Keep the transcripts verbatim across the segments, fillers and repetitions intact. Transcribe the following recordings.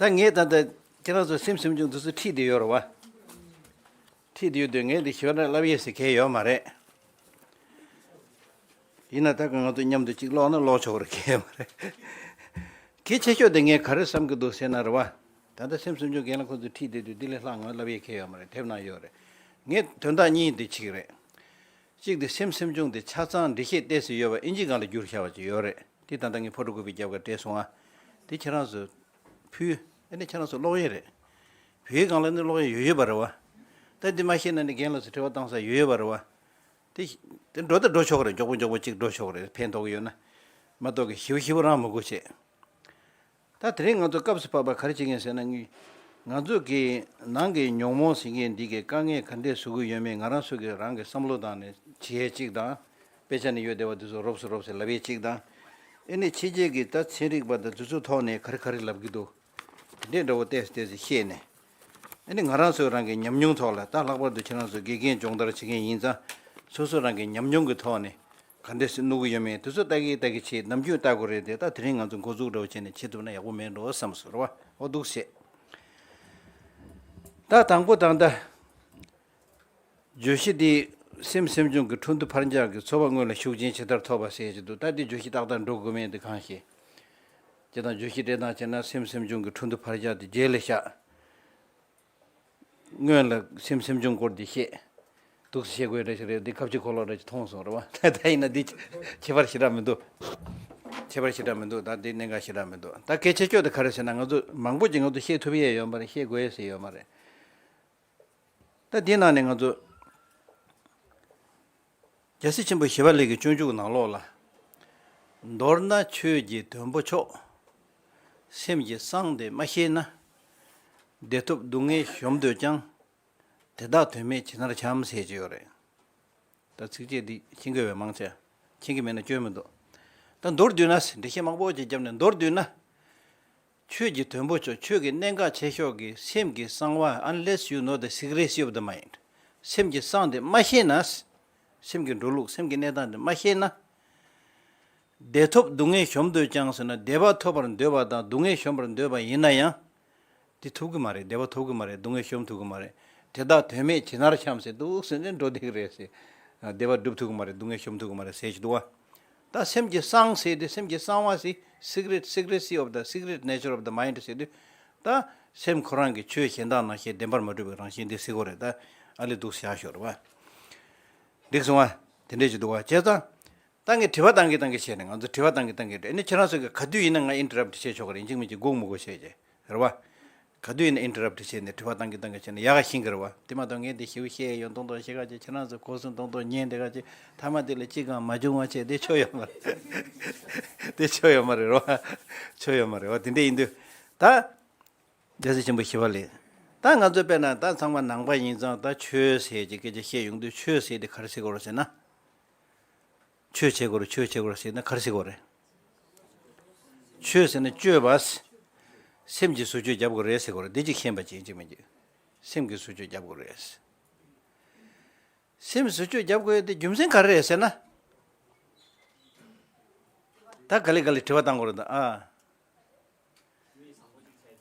ད་ངས་ད་ལྟ་ཁྱེད་རང་ཚོ་སེམས་སེམས་བྱུང་དུས་སུ་ཁྲིད་དེ་ཡོད་རེད་བ། ཁྲིད་དེ་ཡོད་དུས་ངས་འདི་ཞིབ་ཕྲ་བསླབ་ཡས་ཟེར་གལ་ཡོད་མ་རེད། ཡིན་ན་ད་ང་ཚོ་མཉམ་དུ་གཅིག་ཀློག་ན་ཀློག་ཆོག་རེད། གལ་མ་རེད། གལ་ཆེ་ཤོས་དེ་ངས་ག་རེ་བསམ་གྱི་འདུག་ཟེར་ན་རེད་བ། ད་ལྟ་སེམས་སེམས་བྱུང་རྒན་ལགས་ཁོང་ཚོས་ཁྲིད་བསྡད་དུས་འདི་ལས་ལྷག་ང་བསླབ་ཡས་གལ་ཡོད་མ་རེད། དེབ་ནང་ཡོད་རེད། ངས་དོན་དག་གཉིས་འདི་ཕྱེ་གི་རེད། གཅིག་དེ་སེམས་སེམས་བྱུང་དེ་ཆ་ཚང་འགྲེལ་བཤད་ཏོག་ཙམ་ཡོད་པ་ཨིན་ཇིའི་སྒང་ལ་བསྒྱུར་བཞག་པ་ཅིག་ཡོད་རེད། དེ་ད་ལྟ་ངས་ཕོ་ཊོ་ཀོ་པི་རྒྱབ་ག་སྤྲད་སོང་ང་། དེ་ཁྱེད་རང་ཚོ་ཕུལ། ཨ་ནི་ཁྱེད་རང་ཚོ་ཀློག་ཡས་རེད། བོད་ཡིག་སྒང་ལ་ནི་ཀློག་ཡས་ཡོད་ཡོད་པ་རེད་བ། ད་འདི་མ་ཤེས་ན་ནི་རྒན་ལགས་ཚོ་དྲི་བ་བཏང་ས་ཡོད་ཡོད་པ་རེད་བ། དེ་དེ་འགྲོ་ད་འགྲོ་ཆོག་གི་རེད། མགྱོགས་པོ་མགྱོགས་པོ་གཅིག་འགྲོ་ཆོག་གི་རེད། ཕན་ཐོགས་ཀྱི་ཡོད་ན། མ་གཏོགས་ཀྱི་ཞིབ་ཞིབ་རང་མི་དགོས་བྱས། ད་དེ་རིང་ང་ཚོ་སྐབས་སུ་བབས་པ་ག་རེ་བྱེད་མཁན་ཟེར་ན། ང་ང་ཚོ་གི་ནང་གི་ཉོན་མོངས་ཟེར་མཁན་འདི་གི་དཀའ་ངལ་ག་འདྲས་བཟོ་གི་ཡོད་མེད་ང་རང་ཚོ་གི་རང་གི་བསམ་བློ་བཏང་ནས་བྱེད་ཡས་གཅིག་དང་། དཔེ་ཆ་ནས་ཡོད་བསྡད་པ་དེ་ཚོ་རོབ་ཙམ་རོབ་ཙམ་ལབ་ཡས་གཅིག་དང་། ཨེ་ནི་ཕྱི་རྒྱལ་གྱི་ད་ཚན་རིག་པ་དང་དེ་ཚོའི་ཐོག་ནས་ག་རེ་ག་རེ་ལབ་ཀྱི་འདུག་དེ་འདྲས་འདྲ་བོ་ཏོག་ཙམ་ཏོག་ཙམ་ཤེས་ནས། ཨ་ནི་ང་རང་ཚོ་རང་གི་ཉམས་མྱོང་ཐོག་ལ། ད་ལྷག་པར་དུ་ཁྱེད་རང་ཚོ་དགེ་རྒན་སྦྱོང་བརྡར་བྱེད་མཁན་ཡིན་ཙང་། སོ་སོ་རང་གི་ཉམས་མྱོང་གི་ཐོག་ནས་ག་འདྲས་སེ་བསྣུར་གྱི་ཡོད་མེད་དེ་ཚོ་ལྟ་གི་ལྟ་གི་བྱེད། ནམ་རྒྱུན་ལྟ་དགོས་རེད་དེ། ད་དེ་རིང་ང་ཚོ་འགོ་འཛུགས་འདྲ་བོ་བྱས་ནས་བྱེད་ཐུབ་ན་ཡག་པོ་མེད་འགྲོ་བསམ་སོང་རེད་བ། འོ་འདུག་སེ། ད་དང་པོ་ད་ལྟ་བརྗོད་གཞི་འདི་སེམས་སེམས་བྱུང་གི་འཕྲོ་འདུ་འཕར་འགྱངས་ཀྱི་ཚོར་བ་སྔོན་ལ་ཤུགས་རྐྱེན་ཇི་ལྟར་ཐོབ་པ་ཟེར་གྱི་འདུག་ད་འདི་བརྗོད་གཞི་ཏག་ཏག་འགྲོ་དགོས་མེད་འདི་གང་ཤེས། ཇི་ལྟར་བརྗོད་གཞི་སྤྲད་སྟངས་བྱས་ན། སེམས་སེམས་བྱུང་གི་འཕྲོ་འདུ་འཕར་འགྱངས་དེ་རྗེས་ལ་བཞག་སྔོན་ལ་སེམས་སེམས་བྱུང་སྐོར་འདི་བཤད། འདུག་སེ་བཤད་དགོས་རེད་ཞིག་རེད། འདི་ཁ་བྱེ་འཁོར་ལོ་རེད་ཅིག་མཐོང་སོང་རེད་བ། ད་ཡིན་ན་འདི་ཁྱད་པར་ཞེ་དྲག་མི་འདུག་ཁྱད་པར་ཞེ་དྲག་མི་འདུག་ད་འདི་གནད་འགག་ཞེ་དྲག་མི་འདུག་ད་གལ་ཆེ་ཤོས་དེ་ག་རེ་ཟེར་ན། ང་ཚོ་མང་པོ་ཅིག་ང་ཚོ་བཤད་ཐུབ་ཡས་ཡོད་མ་རེད། བཤད་དགོས་ཡས་ཟེར་ཡོད་མ་རེད། ད་འདི་ནང་ནས་ང་ཚོ་རྒྱལ་སྲས་ཆེན་པོ་ཞི་བ་ལྷས་ཀྱི་སྤྱོད་འཇུག་ནང་ལོགས་ལ། མདོར་ན་ཆོས་ཀྱི་དོན་པོ་མཆོག་སེམས་ཀྱི་གསང་དེ་མ་ཤེས་ན། བདེ་ཐོབ་སྡུག་བསྔལ་གཞོམ་འདོད་ཀྱང་། དེ་དག་དོན་མེད་ཇི་ལྟར་འཁྱམས་ཟེར་གྱི་ཡོད་རེད། ད་ཚིགས་བཅད་འདི་མཁྱེན་གྱི་ཡོད་པས་མང་ཆེ། མཁྱེན་གྱི་མེད་ན་སྐྱོན་མི་འདུག་ད་མདོར་བསྡུས་ན། འགྲེལ་བཤད་མང་པོ་ཅིག་བརྒྱབ་ནས་མདོར་བསྡུས་ན། ཆོས་ཀྱི་དོན་པོ་མཆོག་ཆོས་ཀྱི་གནད་འགག་ཆེ་ཤོས་ཀྱི་སེམས་ཀྱི་གསང་བ། Unless you know the secrecy of the mind. སེམས་ཀྱི་གསང་དེ་མ་ཤེས་ན། སེམས་ཀྱི་འགྲོ་ལུགས་སེམས་ཀྱི་གནས་སྟངས་དེ་མ་ཤེས་ན། བདེ་ཐོབ་སྡུག་བསྔལ་གཞོམ་འདོད་ཀྱང་ཟེར་ན། བདེ་བ་ཐོབ་པར་འདོད་པ་དང་སྡུག་བསྔལ་གཞོམ་པར་འདོད་པ་ཡིན་ན་ཡང་། དེ་ཐུབ་ཀྱི་མ་རེད། བདེ་བ་ཐོབ་ཀྱི་མ་རེད། སྡུག་བསྔལ་གཞོམ་ཐུབ་ཀྱི་མ་རེད། དེ་དག་དོན་མེད་ཇི་ལྟར་འཁྱམས་ཟེར། འདུག་སེ་ནས་འགྲོ་བསྡད་ཀྱི་རེད་ཟེར། བདེ་བ་སྒྲུབ་ཐུབ་ཀྱི་མ་རེད། སྡུག་བསྔལ་གཞོམ་ཐུབ་ཀྱི་མ་རེད་ཟེར་གྱི་འདུག་བ། ད་སེམས་ཀྱི་གསང་ཟེར་དུས། སེམས་ཀྱི་གསང་བ་ཟེར། Secret, secrecy of the, secret nature of the mind ཟེར་དུས། ད་སེམས་ཁོ་རང་གི་ཆོས་གཞན་དག་ནང་བཞིན་བདེན་པར་མ་གྲུབ་པའི་རང་བཞིན་དེ་ཟེར་དགོས་རེད། ད་ཨ་ལས་འདུག་སེ་བཞག་ཤོག་རེད་བ། འགྲིག་སོང་བ། དེ་འདྲས་ཅིག་འདུག་བ། བྱས་ཙང་། ད་ངས་དྲི་བ་བཏང་གི་བཏང་གི་བྱས་ནས། ང་ཚོ་དྲི་བ་བཏང་གི་བཏང་གི་རེད། ཨ་ནི་ཁྱེད་རང་ཚོ་གི་ག་དུས་ཡིན་ན་ང་ཨིན་ཊར་རབ་ཊི་བྱེད་ཆོག་གི་རེད། ཡིན་གཅིག་མིན་གཅིག་སྒུག་མི་དགོས་བྱས་བྱས། རེད་བ། ག་དུས་ཡིན་ན་ཨིན་ཊར་རབ་ཊི་བྱས་ནས་དྲི་བ་བཏང་གི་བཏང་གི་བྱས་ནས་ཡག་ག་ཤེས་ཀྱི་རེད་བ། དེ་མ་གཏོགས་ངས་འདི་ཞིབ་བཤད་ཡོང་མདོག་མདོག་བྱེད་ག་བྱས། ཁྱེད་རང་ཚོ་གོ་སོང་མདོག་མདོག་ཉན་བསྡད་ག་བྱས། མཐའ་མ་དེ་ལ་གཅིག་གང་མ་བྱུང་བ་བྱས། དེ་ཆོ་ཡོད་མ་རེད། དེ་ཆོ་ཡོད་མ་རེད། རེད་བ། ཆོ་ཡོད་མ་རེད་བ། དེ་འདྲས་ཡིན་དུས། ད། རྒྱལ་སྲས་ཆེན་པོ་ཞི་བ་ལྷས། ད་ང་ཚོ་དཔེར་ན་ད་ཚང་མ་ནང་པ་ཡིན་ཙང་། ད་ཆོས་ཟེར་གྱི་སྐད་ཆ་བཤད་ཡོང་དུས། ཆོས་ཟེར་དེ་ག་རེ་ཟེར་དགོས་རེད་ཟེར་ན། ཆོས་བྱེད་དགོས་རེད། ཆོས་བྱེད་དགོས་རེད་ཟེར་ན་ག་རེ་ཟེར་དགོས་རེད། ཆོས་ཟེར་ན་སྤྱོད་པ། སེམས་ཀྱིས་བཟོ་བཅོས་རྒྱབ་དགོས་རེད་ཟེར་དགོས་རེད། འདི་གཅིག་ཤེས་པ་བྱེད་ཅིག་མིན་གཅིག་སེམས་ཀྱིས་བཟོ་བཅོས་རྒྱབ་དགོས་རེད། སེམས་བཟོ་བཅོས་རྒྱབ་དགོས་ཡ་དེ་རྒྱུ་མཚན་ག་རེ་རེད་ཟེར་ན། ད་ག་ལེ་ག་ལེ་དྲི་བ་བཏང་དགོས་རེད་ད། ཨ།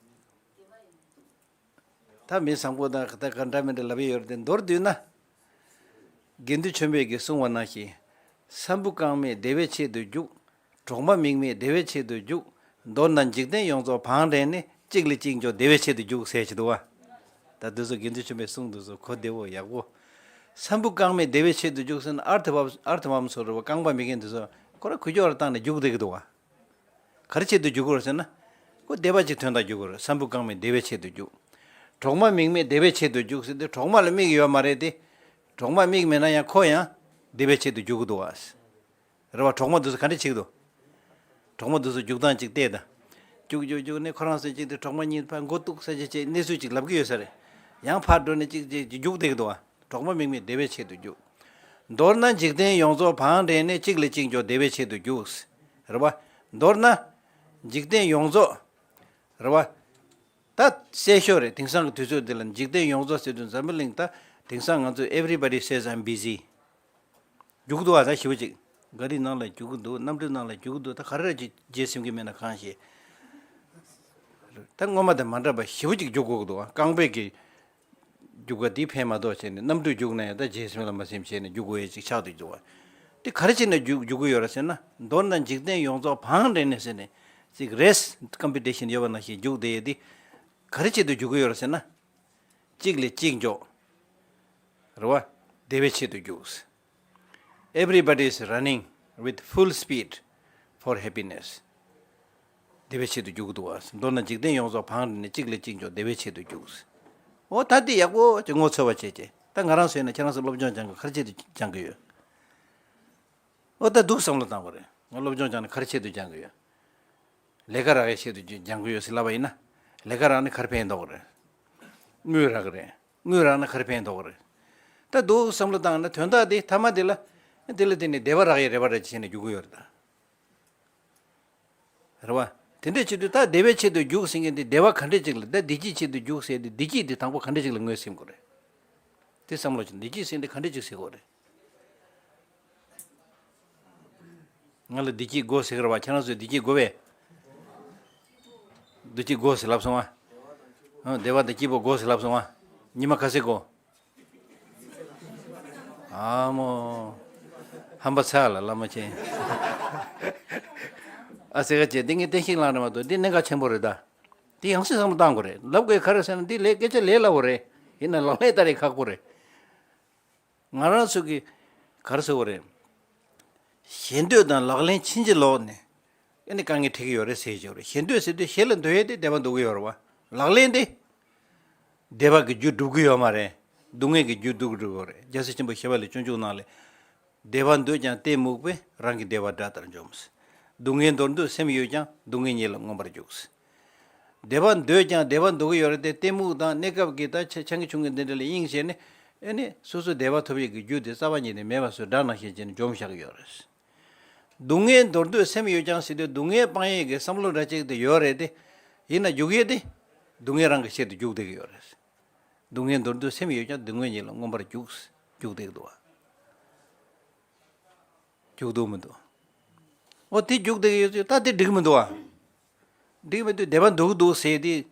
ད་མི་བཟང་པོ་དང་ད་ག་འདྲ་མི་འདྲ་ལབ་ཡོད་རེད་དེ། མདོར་བསྡུས་ན། དགེ་འདུན་ཆོས་འཕེལ་གྱིས་གསུངས་པ་ནང་བཞིན། ས་འབུ་རྐང་མེད་བདེ་བའི་ཆེད་དུ་རྒྱུག་གྲོག་མ་མིག་མེད་བདེ་བའི་ཆེད་དུ་རྒྱུག་མདོར་ན་འཇིག་རྟེན་ཡོངས་རྫོགས་བང་བསྒྲལ་ནས། གཅིག་ལས་གཅིག་མགྱོགས་བདེ་བའི་ཆེད་དུ་རྒྱུག་ཟེར་གྱི་འདུག་བ། ད་འདི་ཚོ་དགེ་འདུན་ཆོས་འཕེལ་གསུང་འདི་ཚོ་གོ་བདེ་བོ་ཡག་པོ། ས་འབུ་རྐང་མེད་བདེ་བའི་ཆེད་དུ་རྒྱུག་ཟེར་ན། ཨར་ཐི་བམ་ཨར་ཐི་བམ་ཚོ་རེད་བ། རྐང་པ་མེད་མཁན་འདི་ཚོ་ཁོ་རང་འགུལ་སྐྱོད་ར་བཏང་ནས་རྒྱུག་བསྡད་ཀྱི་འདུག་བ། ག་རེ་ཆེད་དུ་རྒྱུག་དགོས་རེད་ཟེར་ན། ཁོ་བདེ་བ་ཅིག་ཐོན་ཐབས་རྒྱུག་དགོས་རེད། ས་འབུ་རྐང་མེད་བདེ་བའི་ཆེད་དུ་རྒྱུག་གྲོག་མ་མིག་མེད་བདེ་བའི་ཆེད་དུ་རྒྱུག་ཟེར་དུས། གྲོག་མ་ལ་མིག་ཡོད་མ་རེད་དེ། གྲོག་མ་མིག་མེད་ན་ཡང་ཁོ་ཡང་བདེ་བའི་ཆེད་དུ་རྒྱུག་གི་འདུག་བ། རེད་བ། གྲོག་མ་འདི་ཚོ་ག་འདྲ་བྱེད་ཀྱི་འདུག་གྲོག་མ་འདི་ཚོ་རྒྱུག་སྟངས་གཅིག་བལྟས་དང་། རྒྱུག་རྒྱུག་རྒྱུག་ནས་ཁོ་རང་ཚོ་གཅིག་དེ་གྲོག་མ་གཉིས་ཕར་མགོ་གཏུག་ས་ཅིག་བྱས། གནས་ཚུལ་གཅིག་ལབ་ཀྱི་ཡོད་ས་རེད། ཡང་ཕར་འགྲོ་ནས་གཅིག་གཅིག་རྒྱུག་བསྡད་ཀྱི་འདུག་བ། གྲོག་མ་མིག་མེད་བདེ་བའི་ཆེད་དུ་རྒྱུག་མདོར་ན་འཇིག་རྟེན་ཡོངས་རྫོགས་བང་བསྒྲལ་ནས། གཅིག་ལས་གཅིག་མགྱོགས་བདེ་བའི་ཆེད་དུ་རྒྱུག་རེད་བ། མདོར་ན་འཇིག་རྟེན་ཡོངས་རྫོགས། རེད་བ། ད་གསལ་ཤོས་རེད། དེང་སང་གི་དུས་ཚོད་འདི་ལ་འཇིག་རྟེན་ཡོངས་རྫོགས་ཟེར་དུས། འཛམ་བུ་གླིང་ད་དེང་སང་ང་ཚོས། Everybody says I'm busy. རྒྱུག་འདུག་བ། ད་ཞེ་པོ་ཅིག་ག་རི་ནང་ལ་རྒྱུག་གི་འདུག་གནམ་གྲུ་ནང་ལ་རྒྱུག་གི་འདུག་ད་ག་རེ་རེད་ཅེས་བརྗེད་ཟིན་གྱི་མེད་ན་གང་ཤེས། ད་སྔོན་མ་དང་མ་འདྲ་བ་ཞེ་པོ་ཅིག་རྒྱུག་དགོས་ཀྱི་འདུག་བ། རྐང་པའི་གི་རྒྱུག་པ་འདི་ཕན་མ་གཏོགས་བྱས་ནས་གནམ་གྲུ་རྒྱུག་ན་ཡང་ད་རྗེས་སུ་ལ་མ་སེམས་བྱས་ནས་རྒྱུག་དགོས་ཡས་ཅིག་ཆགས་འདུག་འདུག་བ། འདི་ག་རེ་བྱས་ནས་རྒྱུག་རྒྱུག་གི་ཡོད་རེད་ཟེར་ན། མདོར་ན་འཇིག་རྟེན་ཡོངས་རྫོགས་བང་བསྒྲིགས་ནས་ཟེར་ནས་ཅིག་རེས་ཀམ་པི་ཊི་ཤན་ཡོད་པ་ནང་བཞིན་རྒྱུག་བསྡད་ཡས་འདི་ག་རེ་བྱས་འདུག་རྒྱུག་གི་ཡོད་རེད་ཟེར་ན། གཅིག་ལས་གཅིག་མགྱོགས། རེད་བ། བདེ་བའི་ཆེད་དུ་རྒྱུགས། Everybody is running with full speed for happiness. བདེ་བའི་ཆེད་དུ་རྒྱུག་གི་འདུག་བ། མདོར་ན་འཇིག་རྟེན་ཡོངས་རྫོགས་བང་བསྒྲིགས་ནས་གཅིག་ལས་གཅིག་མགྱོགས་བདེ་བའི་ཆེད་དུ་རྒྱུགས། འོ་ད་འདི་ཡག་པོ་ཅིག་ངོ་འཚོལ་བ་བྱས་རྗེས་ད་ང་རང་ཚོ་ཡིན་ན་ཁྱེད་རང་ཚོ་སློབ་སྦྱོང་སྦྱང་གི་ག་རེ་བྱས་ཏེ་སྦྱང་གི་ཡོད། འོ་ད་འདུག་བསམ་བློ་བཏང་དགོས་རེད། ང་སློབ་སྦྱོང་སྦྱང་ནས་ག་རེ་ཆེད་དུ་སྦྱང་གི་ཡོད། ལས་ཀ་རག་ཡའི་ཆེད་དུ་སྦྱང་གི་ཡོད་ཟེར་ལབ་པ་ཡིན་ན། ལས་ཀ་རག་ནས་ག་རེ་ཕན་ཐོགས་ཀྱི་རེད། དངུལ་རག་གི་རེད། དངུལ་རག་ན་ག་རེ་ཕན་ཐོགས་ཀྱི་རེད། ད་འདུག་བསམ་བློ་བཏང་ན་དོན་དག་དེ་ཐ་མ་དེ་ལ། དེ་ལ་བརྟེན་ནས་བདེ་བ་རག་ཡའི་རེ་བ་རེ་བྱས་ནས་རྒྱུག་གི་ཡོད་རེད་ད། རེད་བ། དེ་འདྲའི་ཆེད་དུ་ད་བདེ་བའི་ཆེད་དུ་རྒྱུགས་ཟེར་མཁན་དེ་བདེ་བ་ག་འདྲས་ཅིག་ལ། ད་བདེ་སྐྱིད་ཆེད་དུ་རྒྱུགས་ཟེར་དེ་བདེ་སྐྱིད་དེ་དང་པོ་ག་འདྲས་ཅིག་ལ་ངོས་ཟིན་དགོས་རེད། དེ་བསམ་བློ་བྱས་བདེ་སྐྱིད་ཟེར་དེ་ག་འདྲས་ཅིག་ཟེར་དགོས་རེད། ང་ལ་བདེ་སྐྱིད་དགོས་ཟེར་གི་རེད་བ། ཁྱེད་རང་ཚོས་བདེ་སྐྱིད་དགོས་པས། བདེ་སྐྱིད་དགོས་ཟེར་ལབ་སོང་ང་། ཨ། བདེ་བ་དང་སྐྱིད་པོ་དགོས་ཟེར་ལབ་སོང་ང་། ཉི་མ་ག་ཚོད་དགོས། ཨ་མོ། ཧམ་པ་ཚ་ལ་བླ་མ་ཆེན། ཨ་ཟེར་ག་བྱས་འདི་ངས་བསྟན་བཤིག་ལངས་རེད་མ་གཏོགས་འདི་གནད་འགག་ཆེན་པོ་རེད་ད། འདི་ཡང་སེ་བསམ་བློ་བཏང་དགོས་རེད། ལབ་དགོས་ག་རེ་ཟེར་ན་འདི་ལས་སྐད་ཆ་ལས་སླ་བོ་རེད། ཡིན་ན་ལག་ལེན་བསྟར་ཡས་ཁག་པོ་རེད། ང་རང་ཚོ་གི་ག་རེ་ཟེར་དགོས་རེད། ཞེ་འདོད་དང་ལག་ལེན་ཕྱིན་ཅི་ལོག་ནས་ཨ་ནི་དཀའ་ངལ་འཕྲད་ཀྱི་ཡོད་རེད་ཟེར་གྱི་ཡོད་རེད། ཞེ་འདོད་ཟེར་དུས་ཞེ་ལ་འདོད་ཡས་དེ་བདེ་བ་འདོད་ཀྱི་ཡོད་རེད་བ། ལག་ལེན་དེ་བདེ་བ་གི་རྒྱུ་སྒྲུབ་ཀྱི་ཡོད་མ་རེད། སྡུག་བསྔལ་གྱི་རྒྱུ་སྒྲུབ་ཀྱི་ཡོད་རེད། རྒྱལ་སྲས་ཆེན་པོ་ཞི་བ་ལྷས་སྤྱོད་འཇུག་ནང་ལས། བདེ་བ་འདོད་ཀྱང་གཏི་མུག་པས། རང་གི་བདེ་བ་དགྲ་ལྟར་འཇོམས། སྡུག་བསྔལ་མདོར་བསྡུས་སེམས་ཡོད་ཀྱང་། སྡུག་བསྔལ་ཉིད་ལ་མངོན་པར་རྒྱུགས། བདེ་བ་འདོད་ཀྱང་བདེ་བ་འདོད་ཀྱི་ཡོད་རེད་དེ་གཏི་མུག་དང་གནས་སྐབས་ཀྱི་ད་ཆ་ཆང་གི་ཆུང་གི་འདི་འདྲ་ལ་དབྱིངས་བྱས་ནས་ཨེ་ནི་སོ་སོའི་བདེ་བ་ཐོབ་ཡས་ཀྱི་རྒྱུ་དེ་རྩ་བ་ཉིད་ནས་མེད་པ་བཟོས་དགྲ་ནང་བཞིན་བྱས་ནས་འཇོམས་བཞག་གི་ཡོད་རེད། སྡུག་བསྔལ་མདོར་བསྡུས་སེམས་ཡོད་ཀྱང་ཟེར་དུས་སྡུག་བསྔལ་སྤང་ཡས་ཀྱི་བསམ་བློ་འདྲ་ཅིག་དེ་ཡོད་རེད་དེ། ཡིན་ན་རྒྱུག་ཡས་དེ་སྡུག་བསྔལ་རང་གི་ཆེད་དུ་རྒྱུག་བསྡད་ཀྱི་ཡོད་རེད། སྡུག་བསྔལ་མདོར་བསྡུས་སེམས་ཡོད་ཀྱང་། སྡུག་བསྔལ་ཉིད་ལ་མངོན་པར་རྒྱུགས། རྒྱུག་བསྡད་ཀྱི་འདུག་བ། རྒྱུག་འདུག་མི་འདུག་འོ་དེ་རྒྱུག་བསྡད་ཀྱི་ཡོད་ཚུལ་ད་དེ་འགྲིག་མི་འདུག་བ། འགྲིག་མི་འདུག་བདེ་བ་འདོད་ཀྱི་འདུག་ཟེར་དེ།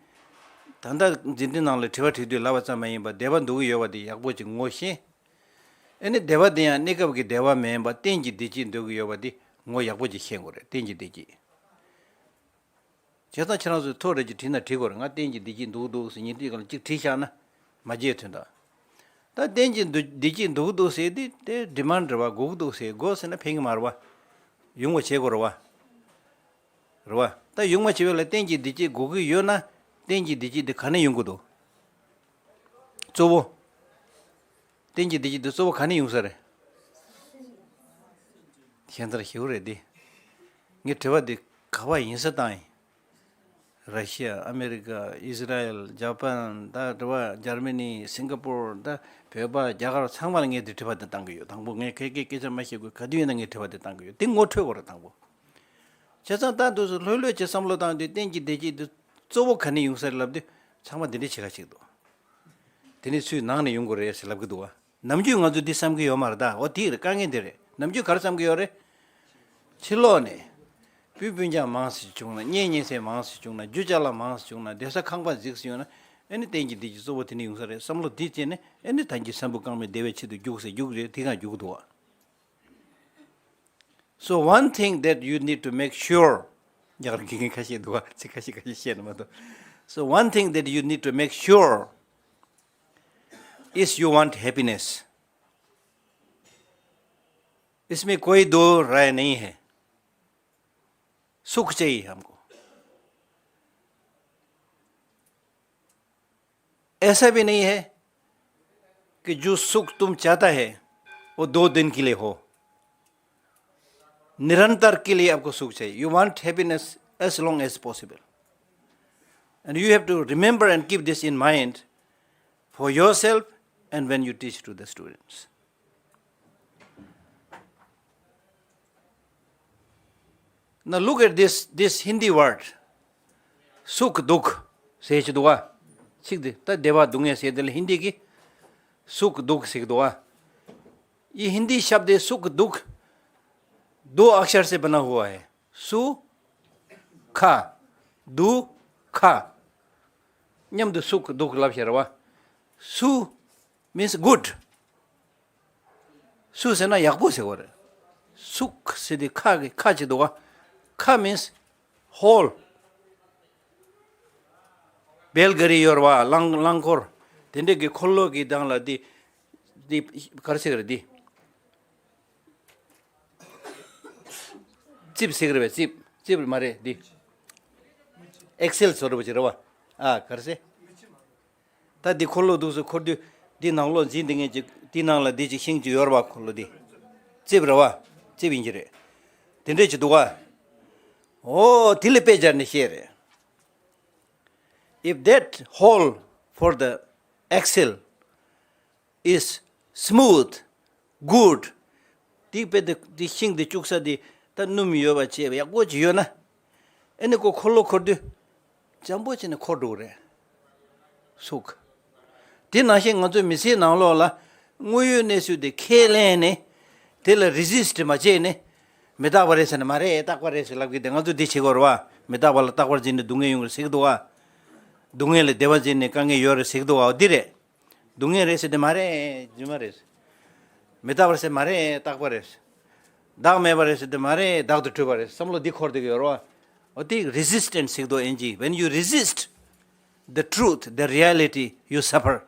ད་ལྟ་འཛིན་གྲྭའི་ནང་ལ་དྲི་བ་དྲི་དུས་ལབ་པ་ཙམ་མ་ཡིན་པར་བདེ་བ་འདོད་ཀྱི་ཡོད་པ་དེ་ཡག་པོ་ཅིག་ངོ་ཤེས། ཨ་ནི་བདེ་བ་དེ་ཡང་གནས་སྐབས་ཀྱི་བདེ་བ་མིན་པར་གཏན་གྱི་བདེ་སྐྱིད་འདོད་ཀྱི་ཡོད་པ་དེ་ངོ་ཡག་པོ་ཅིག་ཤེས་དགོས་རེད། གཏན་གྱི་བདེ་སྐྱིད། བྱས་ཙང་ཁྱེད་རང་ཚོས་ཐོ་རེ་ཅིག་བྲིས་ན་འགྲིག་གི་རེད། ང་གཏན་གྱི་བདེ་སྐྱིད་འདོད་འདུག་ཟེར་ཉིན་དེའི་སྒང་ལ་གཅིག་བྲིས་བཞག་ན་མ་བརྗེད་དོན་དག་ད་གཏན་གྱི་འདུ་བདེ་སྐྱིད་འདོད་འདུག་ཟེར་དེ་དེ་ཌི་མཱན་ཌི་རེད་བ། དགོས་ཀྱི་འདུག་ཟེར། དགོས་ཟེར་ན་ཕན་གྱི་མ་རེད་བ། ཡོང་བ་བྱེད་དགོས་རེད་བ། རེད་བ། ད་ཡོང་བ་བྱེད་པ་ལ་གཏན་གྱི་བདེ་སྐྱིད་དགོས་ཀྱི་ཡོད་ན། གཏན་གྱི་བདེ་སྐྱིད་དེ་ག་ནས་ཡོང་གི་འདུག་གཙོ་བོ། གཏན་གྱི་བདེ་སྐྱིད་དེ་གཙོ་བོ་ག་ནས་ཡོང་ས་རེད། ཁྱེད་ཚོར་ཞུ་རེད་དེ། ངས་དྲི་བ་འདི་ག་པར་ཡིན་ས་བཏང་ཡིན། ར་ཤི་ཡ། ཨ་མེ་རི་ཀ། ཨི་ཟི་ར་ཨེལ། ཇ་པན། ད་རེད་བ། འཇར་མ་ནི། སིང་ག་པོར། ད་བོད་པ། རྒྱ་གར། ཚང་མ་ལ་ངས་འདི་དྲི་བ་འདི་བཏང་གི་ཡོད། དང་པོ་ངས་ཁ་སྐད་སྐད་ཆ་མ་བཤད་དགོས། ག་དུས་ཡིན་ན་ངས་དྲི་བ་འདི་བཏང་གི་ཡོད། འདི་ངོ་འཕྲོད་དགོས་རེད་དང་པོ། བྱས་ཙང་ད་འདུག་སེ་ལྷོད་ལྷོད་ཀྱི་བསམ་བློ་བཏང་དུས་གཏན་གྱི་བདེ་སྐྱིད་འདི་གཙོ་བོ་ག་ནས་ཡོང་ས་རེད་ལབ་དུས་ཚང་མ་འདི་འདྲའི་ཆེ་ཁ་ཞིག་འདུག་དེ་ནས་ཚུར་ནང་ནས་ཡོང་དགོས་རེད་ཟེར་ལབ་ཀྱི་འདུག་བ། ནམ་རྒྱུན་ང་ཚོ་འདི་བསམ་གྱི་ཡོད་མ་རེད་ད། འོ་དེ་རེད། དཀའ་ངལ་འདི་རེད། ནམ་རྒྱུན་ག་རེ་བསམ་གྱི་ཡོད་རེད། ཕྱི་ལོགས་ནས་སྤུན་སྤུན་ཀྱག་མང་ཙམ་བྱུང་ན། གཉེན་ཉེ་ཚན་མང་ཙམ་བྱུང་ན། རྒྱུ་ཅ་ལག་མང་ཙམ་བྱུང་ན། བསྡད་ས་ཁང་པ་རྫིག་ཙམ་ཡོང་ན། ཨེ་ནི་གཏན་གྱི་བདེ་སྐྱིད་གཙོ་བོ་དེ་ནས་ཡོང་ས་རེད་བསམ་བློ་འདི་བྱས་ནས་ཨེ་ནི་ད་གིན་བསམ་བློ་བཏང་མེད་བདེ་བའི་ཆེད་དུ་རྒྱུགས་ཟེར་རྒྱུགས་རེད། དེ་གང་རྒྱུགས་འདུག་བ། So one thing that you need to make sure. རྒྱ་གར་སྐད་ཁ་ཤས་འདུག་བ། ཚིག་ཁ་ཤས་ཁ་ཤས་བཤད་ན་མ་གཏོགས། So one thing that you need to make sure is you want happiness. इसमें कोई दो राय नहीं है। सुख चाहिए हमको। ऐसा भी नहीं है कि जो सुख तुम चाहता है वो दो दिन के लिए हो। निरंतर के लिए आपको सुख चाहिए। You want happiness as long as possible. And you have to remember and keep this in mind for yourself and when you teach to the students. Now look at this, this Hindi word. सुख दुख ཟེར་གྱི་འདུག་བ། ཚིག་འདི་ད་བདེ་བ་སྡུག་བསྔལ་ཟེར་དེ་ལ་ཧིན་དི་གི་सुख दुख ཟེར་གྱི་འདུག་བ། ये हिंदी शब्द है सुख दुख, दो अक्षर से बना हुआ है। सुख दुख। མཉམ་དུ་སུ་སྡུག་ལབ་ཤེས་རེད་བ། སུ་means good. སུ་ཟེར་ན་ཡག་པོ་ཟེར་བ་རེད། སུ་ཟེར་དེ་ཁ་གི་ཁ་ཅིག་འདུག་བ། ཁ་means whole. བེལ་ག་རི་ཡོད་རེད་བ། རླངས་རླངས་འཁོར། དེ་འདྲས་ཀྱི་འཁོར་ལོ་གི་སྟེང་ལ་འདི་འདི་ག་རེ་ཟེར་གི་རེད་འདི། རྩིབས་ཟེར་གི་རེད་བས། རྩིབས་རྩིབས་མ་རེད་འདི། ཨེག་སེལ་བཟོ་འདྲ་པོ་ཅིག་རེད་བ། ཨ་ག་རེ་ཟེར། ད་འདི་འཁོར་ལོ་འདུག་སེ་འཁོར་དུས་འདི་ནང་ལོགས་འཛིན་བསྡད་མཁན་ཅིག་འདི་ནང་ལ་འདི་ཅིག་ཤིང་ཅིག་ཡོད་རེད་བ། འཁོར་ལོ་འདི། རྩིབས་རེད་བ། རྩིབས་ཡིན་གྱི་རེད། དེ་འདྲས་ཅིག་འདུག་ག་འོ་དེ་ལ་དཔེ་སྦྱར་ནས་བཤད་རེད། If that hole for the axle is smooth, good. དེ་དཔེ་དེ་དེ་ཤིང་དེ་བཅུག་ས་དེ་ད་སྣུམ་ཡོད་པ་བྱས་པ་ཡག་པོ་ཅིག་ཡོད་ན། ཨེ་ནི་ཁོ་འཁོར་ལོ་འཁོར་དུས་འཇམ་པོ་བྱས་ནས་འཁོར་འགྲོ་གི་རེད། སུ་ཁ། དེ་ནང་བཞིན་ང་ཚོའི་མི་ཚེའི་ནང་ལོགས་ལ་དངོས་ཡོད་གནས་ཚུལ་དེ་ཁས་ལེན་ནས་དེ་ལ་རི་ཟིསྟ་མ་བྱས་ནས་མི་རྟག་པ་རེད་ཟེར་ན་མ་རེད་རྟག་པ་རེད་ཟེར་ལབ་ཀྱི་དེ། ང་ཚོ་འདི་བྱེད་དགོས་རེད་བ། མི་རྟག་པ་ལ་རྟག་པར་འཛིན་ནས་སྡུག་བསྔལ་ཡོང་གི་རེད་ཟེར་གྱི་འདུག་བ། སྡུག་བསྔལ་ལ་བདེ་བ་འཛིན་ནས་དཀའ་ངལ་ཡོད་རེད་ཟེར་གྱི་འདུག་བ། འོ་འདི་རེད། སྡུག་བསྔལ་རེད་ཟེར་དེ་མ་རེད། རྫུན་མ་རེད། མི་རྟག་པ་རེད་ཟེར་མ་རེད། རྟག་པ་རེད། བདག་མེད་པ་རེད་ཟེར་དེ་མ་རེད། བདག་ཏུ་གྲུབ་པ་རེད། བསམ་བློ་འདི་འཁོར་བསྡད་ཀྱི་ཡོད་རེད་བ། འོ་དེ་རི་ཟིསྟན་སི་ཟེར་གྱི་འདུག་ཨིན་ཇི། When you resist the truth, the reality, you suffer.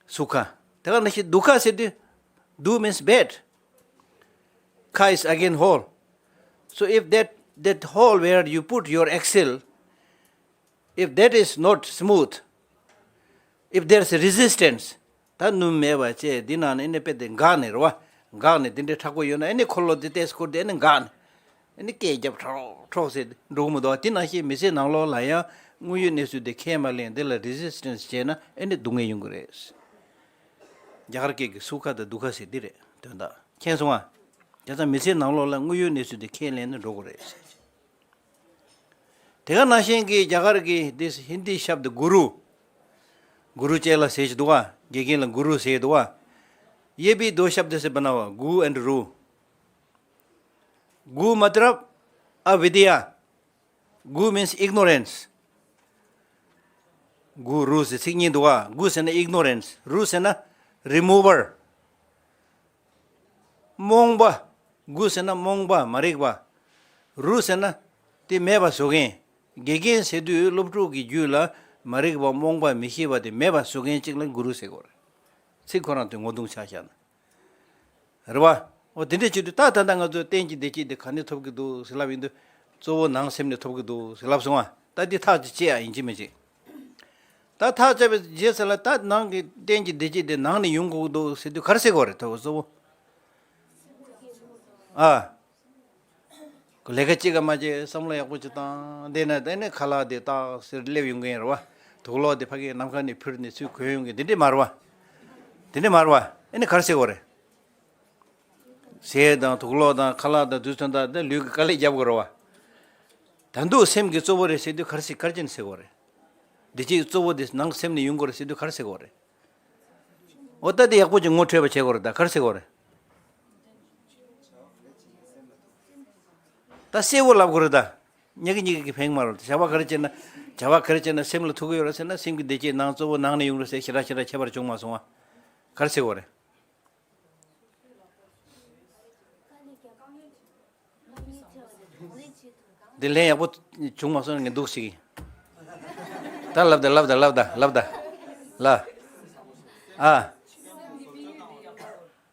སུ་ཁ། དེ་ག་ནང་བཞིན་དུ་ཁ་ཟེར་དུས། དུ་means bad. ཁ་is again whole. So if that, that hole where you put your axle, if that is not smooth, if there's a resistance, ད་སྣུམ་མེད་པ་བྱས་འདི་ནང་ནས་ཨེ་ནི་དཔེ་དེ་འགག་ནས་རེད་བ། འགག་ནས་དེ་འདྲའི་མཁྲེགས་པོ་ཡོད་ན་ཨེ་ནི་འཁོར་ལོ་དེ་ཏོག་ཙམ་འཁོར་དུས་ཨེ་ནི་འགག་ནས། ཨེ་ནི་སྐད་རྒྱབ་ཁྲོག་ཁྲོག་ཟེར་འགྲོ་གི་མི་འདུག་བ། དེ་ནང་བཞིན་མི་ཚེའི་ནང་ལོགས་ལ་ཡང་དངོས་ཡོད་གནས་ཚུལ་དེ་ཁས་མ་ལེན། དེ་ལ་རི་ཟིསྟན་སི་བྱས་ན་ཨེ་ནི་སྡུག་བསྔལ་ཡོང་གི་རེད། རྒྱ་གར་སྐད་ཀྱི་སུ་ཁ་དང་དུ་ཁ་ཟེར་འདི་རེད། དོན་དག་མཁྱེན་སོང་ང་། བྱས་ཙང་མི་ཚེའི་ནང་ལོགས་ལ་དངོས་ཡོད་གནས་ཚུལ་དེ་ཁས་ལེན་ནས་འགྲོ་དགོས་རེད། དེ་ག་ནང་བཞིན་གྱི་རྒྱ་གར་གྱི་འདི་ཧིན་དི་ཤབ་དི་གུ་རུ། གུ་རུ་ཅེ་ལ་ཟེར་གྱི་འདུག་བ། དགེ་རྒན་ལ་གུ་རུ་ཟེར་གྱི་འདུག་བ། ཡེ་བི་དོ་ཤབ་དི་སེ་བ་ན་བ། གུ་ཨེན་ཌི་རུ། གུ་མ་ཏ་ལབ་ཨ་བི་དི་ཡ། གུ་means ignorance. གུ་རུ་ཟེར་ཚིག་གཉིས་འདུག་བ། གུ་ཟེར་ན་ignorance, རུ་ཟེར་ན་རི་མུ་ཝར། རྨོངས་པ། གུ་ཟེར་ན་རྨོངས་པ་མ་རིག་པ། རུ་ཟེར་ན་དེ་མེད་པ་བཟོ་མཁན། དགེ་རྒན་ཟེར་དུས་སློབ་ཕྲུག་གི་རྒྱུད་ལ་མ་རིག་པ་རྨོངས་པ་མི་ཤེས་པ་དེ་མེད་པ་བཟོ་མཁན་གཅིག་ལ་གུ་རུ་ཟེར་དགོས་རེད། ཚིག་ཁོ་རང་དེ་ངོ་གདོང་ཆགས་བཞག་ན། རེད་བ། འོ་དེ་འདྲས་བྱེད་དུས་ད་ད་ལྟ་ང་ཚོས་གཏན་གྱི་བདེ་སྐྱིད་དེ་ག་ནས་ཐོབ་ཀྱི་འདུག་ཟེར་ལབ་ཡིན་དུས། གཙོ་བོ་ནང་སེམས་ནས་ཐོབ་ཀྱི་འདུག་ཟེར་ལབ་སོང་ང་། ད་འདི་ཐག་ཅིག་བཅད་ཡ་ཡིན་གཅིག་མིན་གཅིག་ད་ཐག་བཅད་པའི་རྗེས་སུ་ལ་ད་ནང་གི་གཏན་གྱི་བདེ་སྐྱིད་དེ་ནང་ནས་ཡོང་དགོས་ཀྱི་འདུག་ཟེར་དུས་ག་རེ་ཟེར་དགོས་རེད། ཐོབ་གཙོ་བོ། ཨ། ལས་ཀ་གཅིག་ག་མ་བྱེད། བསམ་བློ་ཡག་པོ་ཅིག་བཏང་། དེ་ནས་དེ་ནས་ཁ་ལག་དེ་ཏག་སེ་སླེབས་ཡོང་གི་ཡིན་རེད་བ། དུག་ལོག་དེ་ཕ་གིའི་ནམ་མཁའ་ནས་འཕུར་ནས་ཚུར་གོན་ཡོང་གི་འདི་འདྲས་མ་རེད་བ། འདི་འདྲས་མ་རེད་བ། ཨེ་ནི་ག་རེ་ཟེར་དགོས་རེད། ཟས་དང་དུག་ལོག་དང་ཁ་ལག་དང་དུས་ཚོད་དང་དེ་ལུས་ཀྱི་དཀའ་ལས་རྒྱབ་དགོས་རེད་བ། ད་དུང་སེམས་ཀྱི་གཙོ་བོ་རེད་ཟེར་དུས་ག་རེ་ཟེར། ག་རེ་བྱས་ནས་ཟེར་དགོས་རེད། བདེ་སྐྱིད་གཙོ་བོ་དེ་ནང་སེམས་ནས་ཡོང་དགོས་རེད་ཟེར་དུས་ག་རེ་ཟེར་དགོས་རེད། འོ་ད་དེ་ཡག་པོ་ཅིག་ངོ་འཕྲོད་པ་བྱེད་དགོས་རེད། ད་ག་རེ་ཟེར་དགོས་རེད། ད་གསལ་བོ་ལབ་དགོས་རེད་ད། ཉག་གི་ཉིག་གི་ཕན་མ་རེད། བྱ་བ་ག་རེ་བྱས་ན། བྱ་བ་ག་རེ་བྱས་ན་སེམས་ལ་ཐུག་གི་ཡོད་རེད་ཟེར་ན། སེམས་ཀྱི་བདེ་སྐྱིད་ནང་གཙོ་བོ་ནང་ནས་ཡོང་རེད་ཟེར། ཞེ་དྲག་ཞེ་དྲག་ཁྱད་པར་བྱུང་མ་སོང་ང་། ག་རེ་ཟེར་དགོས་རེད། འདི་ལན་ཡག་པོ་བྱུང་མ་སོང་ངས་འདུག་ཟེར་གི། ད་ལབ་ད་ལབ་ད་ལབ་ད་ལབ་ད། ལ། ཨ།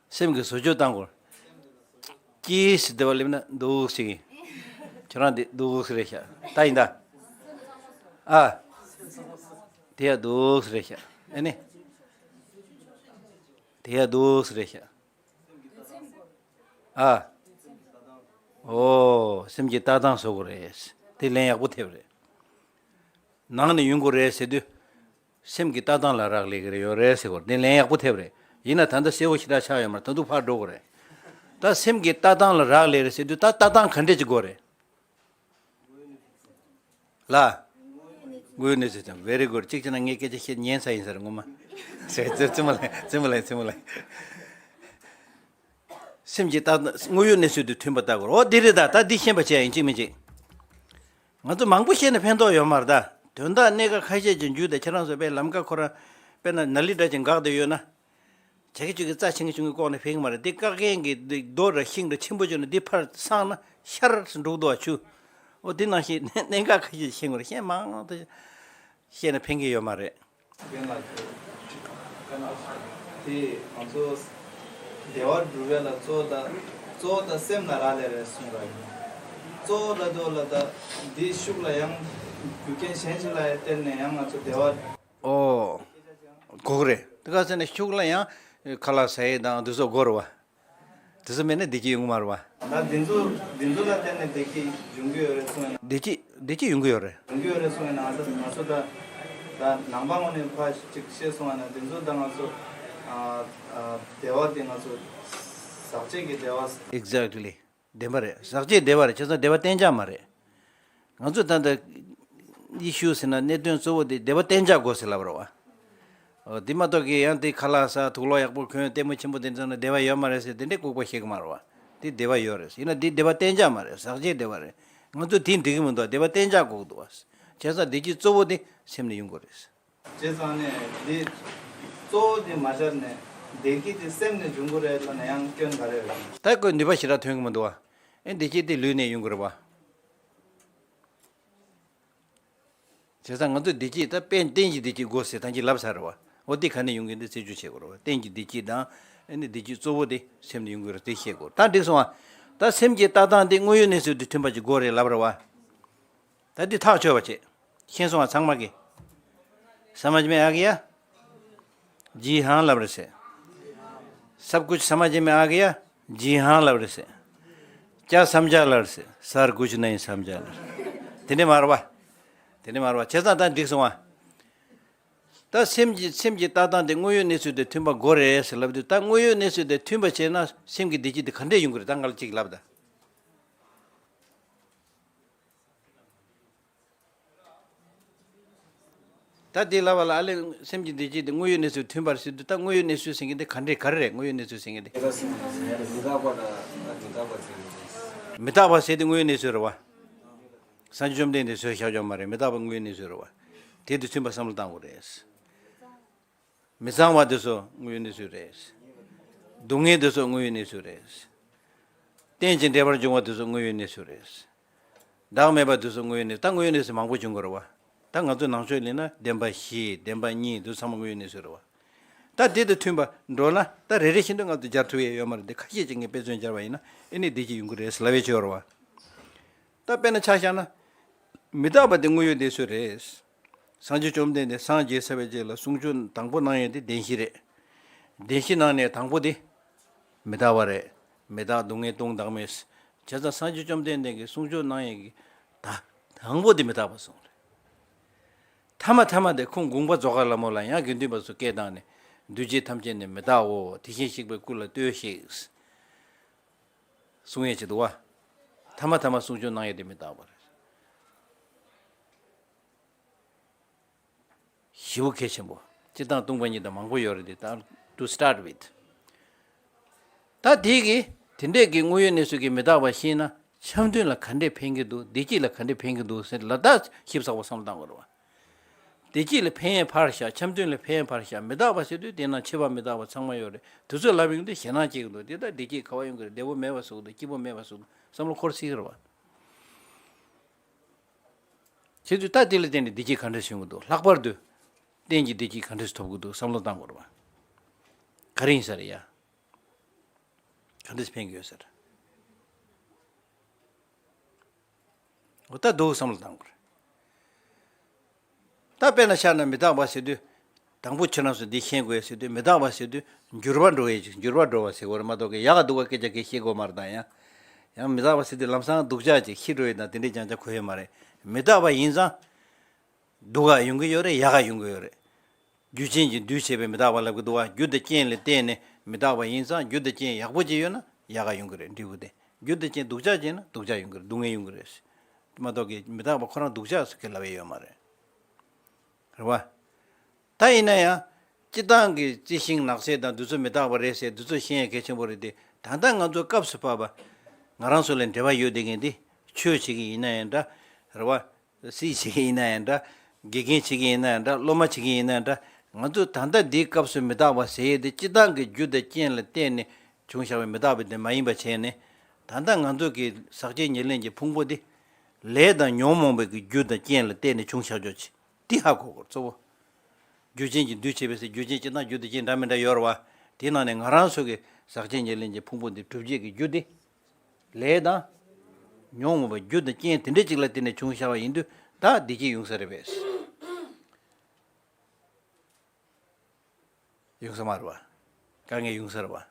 སེམས་ཀྱི་བཟོ་བཅོས་བཏང་དགོས། ཀྱིས་བདེ་བ་སླེབས་ན་འདུག་ཟེར་གི། ཁྱོད་རང་འདི་འདུག་ཟེར་རེད་ཤག་ད་ཡིན་ད། ཨ། དེ་ཡ་འདུག་ཟེར་རེད་ཤག་ཨེ་ནི། དེ་ཡ་འདུག་ཟེར་རེད་ཤག་ཨ། ཨོ། སེམས་ཀྱི་ལྟ་སྟངས་བཟོ་དགོས་རེད། དེ་ལན་ཡག་པོ་ཐེབས་རེད། ནང་ནས་ཡོང་དགོས་རེད་ཟེར་དུས། སེམས་ཀྱི་ལྟ་སྟངས་ལ་རག་ལས་ཀྱི་རེད་ཡོད་རེད་ཟེར་དགོས་རེད། དེ་ལན་ཡག་པོ་ཐེབས་རེད། ཡིན་ན་ད་ལྟ་གསལ་བོ་ཞེ་དྲག་ཆགས་ཡོད་མ་རེད། ད་དུང་ཕར་འགྲོ་དགོས་རེད། ད་སེམས་ཀྱི་ལྟ་སྟངས་ལ་རག་ལས་རེད་ཟེར་དུས་ད་ལྟ་སྟངས་ག་འདྲས་ཅིག་དགོས་རེད། ལ། དངོས་ཡོད་གནས་ཚུལ་དང་། very good། གཅིག་བྱས་ན་ངས་སྐད་ཆ་བཤད་ཉན་ཚར་ཡིན་ས་རེད་ངོ་མ། ཟེར་ཙི་ཙི་མ་ལེ་ཙི་མ་ལེ་ཙི་མ་ལེ། སེམས་ཀྱི་ལྟ་དངོས་ཡོད་གནས་ཚུལ་དུ་མཐུན་པ་ལྟ་དགོས། འོ་འདི་རེད་ད། ད་འདི་ཤེས་པ་བྱས་ཡིན་གཅིག་མིན་གཅིག་ང་ཚོ་མང་པོ་བཤད་ན་ཕན་ཐོགས་ཡོད་མ་རེད་ད། དོན་དག་གནད་འགག་ཁ་ཤས་ཅིག་འཇུས་ཏེ་ཁྱེད་རང་ཚོ་དཔེ་ལམ་ཀ་ཁོ་རང་དཔེར་ན་ན་ལི་འདྲ་ཅིག་འགག་བསྡད་ཡོད་ན། བྱ་ཁྱི་ཅིག་གིས་རྩྭ་ཆུང་ངུ་ཆུང་ངུ་བཀོག་ནས་ཕེབས་ཀྱི་མ་རེད། འདི་བཀག་མཁན་གྱི་འདི་རྡོ་ར་ཤིང་ར་ཆེན་པོ་བྱུང་ན་འདི་ཕར་སངས་ན་ཤར་འགྲོ་གི་འདུག་བ་ཆུ། འོ་འདི་ནང་བཞིན་གནད་འགག་ཁ་ཤས་ཤེས་དགོས་རེད། ཤེས་མང་དུ་ཤེས་ན་ཕན་གྱི་ཡོད་མ་རེད། རྒན་ལགས་ཀྱིས་བཀའ་གནང་ཞིག་དེ་ང་ཚོ་བདེ་བ་སྒྲུབ་ཡ་ལ་གཙོ་བོ་ད་གཙོ་བོ་ད་སེམས་ལ་རག་ལས་རེད་གསུངས་པ་ཡིན། གཙོ་བོ་ལ་དོ་ལ་ད་འདིའི་ཤུགས་ལ་ཡང་རྒྱུ་རྐྱེན་གཞན་ཞིག་ལ་བརྟེན་ནས་ཡང་ང་ཚོ་བདེ་བ། ཨོ། གོ་གི་རེད། དེ་ག་ཟེར་ན་ཤུགས་ལ་ཡང་ཁ་ལག་ཟ་ཡས་དང་དེ་ཚོ་དགོས་རེད་བ། དེ་ཚོ་མེད་ན་བདེ་སྐྱིད་ཡོང་གི་མ་རེད་བ། ད་འདི་ཚོ་འདི་ཚོ་ལ་བརྟེན་ནས་བདེ་སྐྱིད་འབྱུང་གི་ཡོད་རེད་གསུངས་ཡིན་ན། བདེ་སྐྱིད་བདེ་སྐྱིད་ཡོང་གི་ཡོད་རེད། ཡོང་གི་ཡོད་རེད་གསུངས་ཡིན་ན། ང་ཚོ་ང་ཚོ་ད་ད་ནང་པ་ངོས་ནས་ཕར་ཅིག་བཤད་སོང་བ་ན་འདི་ཚོ་ད་ང་ཚོ་ཨ་ཨ་བདེ་བ་དེ་ང་ཚོ་ཟག་བཅས་ཀྱི་བདེ་བ། Exactly. བདེན་པ་རེད། ཟག་བཅས་བདེ་བ་རེད། བྱས་ཙང་བདེ་བ་གཏན་འཇགས་མ་རེད། ང་ཚོ་ད་ལྟ་ཡེ་ཤུ་ཟེར་ན་གནད་དོན་གཙོ་བོ་དེ་བདེ་བ་གཏན་འཇགས་དགོས་ཟེར་ལབ་རེད་བ། འོ་དེ་མ་གཏོགས་ཀྱི་ཡང་དེ་ཁ་ལག་ཟ་དུག་ལོག་ཡག་པོ་གོན་ལྟད་མོ་ཆེན་པོ་དེ་འཛོམས་ན་བདེ་བ་ཡོད་མ་རེད་ཟེར་དེ་འདྲའི་ལྐུགས་པ་བཤད་གི་མ་རེད་བ། དེ་བདེ་བ་ཡོད་རེད། ཡིན་ན་དེ་བདེ་བ་གཏན་འཇགས་མ་རེད། ཟག་བཅས་བདེ་བ་རེད། ང་ཚོ་དེ་འགྲིག་གི་མི་འདུག་བདེ་བ་གཏན་འཇགས་དགོས་ཀྱི་འདུག་བ། བྱས་ཙང་བདེ་སྐྱིད་གཙོ་བོ་དེ་སེམས་ནས་ཡོང་དགོས་རེད། བྱས་ཙང་ནས་འདི་གཙོ་བོ་འདི་མ་སྦྱར་ནས་བདེ་སྐྱིད་དེ་སེམས་ནས་འབྱུང་གི་རེད་ལབ་ན་ཡང་སྐྱོན་ག་རེ་ཡོད། ད་ཁོས་ནུས་པ་ཞེ་དྲག་ཐོན་གི་མི་འདུག་བ། ཨེ་བདེ་སྐྱིད་དེ་ལུས་ནས་ཡོང་གི་རེད་བ། བྱས་ཙང་ང་ཚོས་བདེ་སྐྱིད་ད་རྟེན་རྟེན་གྱི་བདེ་སྐྱིད་དགོས་ཟེར་ད་གིན་ལབ་ཚར་རེད་བ། འོ་དེ་ག་ནས་ཡོང་གི་འདི་རྩད་གཅོད་བྱེད་དགོས་རེད་བ། རྟེན་གྱི་བདེ་སྐྱིད་དང་ཨེ་ནི་བདེ་སྐྱིད་གཙོ་བོ་དེ་སེམས་ནས་ཡོང་གི་རེད་དེ་ཤེས་དགོས། ད་འགྲིག་སོང་བ། ད་སེམས་ཀྱི་ལྟ་སྟངས་དེ་དངོས་ཡོད་གནས་ཚུལ་དང་མཐུན་པ་ཅིག་དགོས་རེད་ལབ་རེད་བ། ད་འདི་ཐག་ཆོད་པ་བྱེད། ཤེས་སོང་བ་ཚང་མ་གིས། समझ में आ गया? जी हाँ ལབ་རེད་ཟེར། सब कुछ समझ में आ गया? जी हाँ ལབ་རེད་ཟེར། क्या समझा ལབ་རེད་ཟེར། सर कुछ नहीं समझा ལབ་རེད། དེ་ནས་མ་རེད་བ། དེ་ནས་མ་རེད་བ། བྱས་ཙང་ད་འགྲིག་སོང་བ། ད་སེམས་ཀྱི་སེམས་ཀྱི་ལྟ་སྟངས་དེ་དངོས་ཡོད་གནས་ཚུལ་དང་མཐུན་པ་དགོས་རེད་ཟེར་ལབ་དུས་ད་དངོས་ཡོད་གནས་ཚུལ་དང་མཐུན་པ་བྱས་ན་སེམས་ཀྱི་བདེ་སྐྱིད་དེ་ག་འདྲས་ཡོང་གི་རེད། ད་ང་ལ་གཅིག་ལབ་ད། ད་དེ་ལབ་པ་ལ་ཨ་ལས་སེམས་ཀྱི་བདེ་སྐྱིད་དེ་དངོས་ཡོད་གནས་ཚུལ་མཐུན་པར་ཟེར་དུས་ད་དངོས་ཡོད་གནས་ཚུལ་ཟེར་མཁན་དེ་ག་འདྲས་ག་རེ་རེད། དངོས་ཡོད་གནས་ཚུལ་ཟེར་མཁན་དེ། མི་རྟག་པ་དང་མི་རྟག་པ་ཟེར་ནས། མི་རྟག་པ་ཟེར་དེ་དངོས་ཡོད་གནས་ཚུལ་རེད་བ། སངས་རྒྱས་བཅོམ་ལྡན་འདས་བཟོས་བཞག་ཡོད་མ་རེད། མི་རྟག་པ་དངོས་ཡོད་གནས་ཚུལ་རེད་བ། དེ་དང་མཐུན་པ་བསམ་བློ་བཏང་དགོས་རེད། མི་གཙང་བ་དེ་ཚོ་དངོས་ཡོད་གནས་ཚུལ་རེད། སྡུག་བསྔལ་དེ་ཚོ་དངོས་ཡོད་གནས་ཚུལ་རེད། རྟེན་ཅིང་འབྲེལ་བར་འབྱུང་བ་དེ་ཚོ་དངོས་ཡོད་གནས་ཚུལ་རེད། བདག་མེད་པ་དེ་ཚོ་དངོས་ཡོད་གནས། ད་དངོས་ཡོད་གནས་ཚུལ་མང་པོ་བྱུང་དགོས་རེད་བ། ད་ང་ཚོ་ནང་ཆོས་ལ་ན་བདེན་པ་བཞི་བདེན་པ་གཉིས་དེ་ཚང་མ་དངོས་ཡོད་གནས་ཚུལ་རེད་བ། ད་དེ་དང་མཐུན་པ་འགྲོ་ན་ད་རེ་རེ་བཞིན་དུ་ང་ཚོ་སྦྱར་ཐུབ་ཡས་ཡོད་མ་རེད་དེ། ཁ་ཤས་ཅིག་ངས་དཔེ་མཚོན་སྦྱར་བ་ཡིན་ན་ཨེ་ནི་བདེ་སྐྱིད་ཡོང་གི་རེད་ཟེར་ལབ་ཡས་ཆོས་རེད་བ། ད་དཔེར་ན་ཆ་བཞག་ན། མི་རྟག་པ་དེ་དངོས་ཡོད་གནས་ཚུལ་རེད། སངས་རྒྱས་བཅོམ་ལྡན་འདས་སངས་རྒྱས་ཚར་བའི་རྗེས་ལ་གསུང་ཆོས་དང་པོ་གནང་ཡས་དེ་བདེན་བཞི་རེད། བདེན་བཞི་ནང་ནས་དང་པོ་དེ་མི་རྟག་པ་རེད། མི་རྟག་སྡུག་བསྔལ་སྟོང་བདག་མེད། བྱས་ཙང་སངས་རྒྱས་བཅོམ་ལྡན་འདས་ཀྱིས་གསུང་ཆོས་གནང་ཡས་ཀྱི་ད་དང་པོ་དེ་མི་རྟག་པ་གསུངས་རེད། ཐ་མ་ཐ་མ་དེ་ཁོང་དགོངས་པ་རྫོགས་ཁ་ལ་མོ་ལ་ཡང་དགེ་འདུན་པ་ཚོ་སྐད་བཏང་ནས་འདུས་བྱས་ཐམས་ཅད་ནི་མི་རྟག་འོ། དེ་བཞིན་གཤེགས་པའི་སྐུ་ལ་ལྟོས་ཤིག་གསུང་ཡས་ཅིག་འདུག་བ། ཐ་མ་ཐ་མ་གསུང་ཆོས་གནང་ཡས་དེ་མི་རྟག་པ་རེད། ཞེ་པོ་གལ་ཆེན་པོ། སྤྱིར་བཏང་སྟོང་པ་ཉིད་དང་མང་པོ་ཡོད་རེད་དེ། ད་to start with། ད་དེ་གི་དེ་འདྲས་ཀྱི་དངོས་ཡོད་གནས་ཚུལ་གྱི་མི་རྟག་པ་ཤེས་ན་འཆམ་མཐུན་ལ་ག་འདྲས་ཕན་གྱི་འདུག་བདེ་སྐྱིད་ལ་ག་འདྲས་ཕན་གྱི་འདུག་ཟེར་ལ་ད་ཞིབ་ཚགས་པོ་བསམ་བློ་བཏང་དགོས་རེད་བ། བདེ་སྐྱིད་ལ་ཕན་ཡས་ཕར་བཞག་འཆམ་མཐུན་ལ་ཕན་ཡས་ཕར་བཞག་མི་རྟག་པ་ཟེར་དུས་དེ་ན་ཕྱི་པ་མི་རྟག་པ་ཚང་མ་ཡོད་རེད། དེ་ཚོ་ལབ་ཡོང་དུས་ཞེད་སྣང་སྐྱེ་གི་འདུག་དེ་ལྟར་བདེ་སྐྱིད་ག་བ་ཡོང་གི་རེད། བདེ་པོ་མེད་པ་བཟོ་གི་འདུག་སྐྱིད་པོ་མེད་པ་བཟོ་གི་འདུག་བསམ་བློ་འཁོར་སྲིད་ཀྱི་རེད་བ། བྱེད་དུས་ད་དེ་ལ་བརྟེན་ནས་བདེ་སྐྱིད་ག་འདྲ་བྱུང་གི་འདུག་ལྷག་པར་དུ་རྟེན་གྱི་བདེ་སྐྱིད་ག་འདྲ་ཐོབ་གི་འདུག་བསམ་བློ་བཏང་དགོས་རེད་བ། ག་རེ་ཡིན་ས་རེད་ཡ། ག་འདྲ་ཕན་གྱི་ཡོད་ས་རེད། འོ་ད་འདུག་བསམ་བློ་བཏང་དགོས་རེད། ད་དཔེར་ན་ཆ་ན་མི་རྟག་པ་ཟེར་དུས། དང་པོ་ཁྱེད་རང་ཚོ་འདི་ཤེས་དགོས་ཟེར་དུས་མི་རྟག་པ་ཟེར་དུས་འགྱུར་བ་འགྲོ་ཡས་ཅིག་འགྱུར་བ་འགྲོ་བ་ཟེར་དགོས་རེད་མ་གཏོགས་ཀྱི་ཡག་ག་སྡུག་ག་སྐད་ཆ་གི་བཤད་དགོས་མ་རེད་ད་ཡང་། ཡང་མི་རྟག་པ་ཟེར་དུས་ལམ་སང་སྡུག་ཅག་ཅིག་ཤི་འགྲོ་ཡས་དང་དེ་འདྲའི་རྐྱང་རྐྱང་གོ་ཡས་མ་རེད། མི་རྟག་པ་ཡིན་ཙང་། སྡུག་ག་ཡོང་གི་ཡོད་རེད། ཡག་ག་ཡོང་གི་ཡོད་རེད། རྒྱུ་རྐྱེན་གྱིས་འདུས་བྱས་པའི་མི་རྟག་པ་ལབ་ཀྱི་འདུག་བ། རྒྱུ་དང་རྐྱེན་ལ་བརྟེན་ནས་མི་རྟག་པ་ཡིན་ཙང་རྒྱུ་དང་རྐྱེན་ཡག་པོ་ཅིག་ཡོད་ན་ཡག་ག་ཡོང་གི་རེད་འབྲས་བུ་དེ། རྒྱུ་དང་རྐྱེན་སྡུག་ཅག་ཅིག་ཡིན་ན་སྡུག་ཅག་ཡོང་གི་རེད། སྡུག་བསྔལ་ཡོང་གི་རེད། མ་གཏོགས་ཀྱི་མི་རྟག་པ་ཁོ་རང་སྡུག་ཅག་ཟེར་གི་ལབ་ཡས་ཡོད་མ་རེད། རེད་བ། ད་ཡིན་ན་ཡང་། སྤྱིར་བཏང་གི་རྩི་ཤིང་ནགས་ཚལ་དང་འདི་ཚོ་མི་རྟག་པ་རེད་ཟེར་འདི་ཚོ་ཤེས་ཡ་གལ་ཆེན་པོ་རེད་དེ། ད་ལྟ་ང་ཚོ་སྐབས་སུ་བབས་པ། ང་རང་ཚོ་ལ་འབྲེལ་བ་ཡོད་བསྡད་མཁན་དེ། ཆོས་བྱེད་ཀྱི་ཡིན་ན་ཡང་འདྲ། རེད་བ། སྲིད་བྱེད་ཀྱི་ཡིན་ན་ཡང་འདྲ། དགེ་རྒན་བྱེད་ཀྱི་ཡིན་ན་འདྲ། སློབ་མ་བྱེད་ཀྱི་ཡིན་ན་འདྲ། ང་ཚོས་ད་ལྟ་འདིའི་སྐབས་སུ་མི་རྟག་པ་ཟེར་ཡས་དེ་སྤྱིར་བཏང་གི་རྒྱུ་དང་རྐྱེན་ལ་བརྟེན་ནས་བྱུང་བཞག་པའི་མི་རྟག་པ་དེ་མ་ཡིན་པ་བྱས་ནས། ད་ལྟ་ང་ཚོ་གི་ཟག་བཅས་ཉེར་ལེན་གྱི་ཕུང་པོ་འདི་ལས་དང་ཉོན་མོངས་པའི་གི་རྒྱུ་དང་རྐྱེན་ལ་བརྟེན་ནས་བྱུང་བཞག་ཆོག་ཅིག་འདི་ཧ་གོ་དགོས་གཙོ་བོ། རྒྱུ་ཅན་གྱིས་འདུས་བྱས་པའི་ཟེར། རྒྱུ་ཅན་སྤྱིར་བཏང་རྒྱུ་དང་རྐྱེན་འདྲ་མི་འདྲ་ཡོད་རེད་བ། དེའི་ནང་ནས་ང་རང་ཚོ་གི་ཟག་བཅས་ཉེར་ལེན་གྱི་ཕུང་པོ་འདི་གྲུབ་བྱེད་ཀྱི་རྒྱུ་དེ། ལས་དང་། ཉོན་མོངས་པའི་རྒྱུ་དང་རྐྱེན་དེ་འདྲ་ཅིག་ལ་བརྟེན་ནས་བྱུང་བཞག་པ་ཡིན་དུས་ད་བདེ་སྐྱིད་ཡོང་ས་རེད་པས། ཡོང་ས་མ་རེད་བ། དཀའ་ངལ་ཡོང་ས་རེད་བ།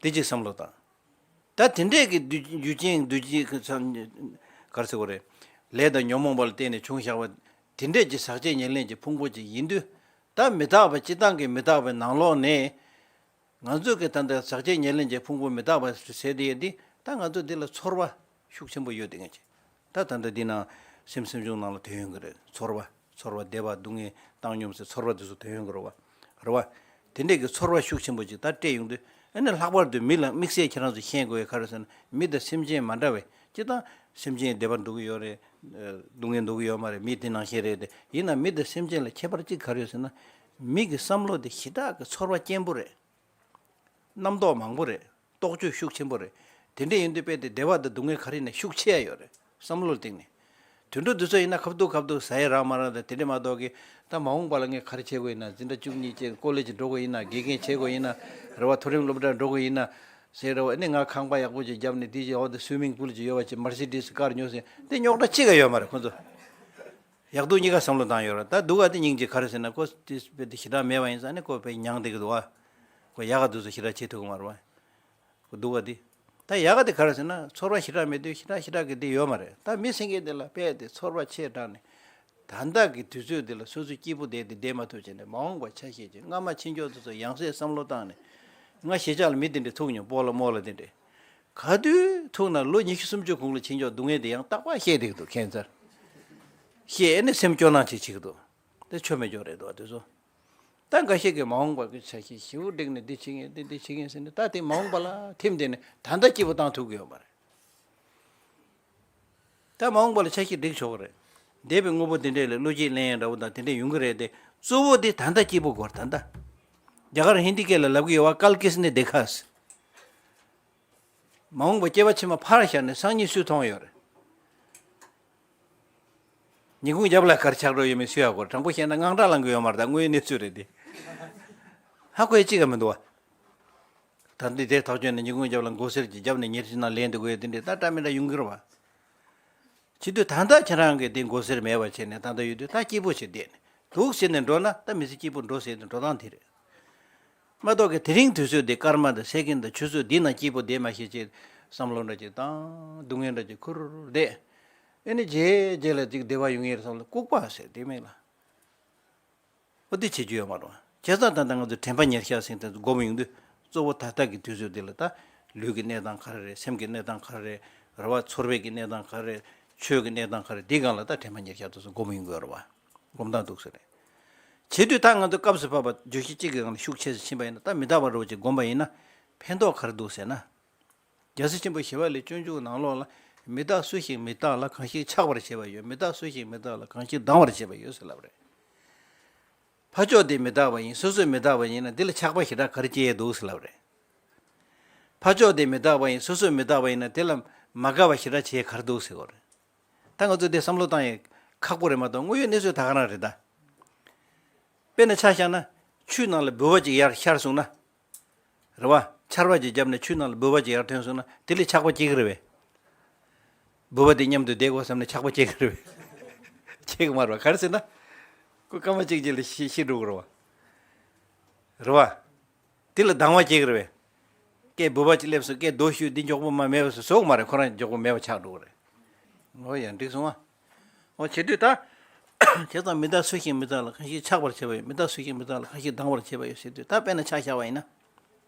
དེ་ཅིག་བསམ་བློ་བཏང་། ད་དེ་འདྲས་ཀྱི་རྒྱུ་རྒྱུ་རྐྱེན་འདུས་ཀྱི་ག་རེ་ཟེར་དགོས་རེད། ལས་དང་ཉོན་མོངས་པ་ལ་བརྟེན་ནས་བྱུང་བཞག་པ་དེ་འདྲས་ཀྱི་ཟག་བཅས་ཉེར་ལེན་གྱི་ཕུང་པོ་ཅིག་ཡིན་དུས། ད་མི་རྟག་པ་སྤྱིར་བཏང་གི་མི་རྟག་པའི་ནང་ལོགས་ནས། ང་ཚོ་གི་ད་ལྟ་ཟག་བཅས་ཉེར་ལེན་གྱི་ཕུང་པོ་མི་རྟག་པ་ཟེར་དེ་ཡོད་དེ། ད་ང་ཚོ་འདི་ལ་ཚོར་བ་ཤུགས་ཆེན་པོ་ཡོད་དེ་ངེས་ཅིག་ད་ད་ལྟ་འདི་ནང་སེམས་སེམས་བྱུང་ནང་ལ་དོན་ཡོང་གི་རེད། ཚོར་བ། ཚོར་བ་བདེ་བ་སྡུག་བསྔལ་བཏང་སྙོམས་ཟེར་ཚོར་བ་དེ་ཚོ་དོན་ཡོང་གི་རེད་བ། རེད་བ། དེ་འདྲས་ཀྱི་ཚོར་བ་ཤུགས་ཆེན་པོ་ཅིག་ད་སྤྲད་ཡོང་དུས། ཨ་ནི་ལྷག་པར་དུ་མི་ལ་དམིགས་བསལ་ཁྱེད་རང་ཚོ་ཤེས་དགོས་ཡ་ག་རེ་ཟེར་ན། མི་དང་སེམས་ཅན་མ་འདྲ་བས་སྤྱིར་བཏང་སེམས་ཅན་བདེ་བར་འགྲོ་གི་ཡོད་རེད། སྡུག་བསྔལ་འགྲོ་གི་ཡོད་མ་རེད། མི་དེ་ནང་བཞིན་རེད་དེ། ཡིན་ན་མི་དང་སེམས་ཅན་ལ་ཁྱད་པར་གཅིག་ག་རེ་ཡོད་ཟེར་ན། མི་གི་བསམ་བློ་དེ་ཞེ་དྲག་གི་ཚོར་བ་སྐྱེན་པོ་རེད། རྣམ་རྟོག་མང་པོ་རེད། རྟོག་དཔྱོད་ཤུགས་ཆེན་པོ་རེད། དེ་འདྲ་ཡིན་དུས་དཔེ་དེ་བདེ་བ་དང་སྡུག་བསྔལ་ག་རེ་ཡིན་ན་ཤུགས་ཆེ་ཡ་ཡོད་རེད། བསམ་བློ་ལ་བརྟེན་ནས། དུད་འགྲོ་འདི་ཚོ་ཡིན་ན་ཁ་ཐུག་ཁ་ཐུག་ཟ་ཡ་རག་མ་རག་དང་དེ་འདྲ་མ་གཏོགས་ཀྱི། ད་མ་འོངས་པ་ལ་ངས་ག་རེ་བྱེད་དགོས་ཡིན་ན། འཛིན་གྲྭ་བཅུ་གཉིས་བཅས་ཀོ་ལེ་ཇི་འགྲོ་དགོས་ཡིན་ན། དགེ་རྒན་བྱེད་དགོས་ཡིན་ན། རེད་བ། མཐོ་རིམ་སློབ་གྲྭར་འགྲོ་དགོས་ཡིན་ན། ཟེར་རེད་བ། ཨ་ནི་ང་ཁང་པ་ཡག་པོ་ཅིག་བརྒྱབ་ནས། དེ་ཅིག་འོ་དེ་སུའི་མིང་པུལ་ཅིག་ཡོད་པ་ཅིག་མར་སི་ཌི་སི་ཀར་ཉོ་ཟེར། དེ་རྙོག་དྲ་གཅིག་ཀ་ཡོད་མ་རེད་ཁོ་ཚོ། ཡག་སྡུག་གཉིས་ཀ་བསམ་བློ་བཏང་ཡོད་རེད། ད་སྡུག་ག་དེ་སྙིང་རྗེ། ག་རེ་ཟེར་ན་ཁོ་དེ་དཔེ་དེ་ཞེ་དྲག་མེད་པ་ཡིན་ཙང་ནི་ཁོ་དཔེ་མྱངས་བསྡད་ཀྱི་འདུག་བ། ཁོ་ཡག་ག་དེ་ཚོ་ཞེ་དྲག་བྱེད་ཐུབ་ཀྱི་མ་རེད་བ། ཁོ་སྡུག་ག་དེ། ད་ཡག་ག་དེ་ག་རེ་ཟེར་ན་ཚོར་བ་ཞེ་དྲག་མེད་དུས་ཞེ་དྲག་ཞེ་དྲག་གི་དེ་ཡོད་མ་རེད། ད་མི་སེང་གེ་དེ་ལ་དཔེ་དེ་ཚོར་བ་ཆེ་དྲགས་ནས། ད་ལྟ་གི་དུས་ཚོད་འདི་ལ་སོ་སོ་སྐྱིད་པོ་བསྡད་དེ་བསྡད་མ་ཐུབ་བྱས་ནས། མ་འོངས་པ་ཆ་ཤས་ཀྱི་སྔ་མ་ཕྱིན་ཆོག་དེ་ཚོ་ཡང་སེ་བསམ་བློ་བཏང་ནས། ང་ཞེ་ཆགས་ལ་མི་དེ་འདྲས་ཐུག་མྱོང་། སྤོ་ལོ་རྨོ་ལོ་དེ་འདྲས། ག་དུས་ཐུག་ན་ལོ་ཉི་ཤུ་སུམ་ཅུ་གོང་ལ་ཕྱིན་ཆོག་སྡུག་བསྔལ་དེ་ཡང་རྟག་པར་བཤད་བསྡད་ཀྱི་འདུག་ཁྱད་མཚར། བཤད་ནས་སེམས་སྐྱོ་སྣང་ཅིག་བྱེད་ཀྱི་འདུག་དེ་ཆོ་མེད་ཅོག་རེད་འདུག་དེ་ཚོ། ད་འགའ་ཤས་ཀྱིས་མ་འོངས་པ་གི་ཆ་ཤས་ཞེ་པོ་བསྒྲིགས་ནས་འདི་བྱེད་ངེས་འདི་འདི་བྱེད་ངེས་ཟེར་ནས། ད་དེ་མ་འོངས་པ་ལ་ཐིམ་བསྡད་ནས་ད་ལྟ་སྐྱིད་པོ་བཏང་ཐུབ་ཀྱི་ཡོད་མ་རེད། ད་མ་འོངས་པ་ལ་ཆ་ཤས་སྒྲིག་ཆོག་གི་རེད། འདས་པའི་དངོས་པོ་དེ་འདྲས་ལ་བློ་སྐྱེད་ལེན་ཡ་འདྲ་བོ་དང་དེ་འདྲས་ཡོང་གི་རེད་དེ། གཙོ་བོ་དེ་ད་ལྟ་སྐྱིད་པོ་དགོས་རེད་ད་ལྟ། རྒྱ་གར་ཧིན་དི་སྐད་ལ་ལབ་ཀྱི་ཡོད་བ། ཀལ་ཀིས་ནི་དེ་ཁ་ཟེར། མ་འོངས་པ་སྐྱེ་བ་ཕྱི་མ་ཕར་བཞག་ནས་སང་ཉིན་སུས་མཐོང་ཡོད་རེད། ཉིན་གུང་རྒྱབ་ལ་ག་རེ་ཆགས་འགྲོ་ཡོད་མེད་སུས་ཧ་གོ་རེད། དྲང་པོ་བཤད་ན་དངངས་སྐྲག་ལངས་ཀྱི་ཡོད་མ་རེད། ད་དངོས་ཡོད་གནས་ཚུལ་རེད་དེ། ཧ་གོ་ཡ་གཅིག་ཀ་མི་འདུག་བ། ད་འདི་དེ་ཐག་གཅོད་ནས་ཉིན་གུང་རྒྱབ་ལ་མགོ་སེར་གྱིས་རྒྱབ་ནས་ཉེར་གཅིག་ནང་ལེན་དུ་དགོས་ཡ་དེ་འདྲས་ད་འདྲ་མི་འདྲ་ཡོང་གི་རེད་བ། བྱེད་དུས་ད་ལྟ་ཁྱེད་རང་གིས་དེ་མགོ་སེར་མེད་པ་བྱས་ནས་ད་ལྟ་ཡོད་དུས་ད་སྐྱིད་པོ་བྱེད་བསྡད་ནས་འདུག་ཟེར་ནས་འགྲོ་ན། ད་མི་ཚེ་སྐྱིད་པོ་འགྲོ་ཟེར་ནས་འགྲོ་སྟངས་དེ་རེད། མ་གཏོགས་ཀྱི་དེ་རིང་དུས་ཚོད་འདི་སྐར་མ་དང་སེ་ཀན་དང་ཆུ་ཚོད་འདི་ནང་སྐྱིད་པོ་བསྡད་མ་ཤེས་ཅེས་བསམ་བློ་འདྲ་ཅིག་བཏང་། སྡུག་བསྔལ་འདྲ་ཅིག་ཁུར་བསྡད། ཨེ་ནི་རྗེས་རྗེས་ལ་ཅིག་བདེ་བ་ཡོང་ངེས་རེད་བསམ་བློ་ལྐུགས་པ་ཟེར་དེ་མིན་ལ། ཨོ་དེ་བྱེད་རྒྱུ་ཡོད་མ་རེད། བྱས་ཙང་ད་ལྟ་ང་ཚོ་དྲན་པ་ཉེར་བཞག་ཟེར་དེ་ཚོ་སྒོམ་ཡོང་དུས། གཙོ་བོ་ད་ལྟ་གི་དུས་ཚོད་འདི་ལ་ད་ལུས་ཀྱི་གནས་སྟངས་ག་རེ་རེད། སེམས་ཀྱི་གནས་སྟངས་ག་རེ་རེད། རེ་བ་ཚོར་བའི་གི་གནས་སྟངས་ག་རེ་རེད། ཆོས་ཀྱི་གནས་སྟངས་ག་རེ་རེད། འདི་སྒང་ལ་ད་དྲན་པ་ཉེར་བཞག་དེ་ཚོ་སྒོམ་ཡོང་དགོས་རེད་བ། སྒོམ་སྟངས་འདུག་ཟེར་རེད། བྱེད་དུས་ད་ང་ཚོ་སྐབས་སུ་བབ་པ་བརྗོད་གཞི་གཅིག་གི་སྒང་ལ་ཤུགས་ཆེ་ཙམ་ཕྱིན་པ་ཡིན་ན། ད་མི་རྟག་པ་འདྲ་བོ་ཅིག་སྒོམ་པ་ཡིན་ན་ཕན་ཐོགས་ག་རེ་འདུག་ཟེར་ན། རྒྱལ་སྲས་ཆེན་པོ་ཞི་བ་ལྷས་སྤྱོད་འཇུག་ནང་ལོགས་ལ། མི་རྟག་སུ་ཞིག་མི་རྟག་ལ། གང་ཞིག་ཆགས་པར་བྱེད་པ་ཡོད། མི་རྟག་སུ་ཞིག་མི་རྟག་ལ། གང་ཞིག་སྡང་བར་བྱེད་པ་ཡོད་ཟེར་ལབ་རེད། ཕར་ཕྱོགས་དེ་མི་རྟག་པ་ཡིན། སོ་སོས་མི་རྟག་པ་ཡིན་ན་འདི་ལ་ཆགས་པ་ཞེ་དྲག་ག་རེ་སྐྱེ་ཡས་འདུག་ཟེར་ལབ་རེད། ཕར་ཕྱོགས་དེ་མི་རྟག་པ་ཡིན། སོ་སོས་མི་རྟག་པ་ཡིན་ན་དེ་ལ་མ་དགའ་བ་ཞེ་དྲག་བྱེད་ཡས་ག་རེ་འདུག་ཟེར་གོ་རེད། ད་ང་ཚོ་དེ་བསམ་བློ་བཏང་ཡས་ཁག་པོ་རེད་མ་གཏོགས་དངོས་ཡོད་གནས་ཚུལ་ད་ག་རང་རེད་ད། དཔེར་ན་ཆ་བཞག་ན། ཆུའི་ནང་ལ་ལྦུ་བ་ཅིག་ཡར་ཤར་སོང་ན། རེད་བ། ཆར་པ་ཅིག་བརྒྱབ་ནས་ཆུའི་ནང་ལ་ལྦུ་བ་ཅིག་ཡར་ཐོན་སོང་ན་དེ་ལས་ཆགས་པ་སྐྱེ་གི་རེད་པས། ལྦུ་བ་དེ་མཉམ་དུ་བསྡད་དགོས་བསམ་ནས་ཆགས་པ་སྐྱེ་གི་རེད་པས། སྐྱེ་གི་མ་རེད་བ། ག་རེ་ཟེར་ན། ཁོ་སྐར་མ་གཅིག་རྗེས་ལ་ཤི་ཤི་འགྲོ་གི་རེད་བ། རེད་བ། དེ་ལ་སྡང་བ་སྐྱེ་གི་རེད་པས། སྐད་ལྦུ་བ་ཅིག་སླེབས་སོང་། སྐད་རྡོ་གཞུས། འདི་མགྱོགས་པོ་མ་མེད་པ་བཟོ་གི་མ་རེད། ཁོ་རང་མགྱོགས་པོ་མེད་པ་ཆགས་འགྲོ་གི་རེད། འོ་ཡ། འགྲིག་སོང་ཨ། འོ་བྱེད་དུས་ད། བྱས་ཙང་མི་རྟག་སུ་ཞིག་མི་རྟག་ལ། གང་ཞིག་ཆགས་པར་བྱེད་པ་ཡོད། མི་རྟག་སུ་ཞིག་མི་རྟག་ལ། གང་ཞིག་སྡང་བར་བྱེད་པ་ཡོད་ཟེར་དུས། ད་དཔེར་ན་ཆ་བཞག་པ་ཡིན་ན།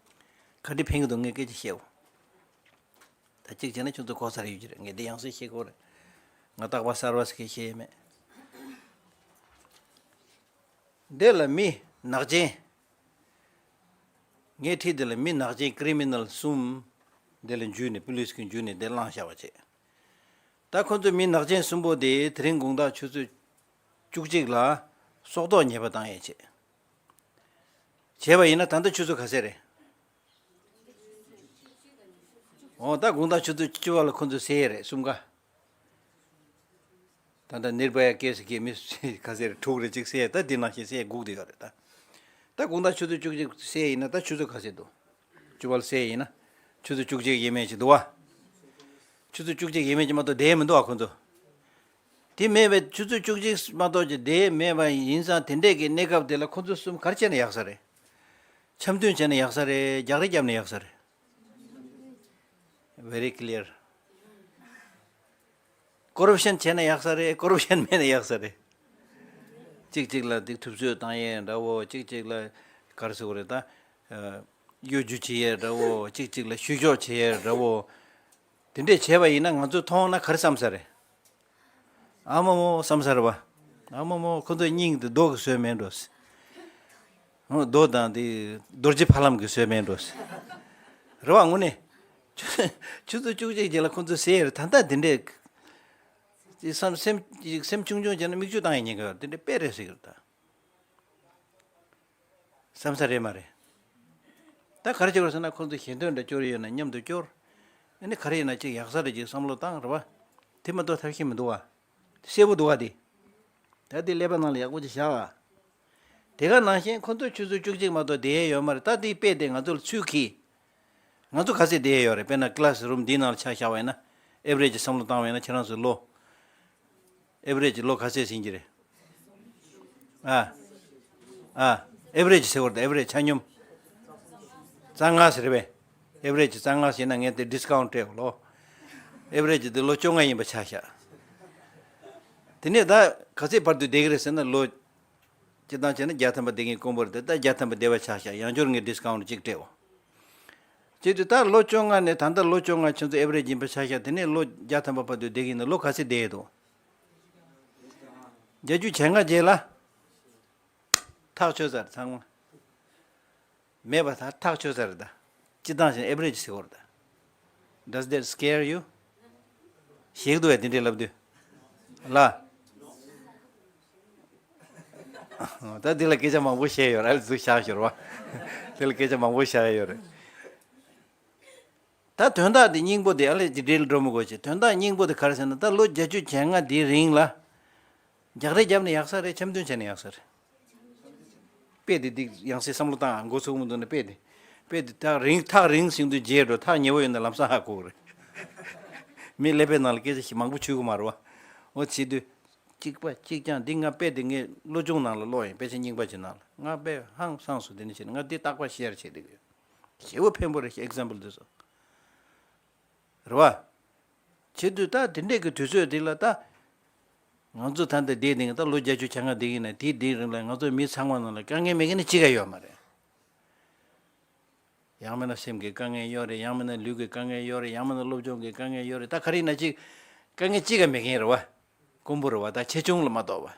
ག་འདྲ་ཕན་གྱི་འདུག་ངས་སྐད་ཆ་བཤད་འོ། ད་གཅིག་བྱས་ན་ཁྱོད་ཚོ་གོ་ས་རེ་ཡོད་ཀྱི་རེད། ངས་འདི་ཡང་སེ་བཤད་དགོས་རེད། ང་རྟག་པར་གསར་བ་ཟེར་མཁན་བཤད་ཡས་མེད། འདི་ལ་མི་ནག་ཅན། ངའི་འཁྲིས་འདི་ལ་མི་ནག་ཅན་ཀི་རི་མི་ནལ་གསུམ། འདི་ལ་འཇུས་ནས། པུ་ལིས་ཀྱིས་འཇུས་ནས་འདི་བླངས་བཞག་པ་བྱས། ད་ཁོ་ཚོ་མི་ནག་ཅན་གསུམ་པོ་དེ་དེ་རིང་དགོང་དག་ཆུ་ཚོད་ བཅུ་གཅིག་ལ་སྲོག་ཐོག་ཉེས་པ་བཏང་ཡས་བྱས། བྱས་པ་ཡིན་ན་ད་ལྟ་ཆུ་ཚོད་ག་ཚད་རེད། འོ་ད་དགོང་དག་ཆུ་ཚོད་བཅུ་པ་ལ་ཁོ་ཚོས་བསད་ཡས་རེད་གསུམ་ཀ། ད་ལྟ་ནིར་བྷ་ཡ་ཀེ་སི་གི་མི་ག་ཚད་རེད། དྲུག་རེད། གཅིག་བསད་ཡས། ད་འདི་ནང་བཞིན་བསད་ཡས་སྒུག་བསྡད་ཡོད་རེད་ད། ད་དགོང་དག་ཆུ་ཚོད་བཅུ་གཅིག་བསད་ཡིན་ན་ད་ཆུ་ཚོད་ག་ཚད་འདུག་བཅུ་པ་ལ་བསད་ཡིན་ན་ཆུ་ཚོད་བཅུ་གཅིག་ཡས་མས་ཅིག་འདུག་བ། ཆུ་ཚོད་བཅུ་གཅིག་ཡས་མས་ཅིག་མ་གཏོགས་བསྡད་མི་འདུག་བ་ཁོ་ཚོ། དེ་མེད་པའི་ཆུ་ཚོད་བཅུ་གཅིག་མ་གཏོགས་ཅིག་བསྡད་མེད་པ་ཡིན་ཙང་། དེ་འདྲས་ཀྱི་གནས་སྐབས་དེ་ལ་ཁོ་ཚོ་གསུམ་ག་རེ་བྱས་ན་ཡག་ས་རེད། འཆམ་མཐུན་བྱས་ན་ཡག་ས་རེད། རྒྱག་རེས་བརྒྱབ་ན་ཡག་ས་རེད། Very clear. ཀོ་རབ་ཤན་བྱས་ན་ཡག་ས་རེད། ཀོ་རབ་ཤན་མེད་ན་ཡག་ས་རེད། གཅིག་གཅིག་ལ་དེ་ཐུབ་ཚོད་བཏང་ཡས་འདྲ་བོ། གཅིག་གཅིག་ལ་ག་རེ་ཟེར་དགོས་རེད་ད། གཡོ་སྒྱུ་བྱེད་ཡས་འདྲ་བོ། གཅིག་གཅིག་ལ་བཤུ་གཞོག་བྱེད་ཡས་འདྲ་བོ། དེ་འདྲས་བྱས་པ་ཡིན་ན་ང་ཚོས་མཐོང་ན་ག་རེ་བསམ་ས་རེད། ཨ་མ་མོ་བསམ་ས་རེད་བ། ཨ་མ་མོ་ཁོ་ཚོའི་སྙིང་དེ་རྡོ་གིས་བཟོས་མེད་འགྲོ། རྡོ་དང་དེ་རྡོ་རྗེ་ཕ་ལམ་གྱིས་བཟོས་མེད་འགྲོ། རེད་བ། དངོས་གནས་ཆུ་ཚོད་བཅུ་གཅིག་རྗེས་ལ་ཁོ་ཚོས་བསད་ཡས་རེད། ད་ལྟ་དེ་འདྲས་བསམ་སེམས་སེམས་ཆུང་ཆུང་བྱས་ན་མིག་ཆུ་བཏང་ཡས་ཉེན་ཁ་ཡོད་རེད། དེ་འདྲས་དཔེ་རེད་ཟེར་གྱི་རེད་ད། བསམ་ས་རེད་མ་རེད། ད་ག་རེ་བྱེད་དགོས་ཟེར་ན་ཁོང་ཚོ་ཞེ་འདོད་འདྲ་སྐྱོར་ཡོད་ན་མཉམ་དུ་སྐྱོར། ཨ་ནི་ག་རེ་ཡིན་ན་ཅིག་ཡག་ས་རེ་ཅིག་བསམ་བློ་བཏང་རེད་བ། དེ་མ་གཏོགས་ཐབས་ཤེས་མི་འདུག་བ། གསལ་པོ་འདུག་བ་དེ། ད་དེ་ཀླད་པ་ནང་ལ་ཡག་པོ་ཅིག་བཞག་ཨ། དེ་ག་ནང་བཞིན་ཁོང་ཚོ་ཆུ་ཚོད་བཅུ་གཅིག་མ་གཏོགས་བསྡད་ཡས་ཡོད་མ་རེད། ད་དེའི་དཔེ་དེ་ང་ཚོ་ལ་ཚུར་འཁྱེར། ང་ཚོ་ག་ཚད་བསྡད་ཡས་ཡོད་རེད། དཔེར་ན་ཀི་ལ་སི་རུམ་འདིའི་ནང་ལ་ཆ་བཞག་པ་ཡིན་ན། ཨེ་ཝ་རེ་ཇི་བསམ་བློ་བཏང་བ་ཡིན་ན་ཁྱེད་རང་ཚོའི་ལོ། ཨེ་ཝ་རེ་ཇི་ལོ་ག་ཚད་ཟིན་གྱི་རེད། ཨ། ཨ། ཨེ་ཝ་རེ་ཇི་ཟེར་བ་རེད་ད། ཨེ་ཝ་རེ་ཇི་ཆ་སྙོམས། རྩ་ལྔ་ཟེར་བས། ཨེ་ཝ་རེ་ཇི་རྩ་ལྔ་ཟེར་ན་ངས་དེ་ཌི་སི་ཀའུན་ཊི་སྤྲད་ལོ། ཨེ་ཝ་རེ་ཇི་དེ་ལོ་བཅོ་ལྔ་ཡིན་པ་ཆ་བཞག་དེ་ནས་ད་ག་ཚད་བར་དུ་བསྡད་ཀྱི་རེད་ཟེར་ན་ལོ། སྤྱིར་བཏང་བྱས་ན་བརྒྱ་ཐམ་པ་བསྡད་མཁན་དཀོན་པོ་རེད་དེ། ད་བརྒྱ་ཐམ་པ་བསྡད་པ་ཆ་བཞག་ཡང་བསྐྱར་ངས་ཌི་སི་ཀའུན་ཊི་གཅིག་སྤྲད་འོ། བྱས་དུས་ད་ལོ་བཅོ་ལྔ་ནས་ད་ལྟ་ལོ་བཅོ་ལྔ་ཁྱོད་ཚོ་ཨེ་ཝ་རེ་ཇི་ཡིན་པ་ཆ་བཞག་དེ་ནས་ལོ་བརྒྱ་ཐམ་པ་བར་དུ་བསྡད་ཀྱི་ཡིན་ན་ལོ་ག་ཚད་བསྡད་ཡོད་དོ། བརྒྱད་ཅུ་གྱ་ལྔ་རྗེས་ལ། ཐག་ཆོད་ཚར་ཚང་མ། མེད་པ་ད་ཐག་ཆོད་ཚར་རེད་ད། སྤྱིར་བཏང་བྱས་ན་ཨེ་ཝ་རེ་ཇི་ཟེར་བ་རེད་ད། Does that scare you? ཞེད་འདུག་ཡ་དེ་འདྲས་ལབ་དུས། ལ། ད་འདི་ལ་སྐད་ཆ་མང་པོ་བཤད་ཡོད་རེད། ཨ་ལེ་ཟུག་བཞག་ཞོར་བ། འདི་ལ་སྐད་ཆ་མང་པོ་བཤད་ཡོད་རེད། ད་དོན་དག་འདི་སྙིང་པོ་དེ་ཨ་ལེ་ཇི་འདྲའི་འགྲོ་མི་དགོས་ཅེས། དོན་དག་སྙིང་པོ་དེ་ག་རེ་ཟེར་ན། ད་ལོ་བརྒྱད་ཅུ་གྱ་ལྔ་འདིའི་རིང་ལ། རྒྱག་རེས་བརྒྱབ་ན་ཡག་ས་རེད། འཆམ་མཐུན་བྱས་ན་ཡག་ས་རེད། དཔེ་དེ་འདི་ཡང་སེ་བསམ་བློ་བཏང་། མགོ་ཚུགས་མི་འདུག་ན་དཔེ་དེ། དཔེ་དེ་ཐག་རིང་ཐག་རིང་ཟིན་དུས་རྗེས་འགྲོ། ཐག་ཉེ་བོ་ཡོད་ན་ལམ་སང་ཧ་གོ་གི་རེད། མི་ཀླད་པའི་ནང་ལ་སྐད་ཆ་ཞིག་མང་པོ་འཆུལ་གི་མ་རེད་བ། འོ་བྱེད་དུས། གཅིག་པ་གཅིག་རྐྱང་འདི་ང་དཔེ་དེ་ངས་སློབ་སྦྱོང་ནང་ལ་ཀློག་ཡིན། དཔེ་ཆ་རྙིང་པ་ཅིག་ནང་ལ། ང་དཔེ་ཧང་སངས་སོང་། དེ་ནི་བྱས་ན་ང་འདི་རྟག་པར་ཤེར་བྱེད་བསྡད་ཀྱི་ཡོད། ཞེ་པོ་ཕན་པོ་རེད། ཨེག་ཛམ་པལ་འདི་ཚོ། རེད་བ། བྱེད་དུས་ད་དེ་འདྲས་ཀྱི་དུས་ཚོད་འདི་ལ་ད། ང་ཚོ་ད་ལྟ་བསྡད་དེ་ད་ལོ་བརྒྱད་ཅུ་གྱ་ལྔ་བསྡད་ཀྱི་ཡིན་ན། དེའི་དེའི་རིང་ལ་ང་ཚོ་མི་ཚང་མ་ནང་ལ་དཀའ་ངལ་མེད་མཁན་ནི་གཅིག་ཀ་ཡོད་མ་རེད། ཡང་མིན་ན་སེམས་ཀྱི་དཀའ་ངལ་ཡོད་རེད། ཡང་མིན་ན་ལུས་ཀྱི་དཀའ་ངལ་ཡོད་རེད། ཡང་མིན་ན་སློབ་སྦྱོང་གི་དཀའ་ངལ་ཡོད་རེད། ད་ག་རེ་ཡིན་ན་གཅིག་དཀའ་ངལ་གཅིག་ཀ་མེད་མཁན་རེད་བ། དཀོན་པོ་རེད་བ། ད་ཆེ་ཆུང་ལ་མ་གཏོགས་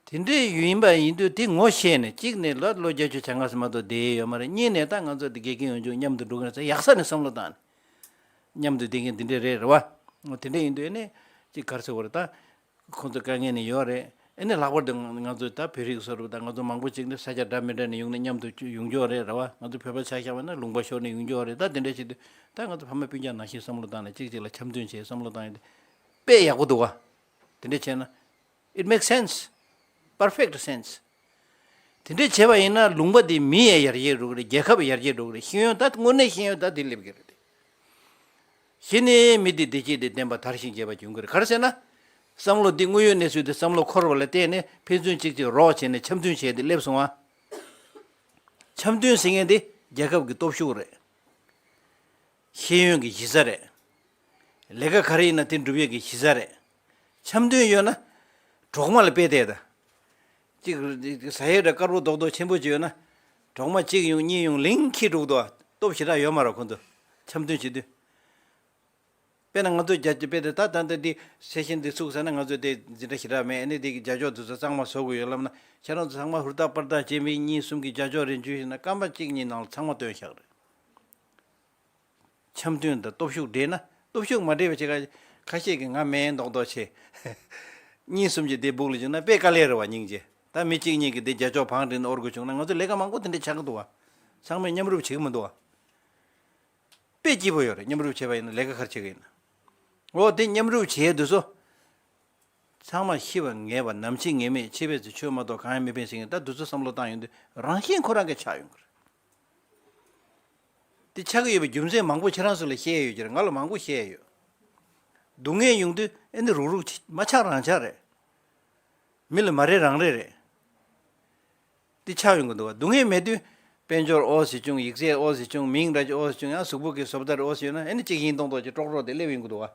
པ། དེ་འདྲའི་ཡིན་པ་ཡིན་དུས་དེ་ངོ་ཤེས་ནས། གཅིག་ནས་ལོ་ལོ་བརྒྱད་ཅུ་གྱ་ལྔ་ཙམ་མ་གཏོགས་བསྡད་ཡོད་མ་རེད། གཉིས་ནས་ད་ང་ཚོ་འདི་དགེ་རྒན་ཡོང་རྒྱུ་མཉམ་དུ་འགྲོ་གི་རེད་ཟེར་ཡག་ས་ནས་བསམ་བློ་བཏང་ནས། མཉམ་དུ་བསྡད་མཁན་འདི་འདྲ་རེད། རེད་བ། དེ་འདྲ་ཡིན་དུས་ཨ་ནི་ཅིག་ག་རེ་ཟེར་དགོས་རེད་ད། ཁོང་ཚོ་དཀའ་ངལ་ནི་ཡོད་རེད། ཨ་ནི་ལྷག་པར་དུ་ང་ང་ཚོ་ད་བོད་རིགས་སོ་རུ་ད་ང་ཚོ་མང་པོ་ཅིག་ནི་ས་ཆ་འདྲ་མི་འདྲ་ནས་ཡོང་ནས་མཉམ་དུ་ཡོང་རྒྱུ་རེད། རེད་བ། ང་ཚོ་བོད་པ་ཆ་བཞག་པ་ན་ལུང་པ་ཤོར་ནས་ཡོང་རྒྱུ་རེད། ད་དེ་འདྲ་བྱེད་དུས་ད་ང་ཚོ་ཕ་མ་སྤུན་ཀྱག་ནང་བཞིན་བསམ་བློ་བཏང་ནས་གཅིག་གཅིག་ལ་འཆམ་མཐུན་བྱེད་བསམ་བློ་བཏང་ཡོད་དེ། དཔེ་ཡག་པོ་འདུག་བ། དེ་འདྲ་བྱས་ན། It makes sense. Perfect sense. དེ་འདྲ་བྱས་པ་ཡིན་ན་ལུང་པ་འདི་མི་ཡང་ཡར་རྒྱས་འགྲོ་གི་རེད། རྒྱལ་ཁབ་ཡར་རྒྱས་འགྲོ་གི་རེད། ཤེས་ཡོན་ད་དངོས་གནས་ཤེས་ཡོན་ད་འདི་སླེབས་ཀྱི་རེད། གཞི་ནས་མི་འདི་བདེ་སྐྱིད་དང་ལྡན་པ་དར་ཞིང་རྒྱས་པ་འབྱུང་གི་རེད། ག་རེ་ཟེར་ན། བསམ་བློ་འདི་དངོས་ཡོད་གནས་ཚུལ་འདི་བསམ་བློ་འཁོར་བ་ལ་བརྟེན་ནས་ཕན་ཚུན་གཅིག་གཅིག་རོགས་བྱས་ནས་འཆམ་མཐུན་བྱས་ཏེ་སླེབས་སོང་ང་། འཆམ་མཐུན་ཟེར་མཁན་འདི་རྒྱལ་ཁབ་ཀྱི་སྟོབས་ཤུགས་རེད། ཤེས་ཡོན་གྱི་གཞི་རྩ་རེད། ལས་ཀ་ག་རེ་ཡིན་ན་དེ་འགྲུབ་ཡས་ཀྱི་གཞི་རྩ་རེད། འཆམ་མཐུན་ཡོད་ན་གྲོག་མ་ལ་དཔེ་བལྟས་ད། གཅིག་ཟ་ཡས་འདྲ་དཀར་པོ་རྡོག་རྡོག་ཆེན་པོ་ཅིག་ཡོད་ན། གྲོག་མ་གཅིག་ཡོང་གཉིས་ཡོང་ལིང་ཁྱེར་འགྲོ་གི་འདུག་ཨ། སྟོབས་ཞེ་དྲག་ཡོད་མ་རེད་ཁོང་ཚོ། འཆམ་མཐུན་བྱེད་དུས། དཔེར་ན་ང་ཚོ་རྒྱ་དཔེ་དེ་ད་ད་ལྟ་འདི་སེ་ཤན་འདི་ཚུགས་ཟེར་ན་ང་ཚོ་དེ་འཛིན་གྲྭ་ཞེ་དྲག་མེད། ཨ་ནི་དེ་གི་རྒྱ་ཇོག་དེ་ཚོ་གཙང་མ་བཟོ་དགོས་ཡོད་ལབ་ན། ཁྱེད་རང་ཚོ་ཚང་མ་ཧུར་ཐག་པར་ཐག་བྱས་མི་གཉིས་གསུམ་གྱིས་རྒྱ་ཇོག་རེ་འཇུས་ཤིག་ན་སྐར་མ་གཅིག་གཉིས་ནང་ལ་ཚང་མ་བཏོན་བཞག་རེད། འཆམ་མཐུན་དང་སྟོབས་ཤུགས་འདྲེས་ན། སྟོབས་ཤུགས་མ་འདྲེས་པ་བྱེད་ཀ་ཁ་ཤས་ཀྱིས་ང་མེད་མདོག་མདོག་བྱེད། གཉིས་གསུམ་གྱིས་དེ་སྦུག་ལ་བཅུག་ན་དཔེ་དཀའ་ལས་རེད་བ། སྙིང་རྗེ། ད་མི་གཅིག་གཉིས་ཀྱིས་དེ་རྒྱ་ཅོག་བང་བསྒྲིགས་ནས་དབོར་དགོས་བྱུང་ན། ང་ཚོ་ལས་ཀ་མང་པོ་དེ་འདྲ་ཆགས་ཀྱི་འདུག་བ། ཚང་མས་མཉམ་རུབ་བྱེད་ཀྱི་མི་འདུག་བ། དཔེ་སྐྱིད་པོ་ཡོད་རེད། མཉམ་རུབ་བྱས་པ་ཡིན་ན་ལས་ཀ་ག་རེ་བྱེད་ཀྱི་ཡིན་ན། འོ་དེ་མཉམ་རུབ་བྱས་དུས་སུ། ཚང་མ་ཤི་བ་ངེས་པ། ནམ་འཆི་ངེས་མེད། འཆི་བའི་ཚེ་ཆོས་མ་གཏོགས་གང་ཡང་མེད་པའི་ཞིག་ཡིན། ད་དུས་ཚོད་བསམ་བློ་བཏང་ཡོང་དུས་རང་བཞིན་ཁོ་རང་གིས་ཆགས་ཡོང་གི་རེད། དེ་ཆགས་ཀྱི་ཡོད་པའི་རྒྱུ་མཚན་མང་པོ་ཁྱེད་རང་ཚོ་ལ་བཤད་ཡོད་ཀྱི་རེད། ང་ལ་མང་པོ་བཤད་ཡོད། སྡུག་བསྔལ་ཡོང་དུས་ཨེ་ནི་རུག་རུག་བྱེད། མ་ཆགས་རང་ཆགས་རེད། མི་ལ་མ་རེ་རང་རེ་རེད། དེ་ཆགས་ཡོང་གི་འདུག་བ། སྡུག་བསྔལ་མེད་དུས་དཔལ་འབྱོར་ཨོ་ཟེར་བྱུང་། ཡིག་ཚད་ཨོ་ཟེར་བྱུང་། མིང་འདྲ་ཅིག་ཨོ་ཟེར་བྱུང་། ཡང་གཟུགས་པོ་གི་བཟོ་ལྟ་ཨོ་ཟེར་ཡོད་ན། ཨེ་ནི་གཅིག་ཡིན་མདོག་མདོག་ཅིག་ཀྲོག་ཀྲོག་དེ་སླེབས་ཡོང་གི་འདུག་བ།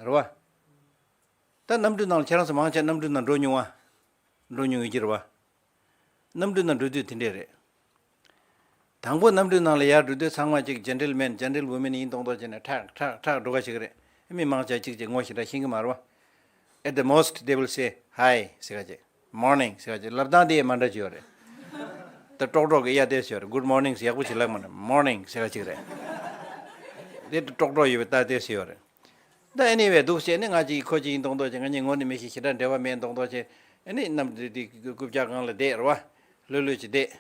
རེད་བ། ད་གནམ་གྲུའི་ནང་ལ་ཁྱེད་རང་ཚོ་མང་ཆེ་གནམ་གྲུའི་ནང་འགྲོ་མྱོང་བ། འགྲོ་མྱོང་ཡོད་ཀྱི་རེད་བ། གནམ་གྲུའི་ནང་འགྲོ་དུས་དེ་འདྲས་རེད། དང་པོ་གནམ་གྲུའི་ནང་ལ་ཡར་འགྲོ་དུས་ཚང་མ་ཅིག་ཇེན་ཊལ་མེན་ཇེན་ཊལ་ཝུ་མེན་ཡིན་མདོག་མདོག་བྱས་ནས་ཁྲག་ཁྲག་ཁྲག་འགྲོ་ག་ཞིག་རེད། མི་མང་ཆེ་གཅིག་ཅིག་ངོ་ཞེ་དྲག་ཤེས་ཀྱི་མ་རེད་བ། At the most they will say hi ཟེར་ག་ཅིག། Morning ཟེར་ག་ཅིག། ལབ་སྟངས་དེ་མ་འདྲ་ཅིག་ཡོད་རེད། ད་ཀྲོག་ཀྲོག་གི་ཡ་དེ་ཟེར་རེད། Good morning ཟེར་ཡག་པོ་ཅིག་ལབ་མ་རེད། Morning ཟེར་ག་ཅིག་རེད། དེ་ཀྲོག་ཀྲོག་ཡོད་པའི་ད་དེ་ཟེར་ཡོད་རེད། ད་ཨེ་ནི་ཝེ་འདུག་བྱས་ནས་ང་ཅིག་ཁོ་ཅིག་ཡིན་མདོག་མདོག་བྱས། ང་གཉིས་ངོ་ནས་མི་ཤེས། ཞེ་དྲག་འབྲེལ་བ་མེད་མདོག་མདོག་བྱས། ཨེ་ནི་གནམ་གྲུ་དེ་རྐུབ་བཀྱག་སྒང་ལ་བསྡད་རེད་བ། ལྷོད་ལྷོད་ཅིག་བསྡད།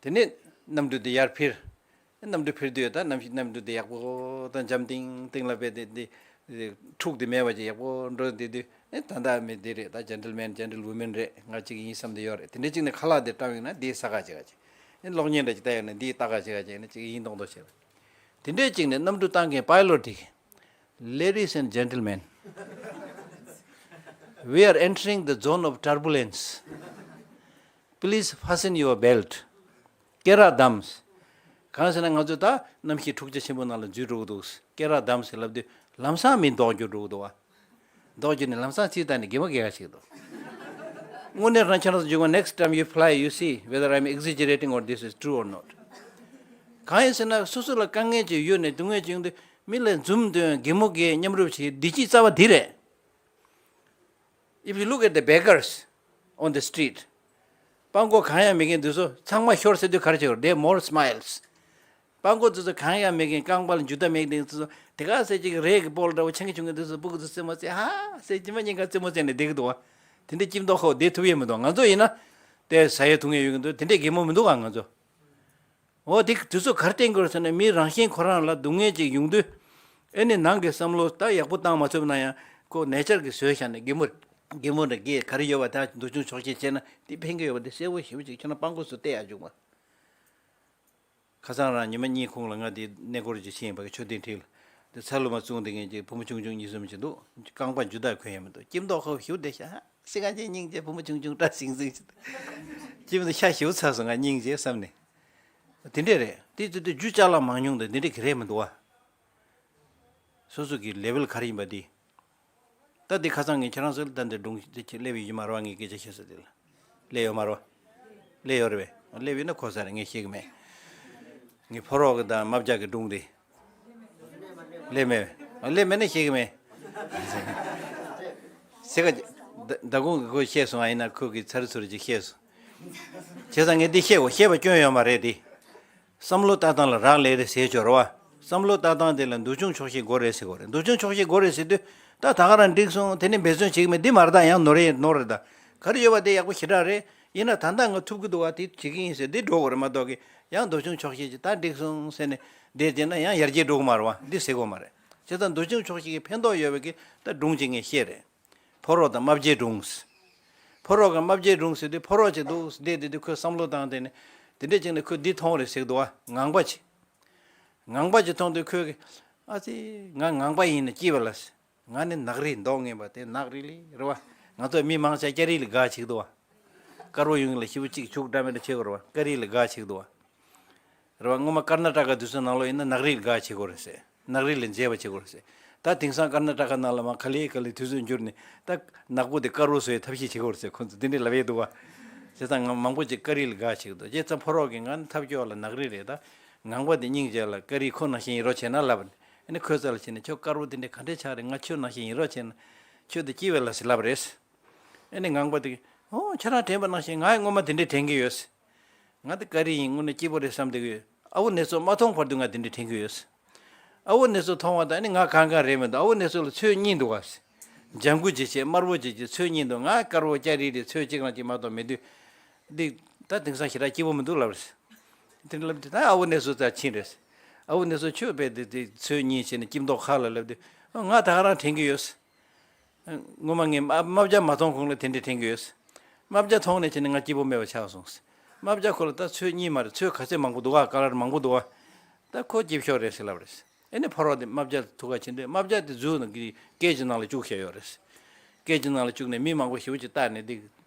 དེ་ནས་གནམ་གྲུ་དེ་ཡར་འཕུར། གནམ་གྲུ་འཕུར་དུས་ད་གནམ་གཤིས་གནམ་གྲུ་དེ་ཡག་པོ་དང་འཇམ་ཐིང་ཐིང་ལ་བས་དེ་དེ་དེ་འཁྲུག་དེ་མེད་པ་ཅིག་ཡག་པོ་འགྲོ་བསྡད་དུས། ཨེ་ད་ལྟ་མི་དེ་རེད། ད་ཇེན་ཊལ་མེན་ཇེན་ཊལ་ཝུ་མེན་རེད། ང་གཅིག་ཡིན་བསམ་དེ་ཡོད་རེད། དེ་འདྲ་གཅིག་ནས་ཁ་ལག་དེ་བཀྲམ་ཡོང་ན་དེ་ཟ་ག་བྱེད་ག་བྱེད། ཨེ་གློག་བརྙན་འདྲ་ཅིག་བལྟ་ཡོང་ན་དེ་ལྟ་ག་བྱེད་ག་བྱེད་ན་གཅིག་ཡིན་མདོག་མདོག་བྱེད། དེ་འདྲའི་གཅིག་ནས་གནམ་གྲུ་བཏང་མཁན་པའི་ལོཊ་དེ། Ladies and gentlemen, we are entering the zone of turbulence. Please fasten your belt. སྐེ་རགས་བསྡམས། གང་ཟེར་ན་ང་ཚོ་ད་གནམ་གཤིས་འཁྲུག་ཆ་ཆེན་པོ་ནང་ལ་འཛུལ་འགྲོ་གི་འདུག། སྐེ་རགས་བསྡམས་ཟེར་ལབ་དུས་ལམ་སང་མི་ལྡོག་རྒྱུ་འགྲོ་གི་འདུག་བ། ལྡོག་རྒྱུ་ནི་ལམ་སང་ཚིག་ད་ནི་གད་མོ་བགད་ག་ཞིག་འདུག། དངོས་གནས་རང་ཁྱེད་རང་ཚོ་འཇུག་པ། Next time you fly, you see whether I'm exaggerating or this is true or not. གང་ཡིན་ཟེར་ན་སོ་སོ་ལ་དཀའ་ངལ་ཅིག་ཡོད་ནས་སྡུག་བསྔལ་ཅིག་ཡོང་དུས་མི་ལ་འཛུམ་སྟོན། གད་མོ་བགད། མཉམ་རུབ་བྱེད། བདེ་སྐྱིད་རྩ་བ་འདི་རེད། If you look at the beggars on the street, སྤྲང་པོ་གང་ཡང་མེད་མཁན་འདི་ཚོ་ཚང་མ་ཤོར་ཟེར་དུས་ག་རེ་བྱེད་དགོས་རེད། They have more smiles. སྤྲང་པོ་འདི་ཚོ་གང་ཡང་མེད་མཁན། རྐང་པ་ལ་འཇུ་བདག་མེད་མཁན་འདི་ཚོ་དེ་ག་ཟེར་ཅིག་རས་ཀྱི་སྤོ་ལོ་འདྲ་བོ་འཆང་གི་བྱུང་མཁན་འདི་ཚོ་སྤུ་གུ་ཚོ་རྩེད་མོ་རྩེ་ཧ་ཟེར། ཇི་མ་ཉིན་གང་རྩེད་མོ་རྩེ་ནས་བསྡད་ཀྱི་འདུག་བ། དེ་འདྲ་སྐྱིད་མདོག་ཁ་པོ་བསྡད་ཐུབ་ཡས་མི་འདུག། ང་ཚོ་ཡིན་ན་དེ་ཟ་ཡས་འཐུང་ཡས་ཡོད་ཀྱི་འདུག། དེ་འདྲའི་གད་མོ་མི་འདུག་ག། ང་ཚོ། འོ་དེ་དུས་ཚོད་ག་རེ་བསྟན་དགོས་རེད་ཟེར་ན། མི་རང་བཞིན་ཁོ་རང་ལ་སྡུག་བསྔལ་ཅིག་ཡོང་དུས། ཨེ་ནི་ནང་གི་བསམ་བློ་ད་ཡག་པོ་བཏང་མ་ཐུབ་ན་ཡང་ཁོ་ནེ་ཅར་གྱིས་བཟོས་བཞག་ནས་གད་མོ་གད་མོ་འདྲ་བགད། ག་རེ་ཡོད་པ་ད་འདུག་སྦྱོང་ཆོག་ཤེས་བྱས་ན་དེ་ཕན་གྱི་ཡོད་པ་དེ་གསལ་པོ་ཞེ་པོ་ཅིག་ཁྱོད་རང་སྤྲང་པོ་ཚོ་བལྟས་ཡག་བྱུང་བ། ཁ་སང་རང་ཉི་མ་གཉིས་གོང་ལ་ང་དེ་གནས་སྐོར་ཅིག་ཕྱིན་ཡིན་པ། མཆོད་རྟེན་འཁྲིས་ལ། དེ་ཚ་ལུ་མ་བཙོང་བསྡད་མཁན་གྱི་བུ་མོ་ཆུང་ཆུང་གཉིས་གསུམ་ཅིག་འདུག། རྐང་པ་འཇུ་བདག་གོན་ཡས་མི་འདུག། སྐྱིད་མདོག་ཁ་པོ་ཞེ་པོ་བསྡད་ཤག། ཧ་སི་ཁ་ཅན་སྙིང་རྗེ། བུ་མོ་ཆུང་ཆུང་སྐྲ་ཟིང་ཟིང་ཅིག། སྐྱིད་མདོག་ཤ་ཞེ་པོ་ཚ་སོང་། ང་སྙིང་རྗེ་བསམ་ནས། དེ་འདྲས་རེད། དེ་དུས་དུས་རྒྱུ་ཅ་ལག་མང་ཉུང་དང་དེ་འདྲས་ཀྱི་རེད་མི་འདུག་བ། སོ་སོ་གི་ལེ་ཝལ་ག་རེ་ཡིན་པ་དེ། ད་དེ་ཁ་སང་ངས་ཁྱེད་རང་ཚོ་ལ་ད་འདི་སྒྲུང་དེ་ཁྱེད་སླེབས་ཡོད་ཀྱི་མ་རེད་བ། ངས་སྐད་ཆ་བཤད་ས་དེ་ལ་སླེབས་ཡོད་མ་རེད་བ། སླེབས་ཡོད་རེད་པས། སླེབས་ཡོད་ན་གོ་ས་རེད། ངས་ཤེས་ཀྱི་མེད། ངས་ཕོ་རོག་གི་དང་རྨ་བྱ་གི་སྒྲུང་དེ། སླེབས་མེད། སླེབས་མེད་ན་ཤེས་ཀྱི་མེད། ཟེར་ག་ད་གུང་གི་ཁོས་བཤད་སོང་། ཨ་ཡིན་ན་ཁོ་གི་ཚ་རི་ཚུ་རི་ཅིག་བཤད་སོང་། བྱས་ཙང་ངས་འདི་བཤད་དགོས། བཤད་པ་སྐྱོན་ཡོད་མ་རེད་དེ། བསམ་བློ་བཏང་སྟངས་ལ་རག་ལས་རེད་ཟེར་ཆོག་རེད་བ། བསམ་བློ་བཏང་སྟངས་དེ་ལ་འདུལ་སྐྱོང་ཆོག་ཤེས་དགོས་རེད་ཟེར་དགོས་རེད། འདུལ་སྐྱོང་ཆོག་ཤེས་དགོས་རེད་ཟེར་དུས་ད་ད་ག་རང་འགྲིག་སོང་། དེ་ནས་འབད་བརྩོན་བྱེད་ཀྱི་མེད་འདི་མ་རེད། ད་ཡང་ནོར་རེད་ནོར་རེད། ད་ག་རེ་ཡོད་པ་དེ་ཡག་པོ་ཞེ་དྲག་རེད། ཡིན་ན་ད་ལྟ་ང་ཐུབ་ཀྱི་འདུག་བ། དེ་བྱེད་ཀྱི་ཡིན་ཟེར་འདི་འགྲོ་དགོས་རེད་མ་གཏོགས་ཀྱི། ཡང་འདུལ་སྐྱོང་ཆོག་ཤེས་ཀྱི་ད་འགྲིག་སོང་ཟེར་ནས་བསྡད་བསྡད་ན་ཡང་ཡར་རྒྱས་འགྲོ་གི་མ་རེད་བ། འདི་ཟེར་དགོས་མ་རེད། བྱས་ཙང་འདུལ་སྐྱོང་ཆོག་ཤེས་ཀྱི་ཕན་ཐོགས་ཡོད་པའི་གི་ད་སྒྲུང་ཅིག་ངས་བཤད་རེད། ཕོ་རོག་དང་རྨ་བྱའི་སྒྲུང་། ཕོ་རོག་གི་རྨ་བྱའི་སྒྲུང་ཟེར་དུས་ཕོ་རོག་ཅིག་འདུག་བསྡད་དེ་དུས་ཁོས་བསམ་བློ་བཏང་དེ་ནས་དེ་འདྲས་ཅིག་ནས་ཁོས་འདི་མཐོང་རེད་ཟེར་གི་འདུག་བ། ངང་པ་ཅིག། ངང་པ་ཅིག་མཐོང་དུས་ཁོས་གི། ཨ་ཙི། ང་ངང་པ་ཡིན་ན་སྐྱིད་པ་ལ། ང་ནི་ནག་རིལ་མདོག་ངན་པ་དེ། ནག་རིལ་ལི་རེད་བ། ང་ཚོ་མི་མང་ཆེ་སྐྱ་རིལ་ལ་དགའ་བྱེད་ཀྱི་འདུག་བ། དཀར་པོ་ཡོང་གི་ལ་ཞེ་པོ་ཅིག་བྱུག་འདྲ་མི་འདྲ་བྱེད་དགོས་རེད་བ། སྐྱ་རིལ་ལ་དགའ་བྱེད་ཀྱི་འདུག་བ། རེད་བ། སྔོན་མ་ཀར་ན་ཊ་ཀ་དུས་ཚོད་ནང་ལོགས་ཡིན་ན་ནག་རིལ་དགའ་བྱེད་དགོས་རེད་ཟེར། ནག་རིལ་ལ་མཛེས་པ་བྱེད་དགོས་རེད་ཟེར། ད་དེང་སང་ཀར་ན་ཊ་ཀ་ནང་ལ་མར་ག་ལེ་ག་ལེ་དུས་ཚོད་འགྱུར་ནས་ད་ནག་པོ་དེ་དཀར་པོ་བཟོ་ཡའི་ཐབས་ཤེས་བྱེད་དགོས་རེད་ཟེར། ཁོང་ཚོ་དེ་འདྲས་ལབ་ཡས་འདུག་བ། བྱས་ཙང་ང་མང་པོ་ཅིག་སྐྱ་རིལ་ལ་དགའ་བྱེད་ཀྱི་འདུག། བྱས་ཙང་ཕོ་རོག་གིས་ང་ནི་ཐབས་སྐྱོ་བ་ལ་ནག་རིལ་རེད། ད་ངང་པ་དེ་སྙིང་རྗེ་ལ་སྐྱ་རིལ་ཁོ་ནང་བཞིན་ཡིན་རོགས་བྱས་ན་ལབ་ནས། ཨ་ནི་ཁོའི་རྩ་ལ་བྱས་ནས་ཁྱོད་དཀར་པོ་དེ་འདྲས་ག་འདྲས་ཆགས་རེད། ང་ཁྱོད་ནང་བཞིན་ཡིན་རོགས་བྱས་ན་ཁྱོད་དེ་སྐྱིད་པ་ལ་ཟེར་ལབ་རེད། ཨ་ནི་ངང་པ་དེ་གིས། ཨོ། ཁྱེད་རང་དྲན་པ་ནང་བཞིན་ང་ཡང་སྔོན་མ་དེ་འདྲས་དྲན་གྱི་ཡོད། ང་དེ་སྐྱ་རིལ་ཡིན། དངོས་གནས་སྐྱིད་པོ་རེད་བསམ་བསྡད་ཀྱི་ཡོད། ཨ་བོ་ནེ་ཙོ་མ་མཐོང་བར་དུ་ང་དེ་འདྲས་དྲན་གྱི་ཡོད། ཨ་བོ་ནེ་ཙོ་མཐོང་བ་དང་ཨ་ནི་ང་གང་གང་རེད་མི་འདུག། ཨ་བོ་ནེ་ཙོ་ལ་ཚོད་གཉིས་འདུག་ག། ལྗང་གུ་ཅིག་བྱས། དམར་པོ་ཅིག་བྱས། ཚོས་གཉིས་འདུག་ང་དཀར་པོ་སྐྱ་རིལ་རིལ་ཚོས་གཅིག་རང་གཅིག་མ་གཏོགས་མི་འདུག་འདི་ད་དེང་སང་ཞེ་དྲག་སྐྱིད་པོ་མི་འདུག་ལབ་རེད། དེ་ལབ་དུས་ད་ཨ་བུ་ནེ་སོ་ཙ་ཕྱིན་རེད། ཨ་བུ་ནེ་སོ་ཁྱོད་དཔེ་དེ་དེ་ཚོས་གཉིས་བྱས་ནས་སྐྱིད་མདོག་ཁ་ལ་ལབ་དུས། ང་ད་ག་རང་དྲན་གྱི་ཡོད། སྔོན་མ་ངས་རྨ་བྱ་མ་མཐོང་གོང་ལ་དེ་འདྲས་དྲན་གྱི་ཡོད། རྨ་བྱ་མཐོང་ནས་བྱས་ནས་ང་སྐྱིད་པོ་མེད་པ་ཆགས་སོང་། རྨ་བྱ་ཁོ་ལ་ད་ཚོས་གཉིས་མ་རེད། ཚོས་ག་ཚད་མང་པོ་འདུག་ག་ཀ་ལར་མང་པོ་འདུག་ག་ད་ཁོ་སྐྱིད་ཤོས་རེད་ཟེར་ལབ་རེད། ཨེ་ནས་ཕོ་རོག་དེ་རྨ་བྱ་ཐུག་ག་ཕྱིན་དུས་རྨ་བྱ་དེ་ཛུའུ་ནང་གི་ཀེ་ཇི་ནང་ལ་བཅུག་བཞག་ཡོད་རེད། ཀེ་ཇི་ནང་ལ་བཅུག་ནས་མི་མང་པོ་ཞེ་པོ་ཅིག་བལྟས་ནས་དེ་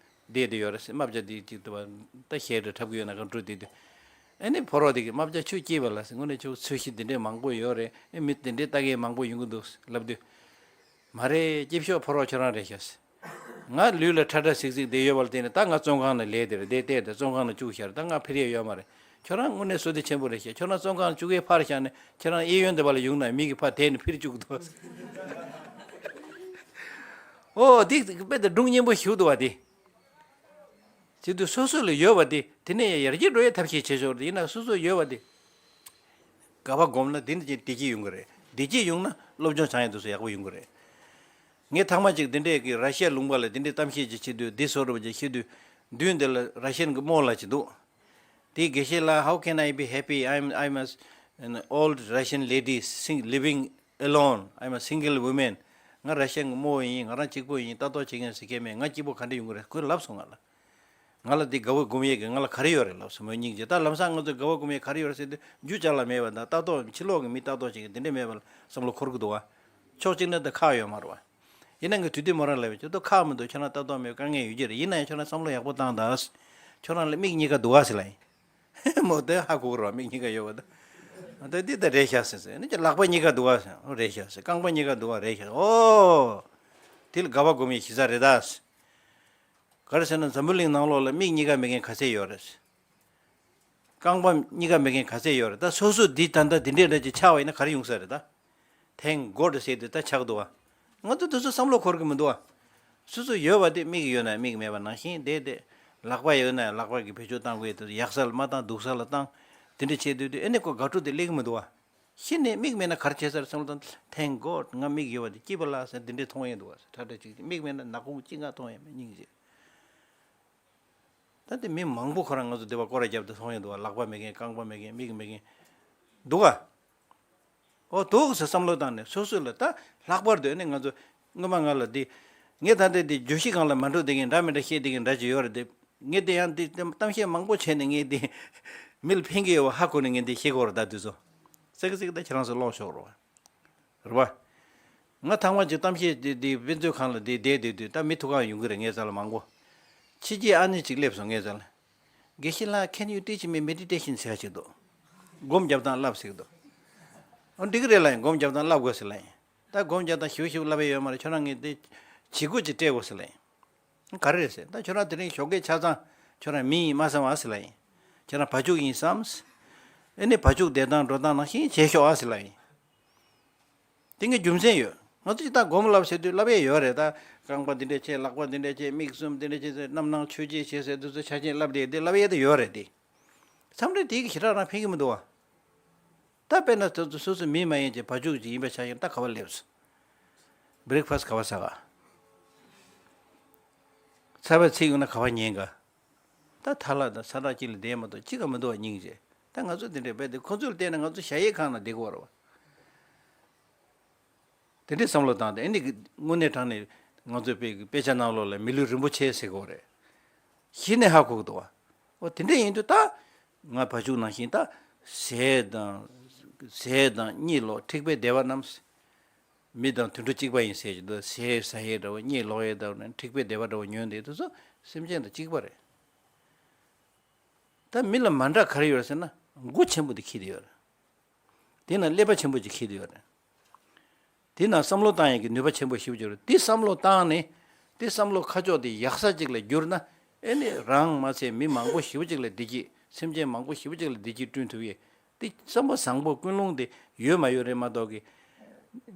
བསྡད་དེ་ཡོད་རེད། རྨ་བྱ་དེ་ཅིག་དུ་བ་ད་ཞལ་རེ་འཁྲབ་གི་ཡོད་ན་གང་འགྲོ་དེ་དུས། ཨེ་ནས་ཕོ་རོག་དེ་གིས་རྨ་བྱ་ཁྱོད་སྐྱིད་པ་ལ་ཟེར། དངོས་གནས་ཁྱོད་ཚོས་གཞི་དེ་འདྲས་མང་པོ་ཡོད་རེད། ཨེ་མི་དེ་འདྲས་ལྟ་མཁན་མང་པོ་ཡོང་གི་འདུག་ལབ་དུས། མ་རེད། སྐྱིད་ཤོས་ཕོ་རོག་ཁྱོད་རང་རེད་ཤག་ང་ལུས་ལ་ཁྲ་ཁྲ་ཟིག་ཟིག་བསྡད་ཡོད་པ་ལ་བརྟེན་ནས་ད་ང་བཙོན་ཁང་ནང་ལས་དེ་རེད་བསྡད་བསྡད་དེ་བཙོན་ཁང་ནང་བཅུག་བཞག་ད་ང་འཕིར་ཡས་ཡོད་མ་རེད། ཁྱོད་རང་དངོས་གནས་བསོད་བདེ་ཆེན་པོ་རེད་ཤག་ཁྱོད་རང་བཙོན་ཁང་བཅུག་ཡས་ཕར་བཞག་ནས་ཁྱོད་རང་གཡས་གཡོན་དེ་པ་ལ་ཡོང་ན་མི་གིས་ཕར་དེད་ནས་འཕིར་བཅུག་གི་འདུག་ཨོ་དེ་དཔེ་དེ་སྒྲུང་སྙན་པོ་ཞིག་འདུག་བ་དེ། བྱེད་དུས་སོ་སོ་ལ་ཡོད་པ་དེ་དེ་ནས་ཡར་རྒྱས་འགྲོ་ཡས་ཐབས་ཤེས་བྱེད་ཆོག་རེད། ཡིན་ན་སོ་སོ་ཡོད་པ་དེ་དགའ་བ་སྒོམ་ན་དེ་འདྲ་ཅིག་བདེ་སྐྱིད་ཡོང་གི་རེད། བདེ་སྐྱིད་ཡོང་ན་སློབ་སྦྱོང་བྱ་ཡས་དུས་སུ་ཡག་པོ་ཡོང་གི་རེད། ངས་ཐེངས་མ་གཅིག་འདི་འདྲས་ཀྱི་ར་ཤི་ཡ་ལུང་པ་ལ་འདི་འདྲས་གཏམ་བཤད་ཅིག་བྱེད་དུས། འདི་བཟོ་འདྲ་པོ་ཅིག་བྱེད་དུས། མདུན་དེ་ལ་ར་ཤི་ཡན་གྱི་རྨོ་ལགས་ཅིག་འདུག་དེས་དགེ་བཤེས་ལགས། How can I be happy? I'm, I'm a, an old Russian lady sing, living alone. I'm a single woman. ང་ར་ཤི་ཡན་གྱི་རྨོ་ཡིན། ང་རང་གཅིག་པོ་ཡིན། ལྟ་རྟོག་བྱེད་མཁན་ཟེར་མཁན་མེད། ང་སྐྱིད་པོ་ག་འདྲ་ཡོང་གི་རེད། ཁོས་ལབ་སོང་ང་ལ། ང་ལ་འདི་དགའ་བ་སྒོམ་ཡས་ཀྱི་ང་ལ་ག་རེ་ཡོད་རེད་ལབ་སོང་མོས་སྙིང་རྗེ། ད་ལམ་སང་ང་ཚོས་དགའ་བ་སྒོམ་ཡས་ག་རེ་ཡོད་རེད་ཟེར་དུས་རྒྱུ་ཅང་ལ་མེད་པ་དང་ལྟ་རྟོག་ཕྱི་ལོགས་ཀྱི་མི་ལྟ་རྟོག་བྱེད་མཁན་དེ་འདྲས་མེད་པ་ལ་བསམ་བློ་འཁོར་གྱི་འདུག་བ། ཕྱོགས་གཅིག་ནས་ད་ཁག་ཡོད་མ་རེད་བ། ཡིན་ན་ངས་དུས་དུས་མོ་རང་ལབ་ཡོད། ཁྱོད་ཚོ་ཁག་མི་འདུག་ཁྱོད་རང་ལྟ་རྟོག་མེད་དཀའ་ངལ་ཡོད་ཀྱི་རེད། ཡིན་ན་ཡང་ཁྱོད་རང་བསམ་བློ་ཡག་པོ་བཏང་དང་། ཁྱོད་རང་ལ་མིག་གཉིས་ཀ་འདུག་བ་ཟེར་ལབ་ཡིན། མོ་དེ་ཧ་གོ་གི་རེད་བ། མིག་གཉིས་ཀ་ཡོད་པ་ད། ད་འདི་ད་རེད་ཤག་ཟེར་ཟེར། ནི་ལག་པ་གཉིས་ཀ་འདུག་བ་ཟེར། རེད་ཤག་ཟེར། རྐང་པ་གཉིས་ཀ་འདུག་བ་རེད་ཤག་ཨོ། དེ་ལ་དགའ་བ་སྒོམ་ཡས་གཞི་རྩ་རེད་ད། ག་རེ་ཟེར་ན་འཛམ་བུ་གླིང་ནང་ལོགས་ལ་མིག་གཉིས་ཀ་མེད་མཁན་ག་ཚད་ཡོད་རེད། རྐང་པ་གཉིས་ཀ་མེད་མཁན་ག་ཚད་ཡོད་རེད། ད་སོ་སོ་འདི་ད་ལྟ་འདི་འདྲས་འདྲ་ཅིག་ཆགས་པ་ཡིན་ན་ག་རེ་ཡོང་ས་རེད་ད། Thank God ཟེར་དུས་ད་ཆགས་འདུག་བ། ང་ཚོ་དེ་ཚོ་བསམ་བློ་འཁོར་གི་མི་འདུག་བ། སོ་སོ་ཡོད་པ་དེ་མིག་ཡོད་ན་མིག་མེད་པ་ནང་བཞིན་བསྡད་དེ། ལག་པ་ཡོད་ན་ལག་པ་གི་བེད་སྤྱོད་བཏང་དགོས་དེ། ཡག་ས་ལ་མ་བཏང་སྡུག་ས་ལ་བཏང་། དེ་འདྲ་བྱེད་དུས་དེ་ཨེ་ནས་ཁོ་དགའ་སྤྲོ་དེ་སླེབས་གི་མི་འདུག་བ། གཞི་ནས་མིག་མེད་ན་ག་རེ་བྱེད་ས་རེད་བསམ་བློ་བཏང་། Thank God ང་མིག་ཡོད་པ་དེ་སྐྱིད་པ་ལ་ཟེར་འདི་འདྲས་མཐོང་ཡས་འདུག་བ། ཁྲ་ཁྲ་ཅིག་མིག་མེད་ན་ནག་ཁུང་གཅིག་ང་མཐོང་ཡས་མེད། སྙིང་རྗེ། ད་དེ་མི་མང་པོ་ཁོ་རང་ང་ཚོ་འདི་བ་སྐོར་ར་རྒྱབ་དུས་མཐོང་ཡོད་འདུག་བ། ལག་པ་མེད་མཁན། རྐང་པ་མེད་མཁན། མིག་མེད་མཁན་འདུག་ག་ཨོ་འདུག་ཟེར་བསམ་བློ་བཏང་ནས་སོ་སོ་ལ་ད་ལྷག་པར་དུ་ཨ་ནི་ང་ཚོ་སྔོན་མ་ང་ལ་འདི། ངས་ད་ལྟ་འདི་བརྗོད་གཞི་སྒང་ལ་མ་འགྲོ་བསྡད་མཁན་འདྲ་མི་འདྲ་བཤད་བསྡད་མཁན་འདྲ་ཅིག་ཡོད་རེད་དེ། ངས་དེ་ཡང་འདི་གཏམ་བཤད་མང་པོ་བྱས་ནས་ངས་འདི་མི་ལ་ཕན་གྱི་ཡོད་པ་ཧ་གོ་ནས་ངས་འདི་བཤད་དགོས་རེད། ད་དུས་ཚོད་ཙག་ཙིག་ད་ཁྱེད་རང་ཚོ་ཀློག་ཤོག་རོགས། རེད་བ། ང་ཐེངས་མ་གཅིག་གཏམ་བཤད་དེ་དེ་དཔེ་མཛོད་ཁང་ལ་དེ་བསྡད་བསྡད་དུས་ད་མི་ཐུག་ག་ཡོང་གི་རེད། ངའི་རྩ་ལ་མང་པོ། ཕྱི་རྒྱལ་ཨ་ནེ་གཅིག་སླེབས་སོང་ངའི་རྩ་ལ། དགེ་བཤེས་ལགས། Can you teach me meditation ཟེར་ཡ་ཅིག་འདུག་སྒོམ་རྒྱབ་སྟངས་བསླབ་ཟེར་གི་འདུག་ཨོ་འགྲིག་གི་རེད་ལབ་ཡིན། སྒོམ་རྒྱབ་སྟངས་བསླབ་དགོས་ཟེར་ལབ་ཡིན། ད་སྒོམ་རྒྱབ་སྟངས་ཞིབ་ཞིབ་བསླབ་ཡ་ཡོད་མ་རེད། ཁྱོད་རང་ངས་དེ་བྱེད་སྒོ་ཅིག་སྤྲད་དགོས་ཟེར་ལབ་ཡིན། ག་རེ་རེད་ཟེར། ད་ཁྱོད་རང་དེ་རིང་ཞོགས་ཀས་ཆ་ཚང་ཁྱོད་རང་མི་ཡིན་སྨྲ་བསམ་ཨ་ཟེར་ལབ་ཡིན། ཁྱོད་རང་བ་ཕྱུགས་ཡིན་བསམ། ཨེ་ནི་བ་ཕྱུགས་བསྡད་སྟངས་འགྲོ་སྟངས་ནང་བཞིན་བྱས་ཤོག་ཨ་ཟེར་ལབ་ཡིན། དེ་ངས་རྒྱུ་མཚན་ཡོད། ང་ཚོ་ཅིག་ད་སྒོམ་བསླབ་ཟེར་དུས་བསླབ་ཡས་ཡོད་རེད་ད། རྐང་པ་འདི་འདྲས་བྱས། ལག་པ་འདི་འདྲས་བྱས། མིག་གསུམ་འདི་འདྲས་བྱས་ཟེར། རྣམ་སྣང་ཆོས་བརྒྱད་བྱས་ཟེར་དུས་ཚོད་ཆ་ཆེན་བསླབ་བསྡད་དེ་བསླབ་ཡས་དེ་ཡོད་རེད་དེ། མཚམས་རེ་དེ་གི་ཞེ་དྲག་རང་ཕན་གི་མི་འདུག་བ། ད་དཔེར་ན་ད་སོ་སོ་མི་མ་ཡིན་གྱི་བ་ཕྱུགས་ཅིག་ཡིན་པ་ཆ་བཞག་ན་ད་ག་པར་སླེབས་སོང་། བྷི་རེག་ཕ་སི་ག་པར་ཟ་ག་ཚ་བའི་ཚིག་ཡོང་ན་ག་པར་ཉན་ག་ད་ཐ་ལག་དང་ཚ་དྲག་གཅིག་ལ་བསྡད་མ་གཏོགས་གཅིག་ག་མི་འདུག་བ། སྙིང་རྗེ། ད་ང་ཚོ་དེ་འདྲས་བས་དེ་ཁོ་ཚོ་ལ་བལྟས་ན་ང་ཚོ་ཞ་ཡི་ཁང་ན་བསྡད་དགོས་རེད་བ། དེ་འདྲའི་བསམ་བློ་བཏང་སྟེ་ཨེ་ནི་དངོས་གནས་དྲང་ནས་ང་ཚོའི་དཔེ་དཔེ་ཆ་ནང་ལོགས་ལ་མི་ལུས་རིན་པོ་ཆེ་ཟེར་གོ་རེད། གཞི་ནས་ཧ་གོ་གི་འདུག་བ། འོ་དེ་འདྲ་ཡིན་དུས་ད་ང་བ་ཕྱུགས་ནང་བཞིན་ད་ཟས་དང་ཟས་དང་གཉིད་ལོག་འཁྲིག་པའི་བདེ་བ་རྣམས། མི་དང་དུད་འགྲོ་གཅིག་པ་ཡིན་ཟེར་གྱི་འདུག་ཟས་ཟ་ཡས་འདྲ་བོ་གཉིད་ལོག་ཡས་འདྲ་བོ་ནས་འཁྲིག་པའི་བདེ་བ་འདྲ་བོ་ཉོན་བསྡད་དུས་ཚོ་སེམས་ཅན་དང་གཅིག་པ་རེད། ད་མི་ལ་མ་འདྲ་ག་རེ་ཡོད་ཟེར་ན་མགོ་ཆེན་པོ་དེ་འཁྱེར་དེ་ཡོད་རེད། དེ་ན་ཀླད་པ་ཆེན་པོ་ཅིག་འཁྱེར་དེ་ཡོད་རེད། དེ་ན་བསམ་བློ་བཏང་ཡག་གི་ནུས་པ་ཆེན་པོ་ཞེ་པོ་ཅིག་ཡོད་རེད། དེ་བསམ་བློ་བཏང་ནས་དེ་བསམ་བློ་ཁ་ཕྱོགས་དེ་ཡག་ས་ཅིག་ལ་བསྒྱུར་ན་ཨེ་ནི་རང་མ་ཚད་མི་མང་པོ་ཞེ་པོ་ཅིག་ལ་བདེ་སྐྱིད། སེམས་ཅན་མང་པོ་ཞེ་པོ་ཅིག་ལ་བདེ་སྐྱིད་བསྐྲུན་ཐུབ་ཡས། དེ་བསམ་པ་བཟང་པོ་ཀུན་སློང་དེ་ཡོད་མ་ཡོད་རེད་མ་གཏོགས་ཀི།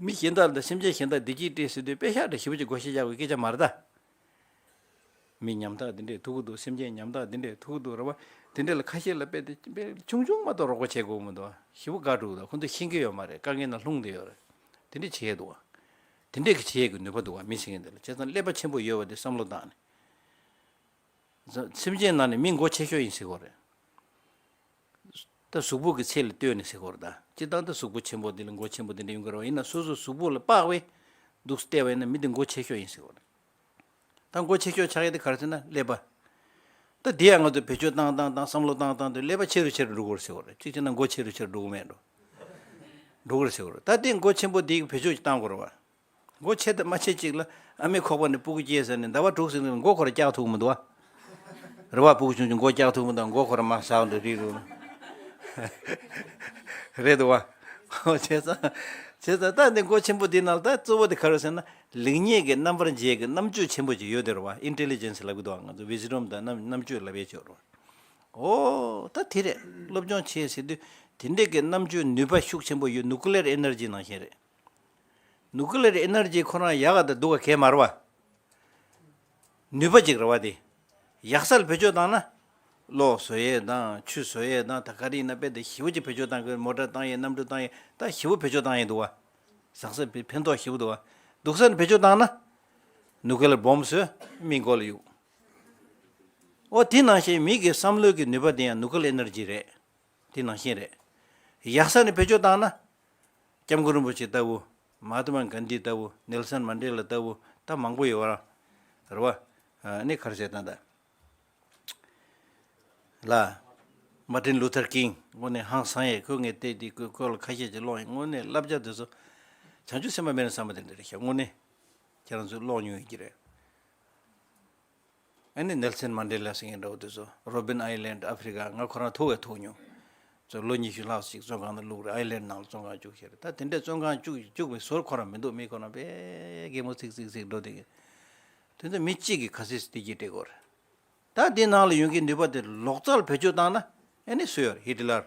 མི་གཞན་དག་དང་སེམས་ཅན་གཞན་དག་བདེ་སྐྱིད་སྤྲད་ཟེར་དུས་དཔེ་ཤག་འདྲ་ཞེ་པོ་ཅིག་བགོ་བཤའ་རྒྱག་དགོས་སྐད་ཆ་མ་རེད་ད། མི་ཉམ་ཐག་འདི་འདྲས་ཐུག་གི་འདུག་སེམས་ཅན་ཉམ་ཐག་འདི་འདྲས་ཐུག་གི་འདུག་རེད་བ། དེ་འདྲས་ལ་ཁ་ཤས་ལ་དཔེ་དེ་དཔེ་ཆུང་ཆུང་མ་གཏོགས་རོགས་པ་བྱེད་དགོས་མི་འདུག་བ། ཞེ་པོ་དགའ་འགྲོ་གི་འདུག་ཁོ་ཚོ་ཤེས་ཀྱི་ཡོད་མ་རེད། དཀའ་ངལ་ནང་ལྷུང་བསྡད་ཡོད་རེད། དེ་འདྲས་བྱས་འདུག་བ། དེ་འདྲས་ཀྱི་བྱེད་ཡས་ཀྱི་ནུས་པ་འདུག་བ། མི་ཟེར་མཁན་དེ་ལ། བྱས་ཙང་ཀླད་པ་ཆེན་པོ་ཡོད་པ་དེ་བསམ་བློ་བཏང་ནས། སེམས་ཅན་ནང་ནས་མི་མགོ་ཆེ་ཤོས་ཡིན་ཟེར་གོ་རེད། ད་གཟུགས་པོ་གི་ཚད་ལ་ལྟོས་ནས་ཟེར་གོ་རེད་ད། སྤྱིར་བཏང་ད་གཟུགས་པོ་ཆེན་པོ་འདི་ལ་མགོ་ཆེན་པོ་འདི་འདྲ་ཡོང་གི་རེད་བ། ཡིན་ན་སོ་སོ་གཟུགས་པོ་ལ་དཔག་པའི་འདུག་བལྟས་པ་ཡིན་ན་མི་འདི་མགོ་ཆེ་ཤོས་ཡིན་ཟེར་གོ་རེད། ད་མགོ་ཆེ་ཤོས་ཆགས་ཡས་དེ་ག་རེ་ཟེར་ན་ཀླད་པ། ད་འདི་ཡང་ང་ཚོས་བེད་སྤྱོད་བཏང་བཏང་བཏང་བསམ་བློ་བཏང་བཏང་དུས་ཀླད་པ་ཆེ་རུ་ཆེ་རུ་འགྲོ་གི་རེད་ཟེར་གོ་རེད། གཅིག་བྱས་ན་མགོ་ཆེ་རུ་ཆེ་རུ་འགྲོ་གི་མེད་འགྲོ། འགྲོ་གི་རེད་ཟེར་གོ་རེད། ད་དེ་མགོ་ཆེན་པོ་འདི་གི་བེད་སྤྱོད་ཅིག་བཏང་དགོས་རེད་བ། མགོ་ཆེ་དང་མ་ཆེ་གཅིག་ལ། ཨ་མའི་ཁོག་པ་ནས་སྤུ་གུ་སྐྱེས་ཟེར་ནས་ཟླ་བ་དྲུག་ཟིན་ནས་མགོ་ཁོ་ར་བཀྱག་ཐུབ་མི་འདུག་བ། རེད་བ། སྤུ་གུ་ཆུང་ཆུང་མགོ་བཀྱག་ཐུབ་མི་འདུག་མགོ་ཁོ་ར་མར་ཟག་འགྲོ་རིགས་རུ། རེད་འདུག་བ། བྱས་ཙང་། བྱས་ཙང་ད་འདི་མགོ་ཆེན་པོ་འདི་ནང་ལ་ད་གཙོ་བོ་དེ་ག་རེ་ཟེར་ན། ལེགས་ཉེས་ཀྱི་རྣམ་པར་འབྱེད་ཀྱི་རྣམ་དཔྱོད་ཆེན་པོ་ཅིག་ཡོད་དེ་རེད་བ། ཨིན་ཊེ་ལི་ཇེན་སི་ལབ་ཀྱི་འདུག་བ། ང་ཚོ་ཝི་སི་ཌམ་དང་རྣམ་རྣམ་དཔྱོད་ལབ་ཡས་ཅིག་ཡོད་རེད་བ། ཨོ། ད་དེ་རེད། སློབ་སྦྱོང་བྱེད་ཟེར་དུས་དེ་འདྲས་ཀྱི་རྣམ་དཔྱོད་ནུས་པ་ཤུགས་ཆེན་པོ་ཡོད། ནུ་ཀི་ལེར་ཨེ་ནར་ཇི་ནང་བཞིན་རེད། ནུ་ཀི་ལེར་ཨེ་ནར་ཇི་ཁོ་རང་ཡག་ག་དང་སྡུག་ག་གས་མ་རེད་བ། ནུས་པ་ཅིག་རེད་བ་དེ། ཡག་ས་ལ་བེད་སྤྱོད་བཏང་ན། གློག་བཟོ་ཡས་དང་ཆུ་བཟོ་ཡས་དང་། ད་ག་རེ་ཡིན་ན་དཔེ་དེ་ཞེ་པོ་ཅིག་བེད་སྤྱོད་བཏང་གི། མོ་ཊ་བཏང་ཡས་གནམ་གྲུ་བཏང་ཡས་ད་ཞེ་པོ་བེད་སྤྱོད་བཏང་ཡས་འདུག་བ། བཟང་ས་ཕན་ཐོགས་ཞེ་པོ་འདུག་བ། སྡུག་ས་ནས་བེད་སྤྱོད་བཏང་ན། ནུ་ཀི་ལེར་བོམ་བཟོས། མི་མགོ་ལ་གཡུག་ཨོ། དེ་ནང་བཞིན་མི་གི་བསམ་བློའི་གི་ནུས་པ་དེ་ཡང་ནུ་ཀི་ལེར་ཨེ་ནར་ཇི་རེད། དེ་ནང་བཞིན་རེད། ཡག་ས་ནས་བེད་སྤྱོད་བཏང་ན། སྐྱབས་མགོན་རིན་པོ་ཆེ་ལྟ་བུ། མ་ཧཱ་ཏྨ་གྷན་དྷི་ལྟ་བུ། ནེལ་སན་མན་ཌེ་ལ་ལྟ་བུ། ད་མང་པོ་ཡོད་ར། རེད་བ། ཨ་ནི་ག་རེ་ཟེར་ད་ད། ལ། མར་ཏིན་ལུ་ཐར་ཀིང་། དངོས་གནས་ཧང་སང་ཡས། ཁོས་ངས་བལྟས་དེ་ཁོས་ཁོ་ལ་ཁ་ཤས་ཅིག་ཀློག་ཡིན། དངོས་གནས་བསླབ་བྱ་དེ་ཚོ། བྱང་ཆུབ་སེམས་དཔའ་སྨན་རི་བསམ་པ་དེ་འདྲ་རེད་ཤག་དངོས་གནས། ཁྱེད་རང་ཚོས་ཀློག་མྱོང་ཡོད་ཀྱི་རེད། ཨ་ནི་ནེལ་སན་མན་ཌེ་ལ་ཟེར་མཁན་འདྲ་བོ་དེ་ཚོ། རོ་བིན་ཨའི་ལེན་ཌི། ཨ་ཧྥེ་རི་ཀ། ང་ཁོ་རང་ཐུག་བས་ཐུག་མྱོང་། ཚོ་ལོ་ཉི་ཤུ་ལྷག་ཅིག་བཙོན་ཁང་ནང་བླུགས་རེད། ཨའི་ལེན་ཌི་ནང་ལ་བཙོན་ཁང་བཅུག་བཞག་རེད། ད་དེ་འདྲས་བཙོན་ཁང་བཅུག་བཅུག་པའི་ཟུར་ཁོ་རང་མི་འདུག་མི་ཁོ་རང་དཔེ་གད་མོ་ཚིག་ཚིག་ཚིག་འགྲོ་བསྡད་ཀྱི། དེ་ཚོ་མི་གཅིག་གིས་ག་ཚོད་བདེ་སྐྱིད་སྤྲད་དགོས་རེད། ད་དེ་ནང་ལ་ཡོང་མཁན་ནུས་པ་དེ་ལོག་རྩལ་བེད་སྤྱོད་བཏང་ན། ཨ་ནི་སུ་ཡོད་རེད། ཧི་ཊི་ལར།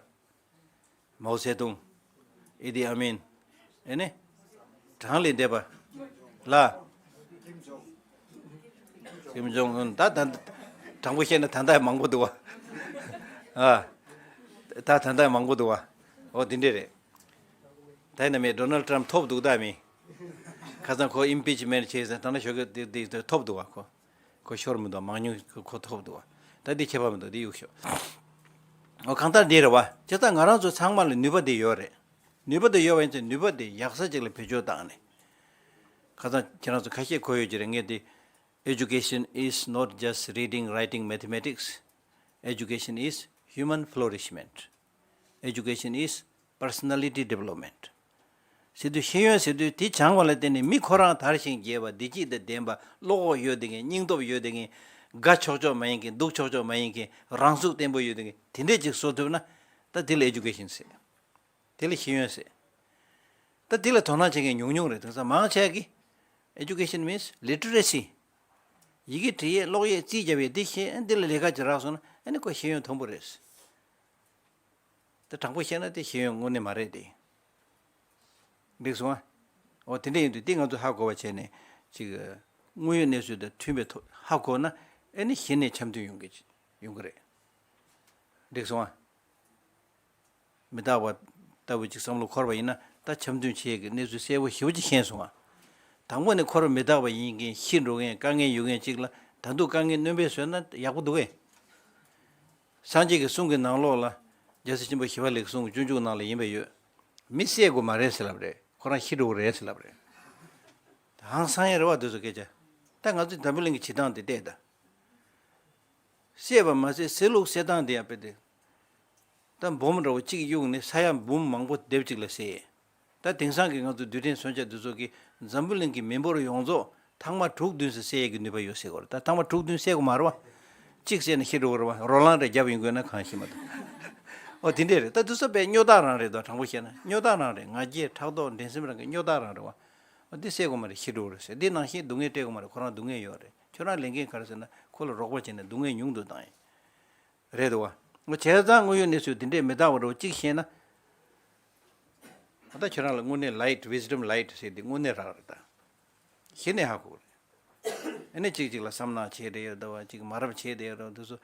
མའོ་ཙེ་ཏུང་། ཨི་ཏི་ཨ་མིན། ཨེ་ནི། གྲངས་ལས་འདས་པ། ལ། ཀིམ་ཇོང་ཨུན། ད་ད། དྲང་པོ་བཤད་ན་ད་ལྟ་མང་པོ་འདུག་བ། ཨ། ད་ད་ལྟ་མང་པོ་འདུག་བ། འོ་དེ་འདྲས་རེད། ད་ཡིན་ན་མི་ཌོ་ནལ་ཊམ་ཐོབ་འདུག་ད་མི། ཁ་སང་ཁོ་ཨིམ་པིཆ་མེན་ཊི་བྱས་ཟིན་ད་ནི་ཞོགས་ཀས་དེ་དེ་དེ་ཐོབ་འདུག་བ་ཁོ། ཁོ་ཤོར་མི་འདུག་མང་ཉུང་ཁོ་ཐོབ་འདུག་བ། ད་འདི་ཁྱད་པར་མི་འདུག་འདི་གཡུག་ཤོག་ཨོ་གང་ལྟར་འདི་རེད་བ། བྱས་ཙང་ང་རང་ཚོ་ཚང་མ་ལ་ནུས་པ་འདི་ཡོད་རེད། ནུས་པ་འདི་ཡོད་པ་ཡིན་ཙང་ནུས་པ་འདི་ཡག་ས་ཅིག་ལ་བེད་སྤྱོད་བཏང་ནས། ཁ་སང་ཁྱེད་རང་ཚོ་ཁ་ཤས་གོ་ཡོད་ཀྱི་རེད། ངས་འདི། Education is not just reading, writing, mathematics. Education is human flourishment. Education is personality development. ཟེར་དུས་ཤེས་ཡོན་ཟེར་དུས་དེ་སྦྱངས་པ་ལ་བརྟེན་ནས་མི་ཁོ་རང་དར་ཞིང་རྒྱས་པ། བདེ་སྐྱིད་དང་ལྡན་པ། བློ་ཁོག་ཡོད་བསྡད་མཁན། སྙིང་སྟོབས་ཡོད་བསྡད་མཁན། དགའ་ཆོག་ཆོག་མ་ཡིན་མཁན། སྡུག་ཆོག་ཆོག་མ་ཡིན་མཁན། རང་ཚུགས་བརྟན་པོ་ཡོད་བསྡད་མཁན། དེ་འདྲས་ཅིག་བཟོ་ཐུབ་ན། ད་དེ་ལ་ཨེ་ཇུ་ཀེ་ཤན་ཟེར། དེ་ལ་ཤེས་ཡོན་ཟེར། ད་དེ་ལ་དོ་སྣང་བྱེད་མཁན་ཉུང་ཉུང་རེད། དེང་སང་མང་ཆེ་གིས། Education means literacy. ཡི་གེ་འབྲི་ཡས་ཀློག་ཡས་རྩིས་རྒྱབ་ཡས་འདི་ཤེས། འདི་ལ་ལས་ཀ་ཅིག་རག་སོང་ན་ཨ་ནི་ཁོ་ཤེས་ཡོན་མཐོན་པོ་རེད། ད་དྲང་པོ་བཤད་ན་དེ་ཤེས་ཡོན་དངོས་གནས་མ་རེད་དེ། འགྲིག་སོང་ཨ། འོ་དེ་འདྲ་ཡིན་དུས་དེ་ང་ཚོ་ཧ་གོ་བ་བྱས་ནས་ཅིག་དངོས་ཡོད་གནས་ཚུལ་དང་མཐུན་པའི་ཐོག་ཧ་གོ་ན་ཨ་ནི་གཞི་ནས་འཆམ་མཐུན་ཡོང་གི་ཡོང་གི་རེད། འགྲིག་སོང་ཨ། མི་རྟག་པ་ལྟ་བུ་ཅིག་བསམ་བློ་འཁོར་བ་ཡིན་ན་ད་འཆམ་མཐུན་བྱེད་ཀྱི་གནས་ཚུལ་གསལ་པོ་ཞེ་པོ་ཅིག་ཤེས་སོང་ང་། དང་པོ་ནས་འཁོར་བ་མི་རྟག་པ་ཡིན་མཁན། ཤི་འགྲོ་མཁན། དཀའ་ངལ་ཡོད་མཁན་ཅིག་ལ་ད་དུང་དཀའ་ངལ་སྣོན་པ་བཟོས་ན་ཡག་པོ་འདུག་གས། སངས་རྒྱས་ཀྱི་གསུང་གི་ནང་ལོགས་ལ་རྒྱལ་སྲས་ཆེན་པོ་ཞི་བ་ལྷའི་གསུང་སྤྱོད་འཇུག་ནང་ལ་ཡིན་པ་ཡོད། མི་བསད་དགོས་མ་རེད་ཟེར་ལབ་རེད། ཁོ་རང་ཤི་འགྲོ་གི་རེད་ཟེར་ལབ་རེད། ཧང་སང་ཡ་རེད་བ་དེ་ཚོ་སྐད་ཆ། ད་ང་ཚོས་འཛམ་བུ་གླིང་གི་བྱེད་སྟངས་དེ་བལྟས་ད། བསད་པ་མ་ཟད་བསད་ལུགས་བསད་སྟངས་དེ་ཡང་དཔེ་དེ། ད་འབོམ་འདྲ་བོ་གཅིག་གཡུགས་ནས་ས་ཡ་འབུམ་མང་པོ་སྡེབ་གཅིག་ལ་བསད། ད་དེང་སང་གི་ང་ཚོ་རྡུལ་ཕྲན་མཚོན་ཆ་འདི་ཚོ་གིས་འཛམ་བུ་གླིང་གི་མི་འབོར་ཡོངས་རྫོགས་ཐེངས་མ་དྲུག་བདུན་ཙམ་བསད་ཡས་ཀྱི་ནུས་པ་ཡོད་ཟེར་གོ་རེད། ད་ཐེངས་མ་དྲུག་བདུན་བསད་དགོས་མ་རེད་བ། གཅིག་བསད་ན་ཤི་འགྲོ་གི་རེད་བ། རོ་ལངས་རེ་བརྒྱབ་ཡོང་དགོས་ན་གང་ཤི་མ་ཐུབ། ཨོ་དེ་འདྲས་རེད། ད་འདི་ཚོ་དཔེ་སྨྱོ་རྟགས་རང་རེད་དོ། དྲང་པོ་བཤད་ན་སྨྱོ་རྟགས་རང་རེད། ང་རྒྱལ་ཕྲག་དོག་འགྲན་སེམས་རང་གི་སྨྱོ་རྟགས་རང་རེད་བ། ཨོ་འདི་བསད་དགོས་མ་རེད། ཤི་འགྲོ་གི་རེད་ཟེར། འདི་ནང་བཞིན་སྡུག་བསྔལ་སྤྲད་དགོས་མ་རེད། ཁོ་རང་སྡུག་བསྔལ་ཡོད་རེད། ཁྱོད་རང་ལས་འགན་ག་རེ་ཟེར་ན་ཁོ་ལ་རོགས་པ་བྱས་ནས་སྡུག་བསྔལ་ཉུང་དུ་བཏང་ཡིན། རེད་དོ་བ། བྱས་ཙང་དངོས་ཡོད་གནས་ཚུལ་འདི་འདྲས་མི་རྟག་པ་འདྲ་བོ་གཅིག་ཤེས་ན། ད་ཁྱོད་རང་ལ་དངོས་གནས་ལའིཊ། ཝི་སི་ཌམ་ལའིཊ་ཟེར་དེ་དངོས་གནས་རག་རེད་ད། གཞི་ནས་ཧ་གོ་རེད། ཨ་ནི་གཅིག་གཅིག་ལ་བསམ་ནག་བྱས་བསྡད་ཡོད་དོ་བ། གཅིག་མ་རབས་བྱས་བསྡད་ཡོད་དོ་བ། དེ་ཚོ་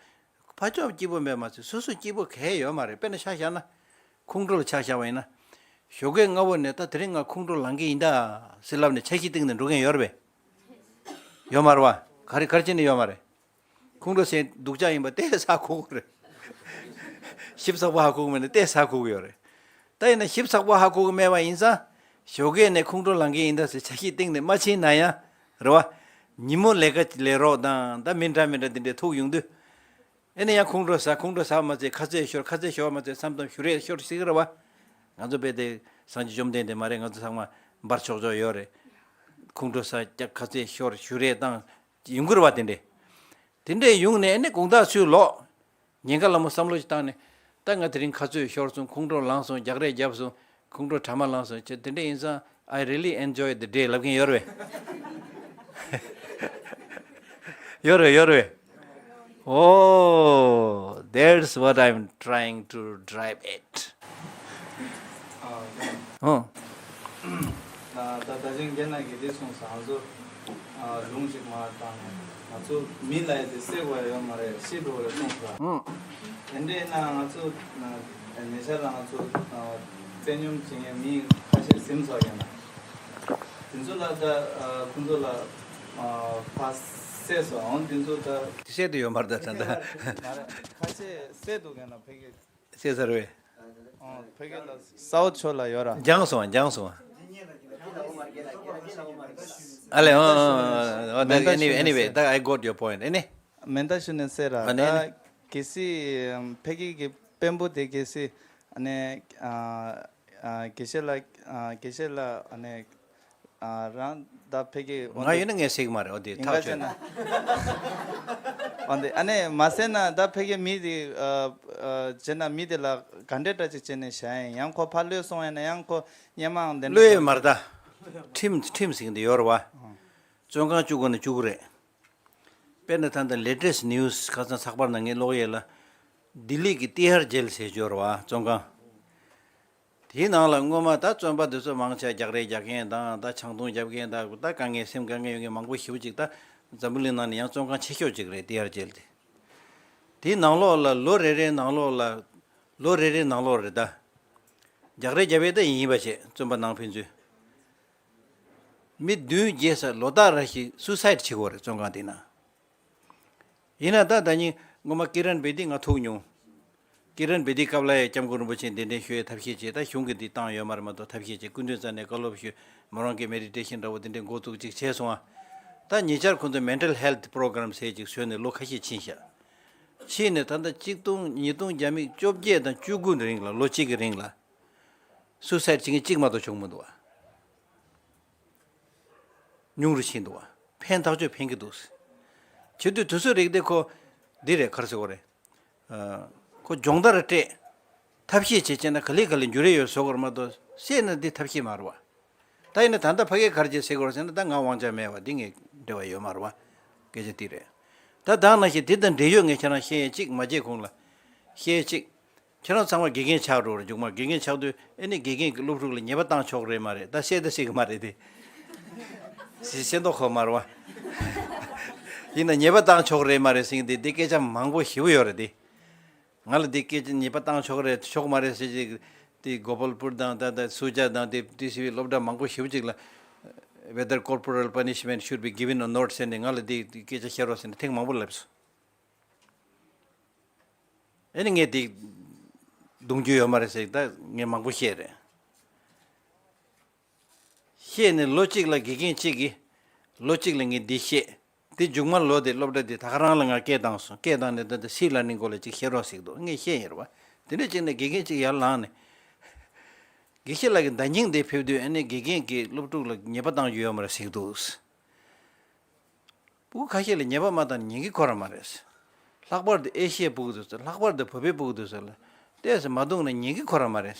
ཕར་ཕྱོགས་སྐྱིད་པོ་མེད་མ་ཚད་སོ་སོ་སྐྱིད་པོ་གང་ཡང་ཡོད་མ་རེད། དཔེར་ན་ཆ་བཞག་ན། ཁོང་ཁྲོ་ལ་ཆ་བཞག་པ་ཡིན་ན། ཞོགས་ཀས་སྔ་པོ་ནས་ད་དེ་རིང་ང་ཁོང་ཁྲོ་ལངས་ཀྱི་ཡིན་ད་ཟེར་ལབ་ནས་འཆར་གཞི་བཏིང་ནས་འགྲོ་མཁན་ཡོད་རེད་པས། ཡོད་མ་རེད་པ། ག་རེ་ག་རེ་བྱས་ནས་ཡོད་མ་རེད། ཁོང་ཁྲོ་ཟེར་སྡུག་ཅག་ཡིན་པ་དེ་ཧ་གོ་གི་རེད། ཞིབ་ཚགས་པོ་ཧ་གོ་གི་མེད་ན་དེ་ཧ་གོ་གི་ཡོད་རེད། ད་ཡིན་ན་ཞིབ་ཚགས་པོ་ཧ་གོ་གི་མེད་པ་ཡིན་ཙང་། ཞོགས་ཀས་ནས་ཁོང་ཁྲོ་ལངས་ཀྱི་ཡིན་ད་ཟེར་འཆར་གཞི་བཏིང་ནས་མ་ཕྱིན་ན་ཡང་། རེད་པ། ཉིན་མོ་ལས་ཀ་ལས་རོགས་དང་ད་མི་འདྲ་མི་འདྲ་དེ་འདྲའི་ཐུག་ཡོང་དུས། ཨེ་ནས་ཡང་ཁོང་ཁྲོ་ཟ། ཁོང་ཁྲོ་ཟ་མ་ཚད་ཁ་ཟས་ཤོར། ཁ་ཟས་ཤོར་མ་ཚད་མཚམས་མཚམས་བཞུ་རས་ཤོར་སྲིད་ཀྱི་རེད་པ། ང་ཚོ་དཔེ་དེ་སངས་རྒྱས་བཅོམ་ལྡན་འདས་མ་རེད། ང་ཚོ་ཚང་མ་འབར་ཆོག་ཆོག་ཡོད་རེད། ཁོང་ཁྲོ་ཟ་རྒྱག་ཁ་ཟས་ཤོར་བཞུ་རས་བཏང་ཡོང་གི་རེད་པ། དེ་འདྲས། དེ་འདྲས་ཡོང་ནས་ཨེ་ནས་དགོང་དག་ཚུར་ལོག་ཉིན་དཀར་ལ་མོ་བསམ་བློ་ཞིག་བཏང་ནས། ད་ང་དེ་རིང་ཁ་ཚོད་ཤོར་སོང་། ཁོང་ཁྲོ་ལངས་སོང་། རྒྱག་རས་བརྒྱབ་སོང་། ཁོང་ཁྲོ་གྲ་མ་ལངས་སོང་། ཁྱེད་དེ་འདྲ་ཡིན་ཙང་། I really enjoy the day ལབ་མཁན་ཡོད་རེད་པས། ཡོད་རེད། ཡོད་རེད་པས། Oh, that's what I'm trying to drive at. ཨ། ཨོ། ད་ད་ད་ཅིང་རྒན་ལགས་ཀྱིས་འདི་གསུངས་སོང་། ང་ཚོ་ཨ་ལུང་ཞིག་མར་བཏང་ནས་ང་ཚོ་མི་ལ་ཡ་དེ་བསད་དགོས་ཡ་ཡོད་མ་རེད། ཤི་འགྲོ་རེད་གསུངས་སོང་། ཨོ། དེ་འདྲ་ཡིན་ན་ང་ཚོ་ཨ་ཉེ་ཆར་ལ་ང་ཚོ་ཨ་བཙན་སྙོམས་བྱེད་མཁན་མི་ཁ་ཤས་ཟིན་ཚར་ཡོད་ན། དེ་ཚོ་ལ་ད་ཨ་ཁོང་ཚོ་ལ་ཨ་ཕར་བསད་སོང་། དེ་ཚོ་ད་བསད་དུ་ཡོད་མ་རེད། ད་ད་ད་ཁ་ཤས་བསད་འདུག་ག་ན་ཕ་གི། བསད་ཚར་བས། ཨོ། ཕ་གི་ལ་སའོ་ཆོ་ལ་ཡོད་ར། སྦྱངས་སོང་། སྦྱངས་སོང་། ཨ་ལེ། ཨོ་ཨོ་ཨོ་ཨོ། ད་མེ་མདའ་anyway, ཞུ་ནས་anyway, ཟེར། ད་I got your point. ཨེ་ནི། མེ་མདའ་ཞུ་ནས་ཟེར་ར། ཨ་ནི། ཨེ་ནི། ད་གལ་སྲིད་ཕ་གི་གི་དཔོན་པོ་དེ་གལ་སྲིད་ཨ་ནི་ཨ་ཨ་དགེ་བཤེས་ལགས། ཨ་དགེ་བཤེས་ལགས། ཨ་ནི་ཨ་རང་ད་ཕ་གི་ང་ཡོད་ན་ངས་ཟེར་གི་མ་རེད། འོ་དེ་ཡིན་ཐག་ག་ཆོད་ན། འོ་དེ་ཨ་ནི་མ་ཟེར་ན་ད་ཕ་གི་མི་དེ་ཨ་ཨ་བྱས་ན་མི་དེ་ལ་ག་འདྲས་འདྲ་ཅིག་བྱས་ནས་བཞག་ཡིན། ཡང་ཁོ་ཕར་གློད་སོང་ཡིན་ན་ཡང་ཁོ་སྔོན་མའང་དེ་འདྲ་གློད་ཡོད་མ་རེད་ད། ཁྲིམས་ཁྲིམས་ཟེར་གི་འདི་ཡོད་རེད་པ། བཙོན་ཁང་བཅུག་དགོས་ན་བཅུག་གི་རེད། དཔེར་ན་ད་ལྟ་latest news ཁ་སང་ཚགས་པར་ནང་ངས་ཀློག་ཡས་ལ། ལྡི་ལི་གི་ཏི་ཧར་ཇེལ་ཟེར་ཡོད་རེད་པ། བཙོན་ཁང་། དེའི་ནང་ལ་སྔོན་མ་ད་བཙོན་པ་དེ་ཚོ་མང་ཆེ་རྒྱག་རེས་རྒྱག་མཁན་དང་། ད་ཆང་འཐུང་རྒྱབ་མཁན་དང་། ད་དཀའ་ངལ་སེམས་དཀའ་ངལ་ཡོད་མཁན་མང་པོ་ཞེ་པོ་ཅིག་ད་འཛམ་བུ་གླིང་ནང་ནས་ཡང་བཙོན་ཁང་ཆེ་ཤོས་ཅིག་རེད། ཏི་ཧར་ཇེལ་དེ། དེའི་ནང་ལོགས་ལ་ལོ་རེ་རེའི་ནང་ལོགས་ལ། ལོ་རེ་རེའི་ནང་ལོགས་རེད་ད། རྒྱག་རེས་རྒྱབ་ཡས་ད་ཡིན་པ་བྱས། བཙོན་པ་ནང་ཕན་ཚུན། མི་བདུན་བརྒྱད་ཙམ་ལོ་ལྟར་རེ་བཞིན་སུའི་སའིཌ་བྱེད་ཀྱི་ཡོད་རེད། བཙོན་ཁང་དེ་ན། ཡིན་ན་ད་ད་ནི་སྔོན་མ་ཀི་རན་བེ་དི་ང་ཐུག་མྱོང་། ཀི་རན་བེ་དི་སྐབས་ལ་ཡང་སྐྱབས་མགོན་རིན་པོ་ཆེ་གདན་འདྲེན་ཞུ་ཡས་ཐབས་ཤེས་བྱས། ད་གཞུང་གིས་འདི་བཏང་ཡོད་མ་རེད་མ་གཏོགས། ཐབས་ཤེས་བྱས། སྐུ་མདུན་རྩ་ནས་བཀའ་སློབ་ཞུས། མོ་རང་གིས་མེ་ཌི་ཊེ་ཤན་འདྲ་བོ་དེ་འདྲའི་འགོ་བཙུགས་ཅིག་བྱས་སོང་ཨ། ད་ཉེ་ཆར་ཁོང་ཚོས་mental health program ཟེར་ཅིག་བཟོས་ནས་ལོ་ཁ་ཤས་ཕྱིན་ཤག་ཕྱིན་ནས་ད་ལྟ་ཆིག་སྟོང་ཉིས་སྟོང་བརྒྱ་མེད་བཅོ་བརྒྱད་དང་བཅུ་དགུ་རིང་ལ། ལོ་གཅིག་གི་རིང་ལ་སུའི་སའིཌ་བྱེད་མཁན་གཅིག་མ་གཏོགས་བྱུང་མི་འདུག་ཨ། ཉུང་རུ་ཕྱིན་འདུག་བ། ཕན་ཐག་ཆོད་ཕན་གྱི་འདུག་ཟེར། བྱེད་དུས་དུས་ཚོད་རིགས་དེ་ཁོ། འདི་རེད། ག་རེ་ཟེར་དགོས་རེད། ཨ། ཁོ་སྦྱོང་བརྡར་སྤྲད། ཐབས་ཤེས་བྱེད་བྱས་ན་ག་ལེ་ག་ལེ་འགྱུར་ཡས་ཡོད་བཟོ་དགོས་རེད་མ་གཏོགས། བཤད་ན་འདི་ཐབས་ཤེས་མ་རེད་བ། ད་ཡིན་ན་ད་ལྟ་ཕ་གིར་ག་རེ་བྱས་ཟེར་དགོས་རེད་ཟེར་ན། ད་ང་དབང་ཆ་མེད་བ། འདི་ངས་འབྲེལ་བ་ཡོད་མ་རེད་བ། སྐད་ཆ་འདི་རེད། ད་ད་ནང་བཞིན་འདི་དང་འབྲེལ་ཡོད་ངས་ཁྱེད་རང་བཤད་ཡས་གཅིག་མ་བརྗེད་གོང་ལ། བཤད་ཡས་གཅིག་ཁྱེད་རང་ཚང་མ་དགེ་རྒན་ཆགས་འགྲོ་རེད། མཇུག་མ་དགེ་རྒན་ཆགས་དུས་ཨེ་ནི་དགེ་རྒན་གྱིས་སློབ་ཕྲུག་ལ་ཉེས་པ་བཏང་ཆོག་རེད་མ་རེད། ད་བཤད་ད་བཤད་གི་མ་རེད་དེ། ཤེས་མདོག་ཁ་པོ་མ་རེད་བ། ཡིན་ན་ཉེས་པ་བཏང་ཆོག་རེད་མ་རེད་ཟེར་གི་འདི། འདི་སྐད་ཆ་མང་པོ་ཞེ་པོ་ཡོད་རེད་དེ། ང་ལ་འདི་སྐད་ཆ་ཉེས་པ་བཏང་ཆོག་རེད་ཆོག་མ་རེད་ཟེར་ཅིག་དེ་གོ་པལ་པུར་དང་། ད་ད་སུ་ཇཱ་དང་། དེ་དེ་སི་བའི་སློབ་གྲྭ་མང་པོ་ཞེ་པོ་ཅིག་ལ། Whether corporal punishment should be given or not ཟེར་ནས་ང་ལ་འདི་སྐད་ཆ་བཤད་རོགས་ཟེར་ནས་ཐེངས་མང་པོ་ལབ་སོང་། ཨེ་ནི་ངས་འདི་གདུང་རྒྱུ་ཡོད་མ་རེད་ཟེར། ད་ངས་མང་པོ་བཤད་རེད། བཤད་ནས་ལོ་གཅིག་ལ་དགེ་རྒན་གཅིག་གིས། ལོ་གཅིག་ལ་ངས་འདི་བཤད། དེ་མཇུག་མ་ལོ་དེ་སློབ་གྲྭ་དེ་ད་ག་རང་ལ་ང་སྐད་བཏང་སོང་། སྐད་བཏང་ནས་ད་ལྟ་སི་ལར་ནིང་སྐོར་ལ་ཅིག་བཤད་རོགས་ཟེར་གི་འདུག་ངས་བཤད་ཡིན་རེད་བ། དེ་འདྲ་བྱས་ནས་དགེ་རྒན་གཅིག་ཡར་ལངས་ནས། དགེ་བཤེས་ལགས་ཀྱི་བརྡ་རྙིང་དེ་ཕེབས་དུས་ཨེ་ནི་དགེ་རྒན་གྱིས་སློབ་ཕྲུག་ལ་ཉེས་པ་བཏང་རྒྱུ་ཡོད་མ་རེད་ཟེར་གི་འདུག་སྤུ་གུ་ཁ་ཤས་ལ་ཉེས་པ་མ་བཏང་ན་ཉན་གི་ཁོ་རང་མ་རེད། ལྷག་པར་དུ་ཨེ་ཤི་ཡའི་སྤུ་གུ་དེ་ཚོ། ལྷག་པར་དུ་བོད་པའི་སྤུ་གུ་དེ་ཚོ་ལ་ཏོག་ཙམ་མ་བརྡུངས་ན་ཉན་གི་ཁོ་རང་མ་རེད།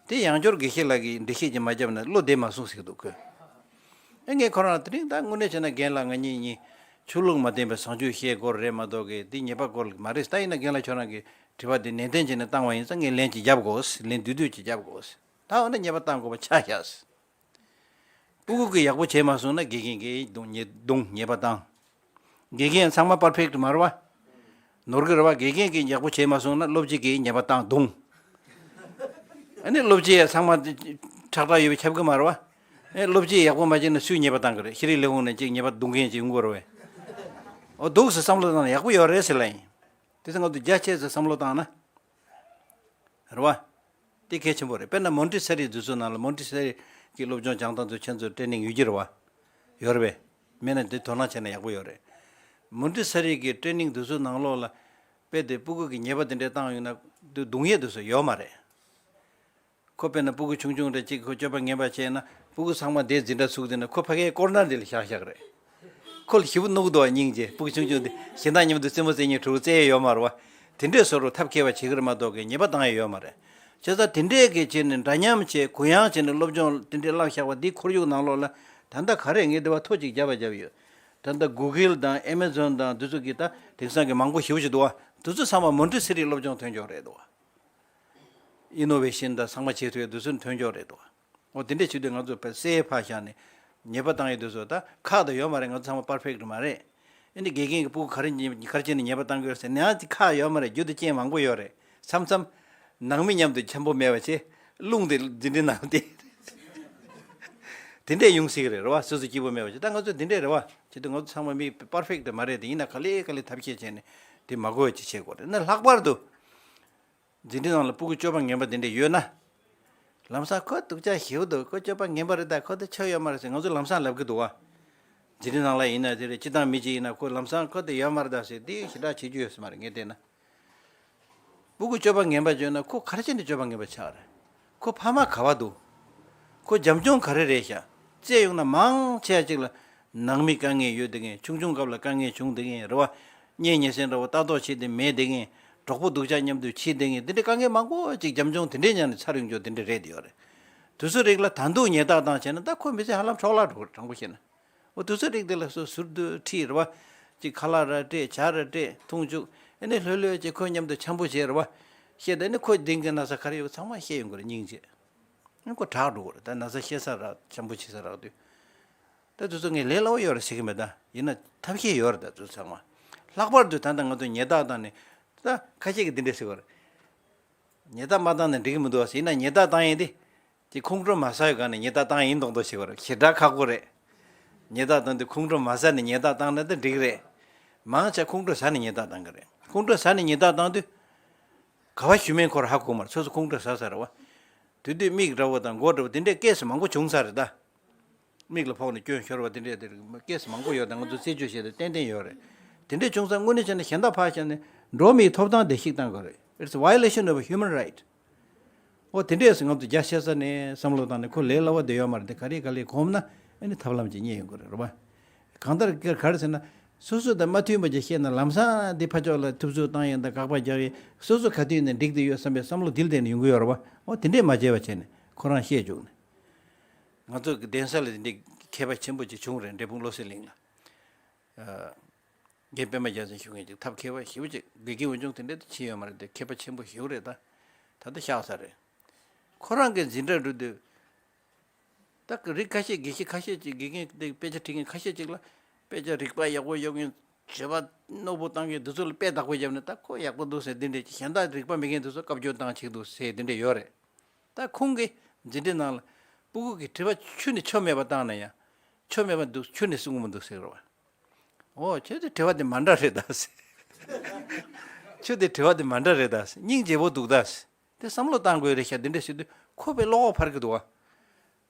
དེ་ཡང་བསྐྱར་དགེ་བཤེས་ལགས་ཀྱིས་འགྲེལ་བཤད་ཅིག་མ་བརྒྱབ་ན་བློ་བདེ་མ་སོང་ཟེར་གི་འདུག་གོ། ཨེ་ངས་ཁོ་རང་ལ་དེ་རིང་ད་དངོས་གནས་བྱས་ན་རྒན་ལགས་ང་གཉིས་གཉིས་ཆོས་ལུགས་མ་བསྟེན་པའི་བཟང་སྤྱོད་བཤད་དགོས་རེད་མ་གཏོགས་གི་འདི་ཉེས་པ་སྐོར་ལ་མ་རེད། ད་ཡིན་ན་རྒན་ལགས་ཁྱོད་རང་གི་དྲི་བ་འདི་ནན་ཏན་བྱས་ནས་བཏང་བ་ཡིན་ཙང་ངས་ལན་ཅིག་རྒྱབ་དགོས། ལན་བསྡུས་བསྡུས་ཅིག་རྒྱབ་དགོས། ད་འོ་ན་ཉེས་པ་བཏང་དགོས་པ་ཆགས་ཤག་སྤུ་གུ་གིས་ཡག་པོ་བྱས་མ་སོང་ན་དགེ་རྒན་གྱིས་རྡུང་ཉེས་རྡུང་ཉེས་པ་བཏང་། དགེ་རྒན་ཚང་མ་པར་ཕེག་ཊི་མ་རེད་བ། ནོར་གི་རེད་བ། དགེ་རྒན་གྱིས་ཡག་པོ་བྱས་མ་སོང་ན་སློབ་སྤྱི་གིས་ཉེས་པ་བཏང་རྡུང་། ཨ་ནི་སློབ་སྤྱི་ཡ་ཚང་མ་ཁྲག་ཁྲག་ཡོད་པའི་ཁྱབ་ཀྱི་མ་རེད་བ། ཨེ་སློབ་སྤྱི་ཡག་པོ་མ་བྱས་ན་སུས་ཉེས་པ་བཏང་གི་རེད། ཤེས་རིག་ལས་ཁུངས་ནས་ཅིག་ཉེས་པ་བརྡུང་མཁན་ཅིག་ཡོང་གི་རེད་བས། འོ་འདུག་སེ་བསམ་བློ་བཏང་ན་ཡག་པོ་ཡོད་རེད་ཟེར་ལབ་ཡིན། དེ་ཚོ་ང་ཚོ་རྒྱ་ཆེ་ཙམ་བསམ་བློ་བཏང་ན། རེད་བ། དེ་གལ་ཆེན་པོ་རེད། དཔེར་ན་མོན་ཊི་སེ་རི་དུས་ཚོད་ནང་ལ་མོན་ཊི་སེ་རི་གི་སློབ་སྦྱོང་སྦྱང་སྟངས་ཚོ་ཁྱེད་ཚོ་ཊེ་ནིང་ཡོད་ཀྱི་རེད་བ། ཡོད་རེད་བས། མེད་ན་དེ་དོ་སྣང་བྱས་ན་ཡག་པོ་ཡོད་རེད། མོན་ཊི་སེ་རི་གི་ཊེ་ནིང་དུས་ཚོད་ནང་ལོགས་ལ་དཔེ་དེ་སྤུ་གུ་གི་ཉེས་པ་དེ་འདྲས་བཏང་ཡོང་ན་དེ་རྡུང་ཡས་དེ་ཚོ་ཡོད་མ་རེད། ཁོ་དཔེར་ན་སྤུ་གུ་ཆུང་ཆུང་འདྲ་གཅིག་ཁོ་སྤྱོད་པ་ངན་པ་བྱས་ན་སྤུ་གུ་ཚང་མ་དེ་འཛིན་གྲྭ་ཚུགས་དེ་ན་ཁོ་ཕ་གིའི་ཀོར་ནར་འདི་ལ་བཞག་བཞག་རེད། ཁོ་ལ་ཞེ་པོ་གནོད་ཀྱི་འདུག་བ། སྙིང་རྗེ། སྤུ་གུ་ཆུང་ཆུང་དེ་གཞན་དག་མཉམ་དུ་རྩེད་མོ་རྩེ་མཁན་ཕྲུ་གུ་རྩེ་ཡས་ཡོད་མ་རེད་བ། དེ་འདྲས་བཟོ་རུ་ཐབས་མཁས་པ་བྱེད་ཀྱི་རེད་མ་གཏོགས་ཀྱི་ཉེས་པ་བཏང་ཡས་ཡོད་མ་རེད། བྱས་ཙང་དེ་འདྲས་ཀྱི་བྱས་ནས་འདྲ་མཉམ་བྱས་གུ་ཡངས་བྱས་ནས་སློབ་སྦྱོང་དེ་འདྲས་བསླབ་བཞག་པ་འདི་ཁོར་ཡུག་ནང་ལོགས་ལ་ད་ལྟ་ག་རེ་ངས་འདི་བ་ཐོ་གཅིག་བརྒྱབ་པ་བརྒྱབ་ཡོད། ད་ལྟ་གུ་གིལ་དང་ཨེ་མེ་ཛོན་དང་འདི་ཚོ་གི་ད་དེང་སང་གི་མང་པོ་ཞེ་པོ་ཅིག་འདུག་བ། འདི་ཚོ་ཚང་མ་མོན་ཊི་སེ་རི་སློབ་སྦྱོང་ཐོན་ཆོག་རེད་འདུག་བ། ཨི་ནོ་ཝེ་ཤན་དང་ཚང་མ་བྱེད་ཐུབ་ཡ་དུས་ཚོད་ཐོན་ཆོག་རེད་དོ། འོ་དེ་འདྲས་བྱེད་དུས་ང་ཚོ་བས་སའི་ཕར་བཞག་ནས་ཉེས་པ་བཏང་ཡ་དུས་ཚོད་ད་ཁག་ད་ཡོད་མ་རེད། ང་ཚོ་ཚང་མ་པར་ཕེག་ཊི་མ་རེད། ཨེ་འདི་དགེ་རྒན་གྱི་སྤུ་གུ་ག་རེ་ཉེས་ག་རེ་བྱས་ནས་ཉེས་པ་བཏང་གི་ཡོད་ཟེར་ནས་ཡང་ཅིག་ཁག་ཡོད་མ་རེད། རྒྱུ་དེ་རྐྱེན་མང་པོ་ཡོད་རེད། མཚམས་མཚམས་ནང་མི་མཉམ་དུ་འཆམ་པོ་མེད་པ་བྱས་རླུང་དེ་འཛིན་གྲྭའི་ནང་དེ་དེ་འདྲས་ཡོང་སྲིད་གི་རེད་རེད་བ། སོ་སོ་སྐྱིད་པོ་མེད་པ་བྱས། ད་ང་ཚོ་དེ་འདྲས་རེད་བ། བྱེད་དུས་ང་ཚོ་ཚང་མ་མི་པར་ཕེག་ཊི་མ་རེད་དེ། ཡིན་ན་ག་ལེ་ག་ལེ་ཐབས་ཤེས་བྱས་ནས་དེ་མ་དགོས་ཅིག་བྱེད་དགོས་རེད། ན་ལྷག་པར་དུ། འཛིན་གྲྭ་ནང་ལ་སྤུ་གུ་སྤྱོད་པ་ངན་པ་དེ་འདྲ་ཡོད་ན། ལམ་སང་ཁོ་སྡུག་ཅག་ཞེ་པོ་འདུག་ཁོ་སྤྱོད་པ་ངན་པ་རེད་ད། ཁོ་དེ་ཆོ་ཡོད་མ་རེད་ཟེར་ང་ཚོ་ལམ་སང་ལབ་གི་འདུག་བ། འཛིན་གྲྭ་ནང་ལ་ཡིན་ན་དེ་རེད། སྤྱི་བཏང་མི་གཅིག་ཡིན་ན་ཁོ་ལམ་སང་ཁོ་དེ་ཡོད་མ་རེད་ད་ཟེར་དེ་ཞེ་དྲག་བྱེད་རྒྱུ་ཡོད་ས་མ་རེད་ངས་བལྟས་ན། སྤུ་གུ་སྤྱོད་པ་ངན་པ་བྱོས་ན་ཁོ་ག་རེ་བྱས་ནས་སྤྱོད་པ་ངན་པ་ཆགས་རེད། ཁོ་ཕ་མ་ག་བ་འདུག་ཁོ་བྱམས་སྐྱོང་ག་རེ་རེད་ཤག་བཙལ་ཡོང་ན་མང་ཆེ་བ་ཅིག་ལ་ནང་མི་དཀའ་ངལ་ཡོད་བསྡད་མཁན། ཆུང་ཆུང་སྐབས་ལ་དཀའ་ངལ་བྱུང་བསྡད་མཁན་རེད་བ། གཉེན་ཉེ་ཚན་འདྲ་བོ་ལྟ་རྟོག་བྱེད་བསྡད་མེད་བསྡད་མཁན། གྲོགས་པོ་སྡུག་ཅག་མཉམ་དུ་ཕྱིན་བསྡད་མཁན། འདི་འདྲའི་དཀའ་ངལ་མང་པོ་ཅིག་བྱམས་སྐྱོང་དེ་འདྲའི་ཉར་ནས་ཚར་ཡོང་རྒྱུ་དེ་འདྲ་རེད་ཡོད་རེད། དུས་ཚོད་རིགས་ལ་ད་དུང་ཉེས་རྡུང་བཏང་བྱས་ན་ད་ཁོ་མི་ཚེ་ཧ་ལམ་འཕྲོ་བརླག་འགྲོ་གི་རེད། དྲང་པོ་བཤད་ན། འོ་དུས་ཚོད་རིགས་དེ་ལ་སོ་ཟུར་དུ་ཁྲིད་རེད་བ། ཅིག་ཁ་ལག་ར་སྤྲད། ཇ་ར་སྤྲད། འཐུང་བཅུག་ཨ་ནི་ལྷོད་ལྷོད་ཅིག་ཁོ་མཉམ་དུ་འཆམ་པོ་བྱས་རེད་བ། བཤད་དེ་ཨ་ནི་ཁོ་གདིང་གི་ན་ཚ་ག་རེ་ཡོད་ཚང་མ་བཤད་ཡོང་གི་རེད། སྙིང་རྗེ། ཨ་ཁོ་དྲག་འགྲོ་གི་རེད། ད་ན་ཚ་བཤད་ས་རག་འཆམ་པོ་བྱེད་ས་རག་དུས། ད་དུས་ཚོད་ངས་ལས་སླ་བོ་ཡོད་རེད་ཟེར་གི་མེད། ད་ཡིན་ན་ཐབས་ཤེས་ཡོད་རེད། ད་དུས་ཚང་མ། ལྷག་པར་དུ་ད་ལྟ་ང་ཚོ་ཉེས་རྡུང་བཏང་ནས་ད་ཁ་ཤས་ཀྱིས་འདི་འདྲས་ཟེར་གི་རེད། ཉེས་རྡུང་མ་བཏང་ན་འགྲིག་གི་མི་འདུག་ཟེར། ཡིན་ན་ཉེས་རྡུང་བཏང་ཡས་དེ། དེ་ཁོང་ཁྲོ་མ་ཟ་བའི་སྒང་ནས་ཉེས་རྡུང་བཏང་ཡིན་མདོག་མདོག་བྱེད་པ་རེད། ཞེ་དྲག་ཁག་པོ་རེད། ཉེས་རྡུང་བཏང་དུས་ཁོང་ཁྲོ་མ་ཟ་ནས་ཉེས་རྡུང་བཏང་ན་ད་འགྲིག་རེད། མང་ཆེ་ཁོང་ཁྲོ་ཟ་ནས་ཉེས་རྡུང་བཏང་གི་རེད། ཁོང་ཁྲོ་ཟ་ནས་ཉེས་རྡུང་བཏང་དུས། ག་བ་ཞུ་མིན་ཁོར་ཧ་གོ་མ་རེད། སོ་སོ་ཁོང་ཁྲོ་ཟ་ས་རེད་བ། དེ་དུས་མིག་འདྲ་བོ་དང་མགོ་འདྲ་བོ་དེ་འདྲའི་སྐད་སུ་མང་པོ་བྱུང་ས་རེད་ད། མིག་ལ་ཕོག་ནས་སྐྱོན་ཤོར་བ་དེ་འདྲའི་དེ་སྐད་སུ་མང་པོ་ཡོད་དང་། ང་ཚོ་རྩད་གཅོད་བྱས་ཏེ་ཏན་ཏན་ཡོད་རེད། དེ་འདྲའི་བྱུང་ཙང་དངོས་གནས་བྱས་ན་གཞན་དག་ཕར་བཞག་ནས་འགྲོ་བ་མིའི་ཐོབ་ཐང་བརྡལ་བཤིག་བཏང་དགོས་རེད། It's a violation of a human right. འོ་དེ་འདྲས་སུ་ང་ཚོ་རྒྱ་ཆེ་ས་ནས་བསམ་བློ་བཏང་ནས་ཁོ་ལས་སླ་བ་དེ་ཡོད་མ་རེད། དེ་ག་ལེ་ག་ལེ་གོམས་ན་ཨ་ནི་ཐབས་ལམ་ཅིག་རྙེད་ཡོང་གི་རེད་རེད་བ། གང་ལྟར་ག་རེ་ཟེར་ན། སོ་སོ་དང་མ་མཐུན་པ་ཅིག་བཤད་ན་ལམ་སང་དེ་ཕར་ཕྱོགས་ལ་ཐུབ་ཚོད་བཏང་ཡས་དང་དགག་པ་རྒྱག་ཡས། སོ་སོ་ག་དུས་ནས་འགྲིག་བསྡད་ཡོད་བསམ་པའི་བསམ་བློ་དེ་ལ་བརྟེན་ནས་ཡོང་གི་ཡོད་རེད་བ། འོ་དེ་འདྲས་མ་བྱས་པ་བྱས་ནས་ཁོ་རང་བཤད་བཅུག་ནས། ང་ཚོ་གི་གདན་ས་ལ་དེ་འདྲའི་མཁས་པ་ཆེན་པོ་ཅིག་བྱུང་རེད། འབྲས་སྤུངས་བློ་གསལ་གླིང་ལ། རྒན་པད་མ་རྒྱལ་མཚན་ཞུ་མཁན་ཅིག་ཐབས་མཁས་པ་ཞེ་པོ་ཅིག་དགེ་རྒན་འོས་སྦྱོང་དེ་འདྲ་དུ་ཕྱིན་ཡོད་མ་རེད་དེ། མཁས་པ་ཆེན་པོ་ཞེ་པོ་རེད་ད། ད་ལྟ་གཤེགས་ས་རེད། ཁོ་རང་གི་འཛིན་གྲྭ་འགྲོ་དུས། ད་གི་རིགས་ཁ་ཤས་དགེ་བཤེས་ཁ་ཤས་ཅིག་དགེ་རྒན་དེ་དཔེ་ཆ་ཁྲིད་མཁན་ཁ་ཤས་ཅིག་ལ་དཔེ་ཆ་རིག་པ་ཡག་པོ་ཡོད་མཁན། བྱེད་པ་རྣོ་པོ་བཏང་མཁན་དེ་ཚོ་ལ་དཔེ་བདག་པོ་བརྒྱབ་ནས་ད་ཁོ་ཡག་པོ་འདུག་ཟེར་འདི་འདྲས་ཅིག་གཞན་དག་རིག་པ་མེད་མཁན་དེ་ཚོ་བཀའ་བཀྱོན་བཏང་བྱེད་འདུག་ཟེར་འདི་འདྲས་ཡོད་རེད། ད་ཁོང་གིས་འཛིན་གྲྭའི་ནང་ལ་སྤུ་གུ་གི་དྲི་བ་ཆུ་ནས་ཆོ་མེད་པ་བཏང་ན་ཡང་། ཆོ་མེད་པ་འདུག་ཆུ་ནས་གསུང་གི་མི་འདུག་ཟེར་བ། འོ་ཁྱོད་དེ་དྲི་བ་དེ་མ་འདྲ་རེད་ད་ཟེར། ཁྱོད་དེ་དྲི་བ་དེ་མ་འདྲ་རེད་ད་ཟེར། སྙིང་རྗེ་པོ་འདུག་ད་ཟེར། དེ་བསམ་བློ་བཏང་དགོས་རེད་ཤག་དེ་འདྲ་ཟེར་དུས་ཁོ་པའི་བློ་ཁོག་འཕར་གི་འདུག་བ།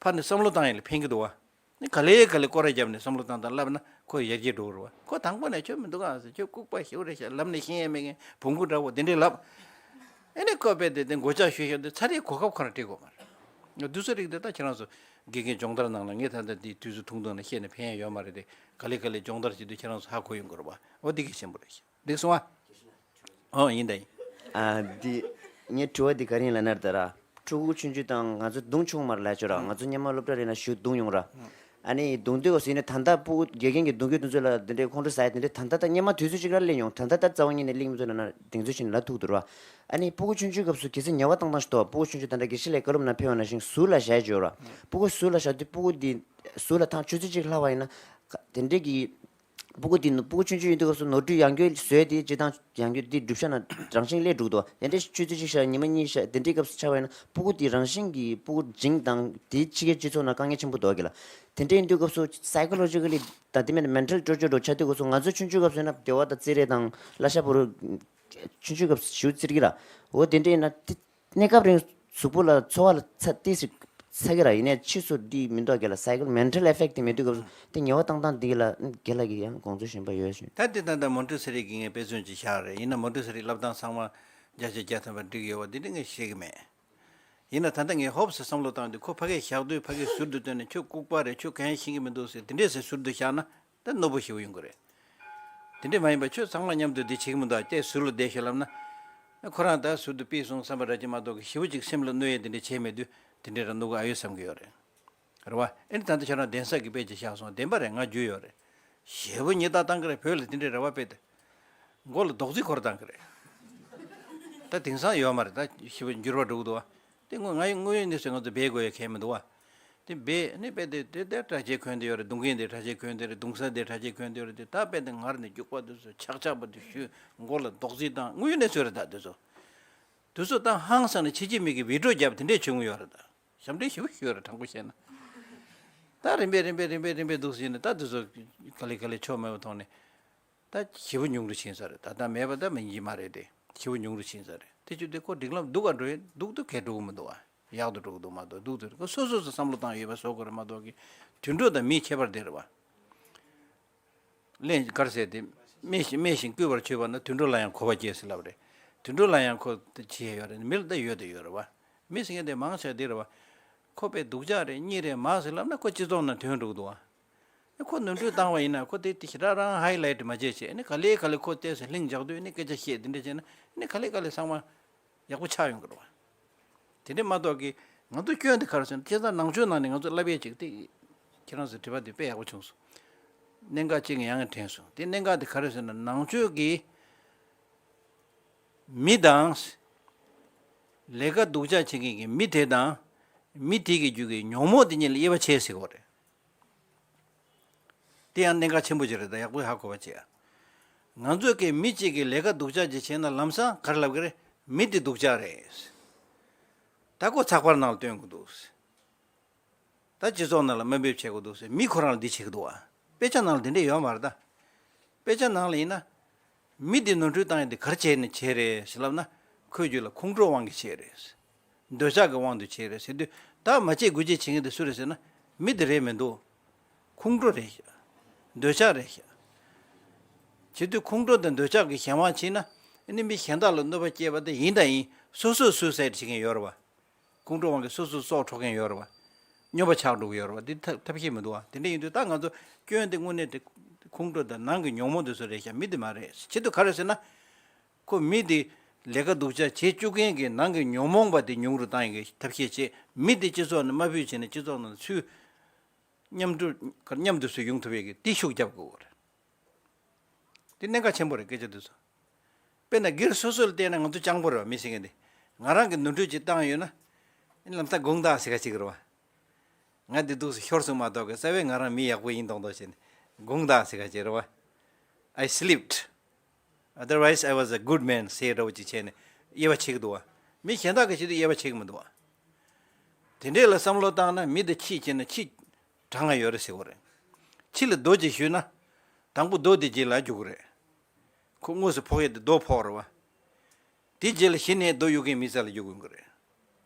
ཕར་ནས་བསམ་བློ་བཏང་ཡིན་ལ་ཕན་གི་འདུག་བ། ནི་ག་ལེ་ག་ལེ་སྐོར་ར་བརྒྱབ་ནས་བསམ་བློ་བཏང་དང་ལབ་ན་ཁོ་ཡར་རྒྱས་འགྲོ་གི་རེད་བ། ཁོ་དང་པོ་ནས་ཁྱོད་མི་འདུག་ཨང་ཟེར། ཁྱོད་ལྐུགས་པ་ཞེ་པོ་རེད་ཤག་ལབ་ནས་ཤེས་ཡ་མེད་མཁན་བོང་གུ་འདྲ་བོ་དེ་འདྲས་ལབ། ཨེ་ནས་ཁོ་པས་དེ་དེ་མགོ་ལྕག་གཞུས་བཞག་དུས་ཚར་རེའི་གོ་སྐབས་ཁོ་རང་སྤྲད་དགོས་མ་རེད། དུས་ཚོད་རིགས་དེ་ད་ཁྱེད་རང་ཚོ་དགེ་རྒན་སྦྱོང་བརྡར་ནང་ལ་ངས་ད་ལྟ་དེའི་དུས་ཚོད་ཐུང་ཐུང་ནས་བཤད་ནས་ཕན་ཡ་ཡོད་མ་རེད་དེ། ག་ལེ་ག་ལེ་སྦྱོང་བརྡར་བྱེད་དུས་ཁྱེད་རང་ཚོ་ཧ་གོ་ཡོང་གི་རེད་བ། འོ་དེ་གལ་ཆེན་པོ་རེད། འགྲིག་སོང་ཨ། ཨོ་ཡིན་ད་ཡིན། ཨ་འདི། ངའི་དྲི་བ་འདི་ག་རེ་ཡིན་ལབ་ན་ད་ར། ཕྲུ་གུ་ཆུང་ཆུང་དང་ང་ཚོ་རྡུང་ཆུང་མར་ལབ་ཆོག་ར། ང་ཚོ་སྔོན་མ་སློབ་གྲྭ་རེད་ན་ཞུ་རྡུང་ཡོང་ར། ཨ་ནི་རྡུང་དུས་སྐབས་སུ་ཡིན་ན་ད་ལྟ་ཕྲུ་གུ་དགེ་རྒན་གྱི་རྡུང་རྒྱུ་དེ་ཚོ་ལ་འདི་འདྲའི་ཁོང་ཁྲོ་ཟ་ཡ་དེ་འདྲའི་ད་ལྟ་ད་སྔོན་མ་དུས་ཚོད་ཅིག་ར་སླེབས་ཡོང་། ད་ལྟ་ད་རྩ་བ་ཉིད་ནས་གླེང་མི་ཚོ་ལབ་ན་གདེང་ཚོད་ཆེ་ནས་ལབ་ཐུབ་འདུག་ར། ཨ་ནི་ཕྲུ་གུ་ཆུང་ཆུང་སྐབས་སུ་གལ་སྲིད་ཉེས་པ་བཏང་སྟངས་ཤིག་འདུག་ཕྲུ་གུ་ཆུང་ཆུང་ད་ལྟ་དགེ་བཤེས་ལགས་བཀའ་སློབ་ནང་ཕེབས་པ་ནང་བཞིན་ཟུར་ལ་བཞག་ཡ་ཅིག་ཡོད་ར། ཕྲུ་གུ་ཟུར་ལ་བཞག་དུས་ཕྲུ་གུ་འདི་ཟུར་ལ་ཐང་ཆུ་ཚོད་ཅིག་ལྷག་པ་ཡིན་ན། དེ་འདྲའི་གི་སྤུ་གུ་དེ་ནོ་སྤུ་གུ་ཆུང་ཆུང་ཡིན་དུས་སྐབས་སུ་ནོར་འཁྲུལ་ཡང་བསྐྱར་བཟོས་ཏེ་སྤྱིར་བཏང་ཡང་བསྐྱར་དེ་སྒྲུབ་བྱ་ན་རང་བཞིན་སླེབས་འགྲོ་གི་འདུག་ཡང་འདྲ་ཆུ་ཚོད་གཅིག་བཞག་ཉི་མ་གཉིས་བཞག་དེ་འདྲའི་སྐབས་སུ་ཆགས་པ་ཡིན་ན་སྤུ་གུ་དེ་རང་བཞིན་གྱིས་སྤུ་གུ་འཇིང་དང་དེའི་ཕྱི་རྒྱལ་སྤྱི་ཚོགས་ནང་དཀའ་ངལ་ཆེན་པོ་འདུག་གི་ལ། དེ་འདྲ་ཡིན་དུས་སྐབས་སུ་psychologically་དང་དེ་མིན་mental torture་འགྲོ་ཆགས་དུས་སྐབས་སུ་ང་ཚོ་ཆུང་ཆུང་སྐབས་སུ་ཡིན་ན་བདེ་བ་དང་བརྩེ་རེས་དང་བླ་ཤ་བོར་ཆུང་ཆུང་སྐབས་སུ་ཞུ་བརྩི་གི་ལ། འོ་དེ་འདྲ་ཡིན་ན་དེ། གནས་སྐབས་རིང་གཟུགས་པོ་ལ་ཚོར་བ་ལ་ཚ་ཏིས་ཤིག་ཚ་གི་ར་ཡིན་ནའི་ཕྱིས་སུ་འདི་མི་འདུག་རྒན་ལགས། Psycho mental effect དེ་མེད་དུས་སྐབས་སུ་དེ་ངལ་བ་བཏང་སྟངས་འདི་ལ་རྒན་ལགས་ཀྱིས་ཡང་དགོངས་ཚུལ་གཞན་པ་ཡོད་ཞུ། ད་འདི་ད་ལྟ་མོན་ཊེ་སི་རི་གི་ངས་དཔེ་མཚོན་ཅིག་བཞག་རེད། ཡིན་ན་མོན་ཊེ་སི་རི་བསླབ་སྟངས་ཚང་མ་བརྒྱ་ཆ་བརྒྱ་ཐམ་པ་འགྲིག་ཡོད་པ་འདི་འདྲ་ངས་ཤེས་ཀྱི་མེད། ཡིན་ན་ད་ལྟ་ངས་ཧོབ་སེ་བསམ་བློ་བཏང་དུས་ཁོ་ཕ་གིར་བཞག་དུས་ཕ་གིར་ཟུར་དུ་བཏོན་ནས་ཁྱོད་ལྐུགས་པ་རེད། ཁྱོད་གང་ཡང་ཤེས་ཀྱི་མི་འདུག་ཟེར་དེ་འདྲས་ཟེར་ཟུར་དུ་བཞག་ན། ད་ནོར་བུ་ཞེ་པོ་ཡོང་གི་རེད། དེ་འདྲས་མ་ཡིན་པ་ཁྱོད་ཚང་མ་མཉམ་དུ་འདི་བྱེད་ཀྱི་མི་འདུག་ཨ། ལྟས་ཟུར་ལ་བསྡད་ཤོག་ལབ་ན། ཁོ་རང་ད་ཟུར་དུ་ཕུད་སོང་བསམ་པ་འདྲ་ཅིག་མ་གཏོགས་ཀྱི་ཞེ་པོ་ཅིག་སེམས་ལ་གནོད་ཡས་དེ་འདྲས་བྱས་མེད་དུས་དེ་འདྲས་རང་ནོར་གི་ཨ་ཡོད་བསམ་གྱི་ཡོད་རེད། རེད་བ། ཨེ་ནི་ད་ལྟ་ཁྱོད་རང་གདན་ས་གི་དཔེ་ཅིག་བཞག་སོང་། བདེན་པ་རེད། ང་རྒྱུས་ཡོད་རེད། ཞེ་པོ་ཉེས་རྡུང་བཏང་གི་རེད། བོད་ལ་དེ་འདྲས་རེད་བ། དཔེ་དེ། མགོ་ལ་རྡོག་རྫིས་འཁོར་བཏང་གི་རེད། ད་དེང་སང་ཡོད་མ་རེད། ད་ཞེ་པོ་འགྱུར་བ་འགྲོ་གི་འདུག་བ། དེ་དངོས་ང་ཡི་དངོས་ཡོད་གནས་ཚུལ་ང་ཚོ་སྦས་དགོས་ཡ་གལ་མི་འདུག་བ། དེ་སྦས་ནི་དཔེ་དེ་དེ་དེ་གྲྭ་ཆས་གོན་དེ་ཡོད་རེད། རྡུང་མཁན་དེ་གྲྭ་ཆས་གོན་དེ་རེད། རྡུང་ས་དེ་གྲྭ་ཆས་གོན་དེ་ཡོད་རེད། དེ་ད་དཔེ་དེ་ངར་ནས་རྒྱུག་པ་དེ་ཚོ་ཆག་ཆག་པ་དེ་ཞུ། མགོ་ལ་རྡོག་རྫིས་བཏང་། དངོས་ཡོད་གནས་ཚུལ་རེད། ད་དེ་ཚོ་དེ་ཚོ་ད་ཧང་སང་ནས་ཕྱི་རྒྱལ་མི་གི་བི་ཌིའོ་བརྒྱབ་དེ་འདྲས་བྱུང་ཡོད་རེད། ད་ཞབས་འདྲེན་ཞེ་པོ་ཞུ་ཡོད་རེད། དྲང་པོ་བཤད་ན། ད་རིམ་པས་རིམ་པས་རིམ་པས་རིམ་པས་འདུག་ཟེར་ནས་ད་དེ་ཚོ་ག་ལེ་ག་ལེ་ཆོ་མེད་པ་མཐོང་ནས། ད་ཞེ་པོ་ཉུང་རུ་ཕྱིན་ས་རེད། ད་ལྟ་མེད་པ་ད་མིན་གྱི་མ་རེད་དེ། ཞེ་པོ་ཉུང་རུ་ཕྱིན་ས་རེད། དེ་བྱས་དུས་ཁོ་སྒྲིག་ལམ་སྡུག་ག་འགྲོ་ཡིན། སྡུག་ཏུ་གས་འགྲོ་གི་མི་འདུག་བ། ཡག་ཏུ་འགྲོ་གི་འདུག་མ་གཏོགས་སྡུག་ཏུ་ཁོ་སོ་སོ་སོ་བསམ་བློ་བཏང་ཡོད་པ་བཟོ་དགོས་རེད་མ་གཏོགས་ཀྱི། དུད་འགྲོ་དང་མིའི་ཁྱད་པར་དེ་རེད་བ། གླེན་གར་ཟེར་དེ། སྨྲས་ཤིང་སྨྲས་ཤིང་བསྐུལ་བར་བྱེད་པ་ན་དུད་འགྲོ་ལ་ཡང་གོ་བ་སྐྱེ་ཟེར་ལབ་རེད། དུད་འགྲོ་ལ་ཡང་ཁོ་དེ་བྱེད་ཡོད་རེད། མི་ལ་ད་ཡོད་དེ་ཡོད་རེད་བ། མི་ཟེར་མཁན་དེ་མང་ཆེ་བ་དེ་རེད་བ། ཁོ་དཔེ་སྡུག་ཅག་རེད། གཉིད་རེད་མ་ཟེར་ལབ་ན་ཁོ་སྤྱི་ཚོགས་ནང་ཐོན་འགྲོ་གི་འདུག་བ། ཁོ་ནོར་འཁྲུལ་བཏང་བ་ཡིན་ན་ཁོ་དེ་དེ་ཞེ་དྲག་རང་ཧའི་ལའིཊ་མ་བྱེད་བྱས། ཨ་ནི་ག་ལེ་ག་ལེ་ཁོ་བལྟས་སེ་ལྷིང་འཇགས་དུས་ཨ་ནི་སྐད་ཆ་བཤད་དེ་འདྲ་བྱས་ན་ཨ་ནི་ག་ལེ་ག་ལེ་ཚང་མ་ཡག་པོ་ཆགས་ཡོང་གི་རེད་བ། དེ་འདྲ་མ་གཏོགས་ཀྱི་ང་ཚོ་སྐྱོན་དེ་ག་རེ་ཟེར་ན་བྱས་ཙང་ནང་ཆོས་ནང་ནས་ང་ཚོ་བསླབ་ཡས་ཅིག་དེ་ཁྱེད་རང་ཚོའི་དྲི་བ་དེ་དཔེ་ཡག་པོ་བྱུང་སོང་། གནད་འགག་ཅིག་ཡང་དྲན་སོང་། དེ་གནད་འགག་དེ་ག་རེ་ཟེར་ན་ནང་ཆོས་ཀྱི་མི་དང་ལས་ཀ་སྡུག་ཅག་བྱེད་མཁན་གྱི་མི་དེ་དང་མི་དེ་གི་རྒྱུད་ཀྱི་ཉོན་མོངས་དེ་གཉིས་ལ་དབྱེ་བ་ཕྱེ་ཟེར་གྱི་ཡོད་རེད། དེ་ཡང་གནད་འགག་ཆེན་པོ་ཅིག་རེད། ད་ཡག་པོ་ཧ་གོ་བ་བྱེད་ཨ། ང་ཚོས་ཀྱི་མི་གཅིག་གིས་ལས་ཀ་སྡུག་ཅག་ཅིག་བྱས་ན་ལམ་སང་ག་རེ་ལབ་ཀྱི་རེད། མི་དེ་སྡུག་ཅག་རེད། ད་ཁོ་ཚགས་པར་ནང་ལ་སྟོན་གྱི་འདུག་ད་སྤྱི་ཚོགས་ནང་ལ་དམའ་འབེབས་བྱེད་དགོས་འདུག་ཟེར། མི་ཁོ་རང་ལ་འདི་བྱེད་ཀྱི་འདུག་བ། དཔེ་ཆ་ནང་ལ་འདི་འདྲས་ཡོད་མ་རེད་ད། དཔེ་ཆ་ནང་ལ་ཡིན་ན། མི་འདི་ནོར་འཁྲུལ་བཏང་ཡས་འདི་ག་རེ་བྱས་ནས་བྱས་རེད་ཟེར་ལབ་ན། ཁོའི་རྒྱུད་ལ་ཁོང་ཁྲོ་དབང་གིས་བྱས་རེད། འདོད་ཆགས་ཀྱི་དབང་དུ་བྱས་རེད་ཟེར་དུས་ད་མ་བྱེད་དགོས་ཅེས་བྱེད་མཁན་དེ་སུ་རེད་ཟེར་ན། མི་འདི་རེད་མི་འདུག་ཁོང་ཁྲོ་རེད་ཤག་འདོད་ཆགས་རེད་ཤག་བྱེད་དུས་ཁོང་ཁྲོ་དང་འདོད་ཆགས་ཀྱི་གཞན་དབང་བྱས་ན། ཨ་ནི་མི་གཞན་དག་ལ་གནོད་པ་སྐྱེལ་བ་དེ་ཡིན་དང་ཡིན། སོ་སོས་སུའི་སའིཌ་བྱེད་མཁན་ཡོད་རེད་བ། ཁོང་ཁྲོ་དབང་གིས་སོ་སོ་སྲོག་འཕྲོག་མཁན་ཡོད་རེད་བ། སྨྱོན་པ་ཆགས་འགྲོ་གི་ཡོད་རེད་བ། འདི་ཐབས་ཐབས་ཤེས་མི་འདུག་བ། དེ་འདྲ་ཡིན་དུས་ད་ང་ཚོ་སྐྱོན་དེ་དངོས་གནས་དེ་ཁོང་ཁྲོ་དང་ནང་གི་ཉོན་མོངས་དེ་ཚོ་རེད་ཤག་མི་དེ་མ་རེད། ཆེད་དུ་ག་རེ་ཟེར་ན། ཁོ་མི་དེ་ལས་ཀ་སྡུག་ཅག་བྱེད་བཅུག་མཁན་གྱི་ནང་གི་ཉོན་མོངས་པ་དེ་ཉུང་རུ་བཏང་ཡས་ཀྱི་ཐབས་ཤེས་བྱེད། མི་དེ་སྤྱི་ཚོགས་ནང་མ་ཕུད་བྱས་ནས་སྤྱི་ཚོགས་ནང་ཚུར་མཉམ་དུ་མཉམ་དུ་སུ་ཡོང་ཐུབ་ཡས་ཀྱི་དེ་ཤུགས་རྒྱབ་དགོས་རེད། དེ་གནད་འགག་ཆེན་པོ་རེད། སྐད་ཆ་དེ་ཚོ། དཔེར་ན་སྒེར་སོ་སོ་ལ་བལྟས་ན་ང་ཚོ་སྤྱང་པོ་རེད་བ། མི་ཟེར་མཁན་དེ། ང་རང་གིས་ནོར་འཁྲུལ་ཅིག་བཏང་ཡོད་ན། ཨ་ནི་ལམ་སང་དགོངས་དག་ཟེར་ག་ཅིག་རེད་བ། ང་འདི་འདུག་སེ་ཤོར་སོང་མ་གཏོགས་ཀྱི་རྩ་བའི་ང་རང་མི་ཡག་པོ་ཡིན་མདོག་མདོག་བྱས་ནས་དགོངས་དག་ཟེར་ག་ཅིག་རེད་བ། I slipped. Otherwise, I was a good man ཟེར་འདྲ་བོ་ཅིག་བྱས་ནས་དབྱེ་བ་ཕྱེ་གི་འདུག་བ། མི་གཞན་དག་གིས་བྱེད་དུས་དབྱེ་བ་ཕྱེ་གི་མི་འདུག་བ། དེ་འདྲས་ལ་བསམ་བློ་བཏང་ན་མི་དེ་ཁྱི་བྱས་ན་ཁྱི། གྲངས་ཡོད་རེད་ཟེར་གོ་རེད། ཕྱི་ལ་རྡོ་གཅིག་གཞུས་ན། དང་པོ་རྡོ་དེ་རྗེས་ལ་རྒྱུག་གི་རེད། ཁོ་དངོས་སུ་ཕོག་ཡས་དེ་རྡོ་ཕོག་རེད་བ། དེ་རྗེས་ལ་གཞི་ནས་རྡོ་གཡུག་མཁན་མི་རྩ་ལ་རྒྱུག་ཡོང་གི་རེད།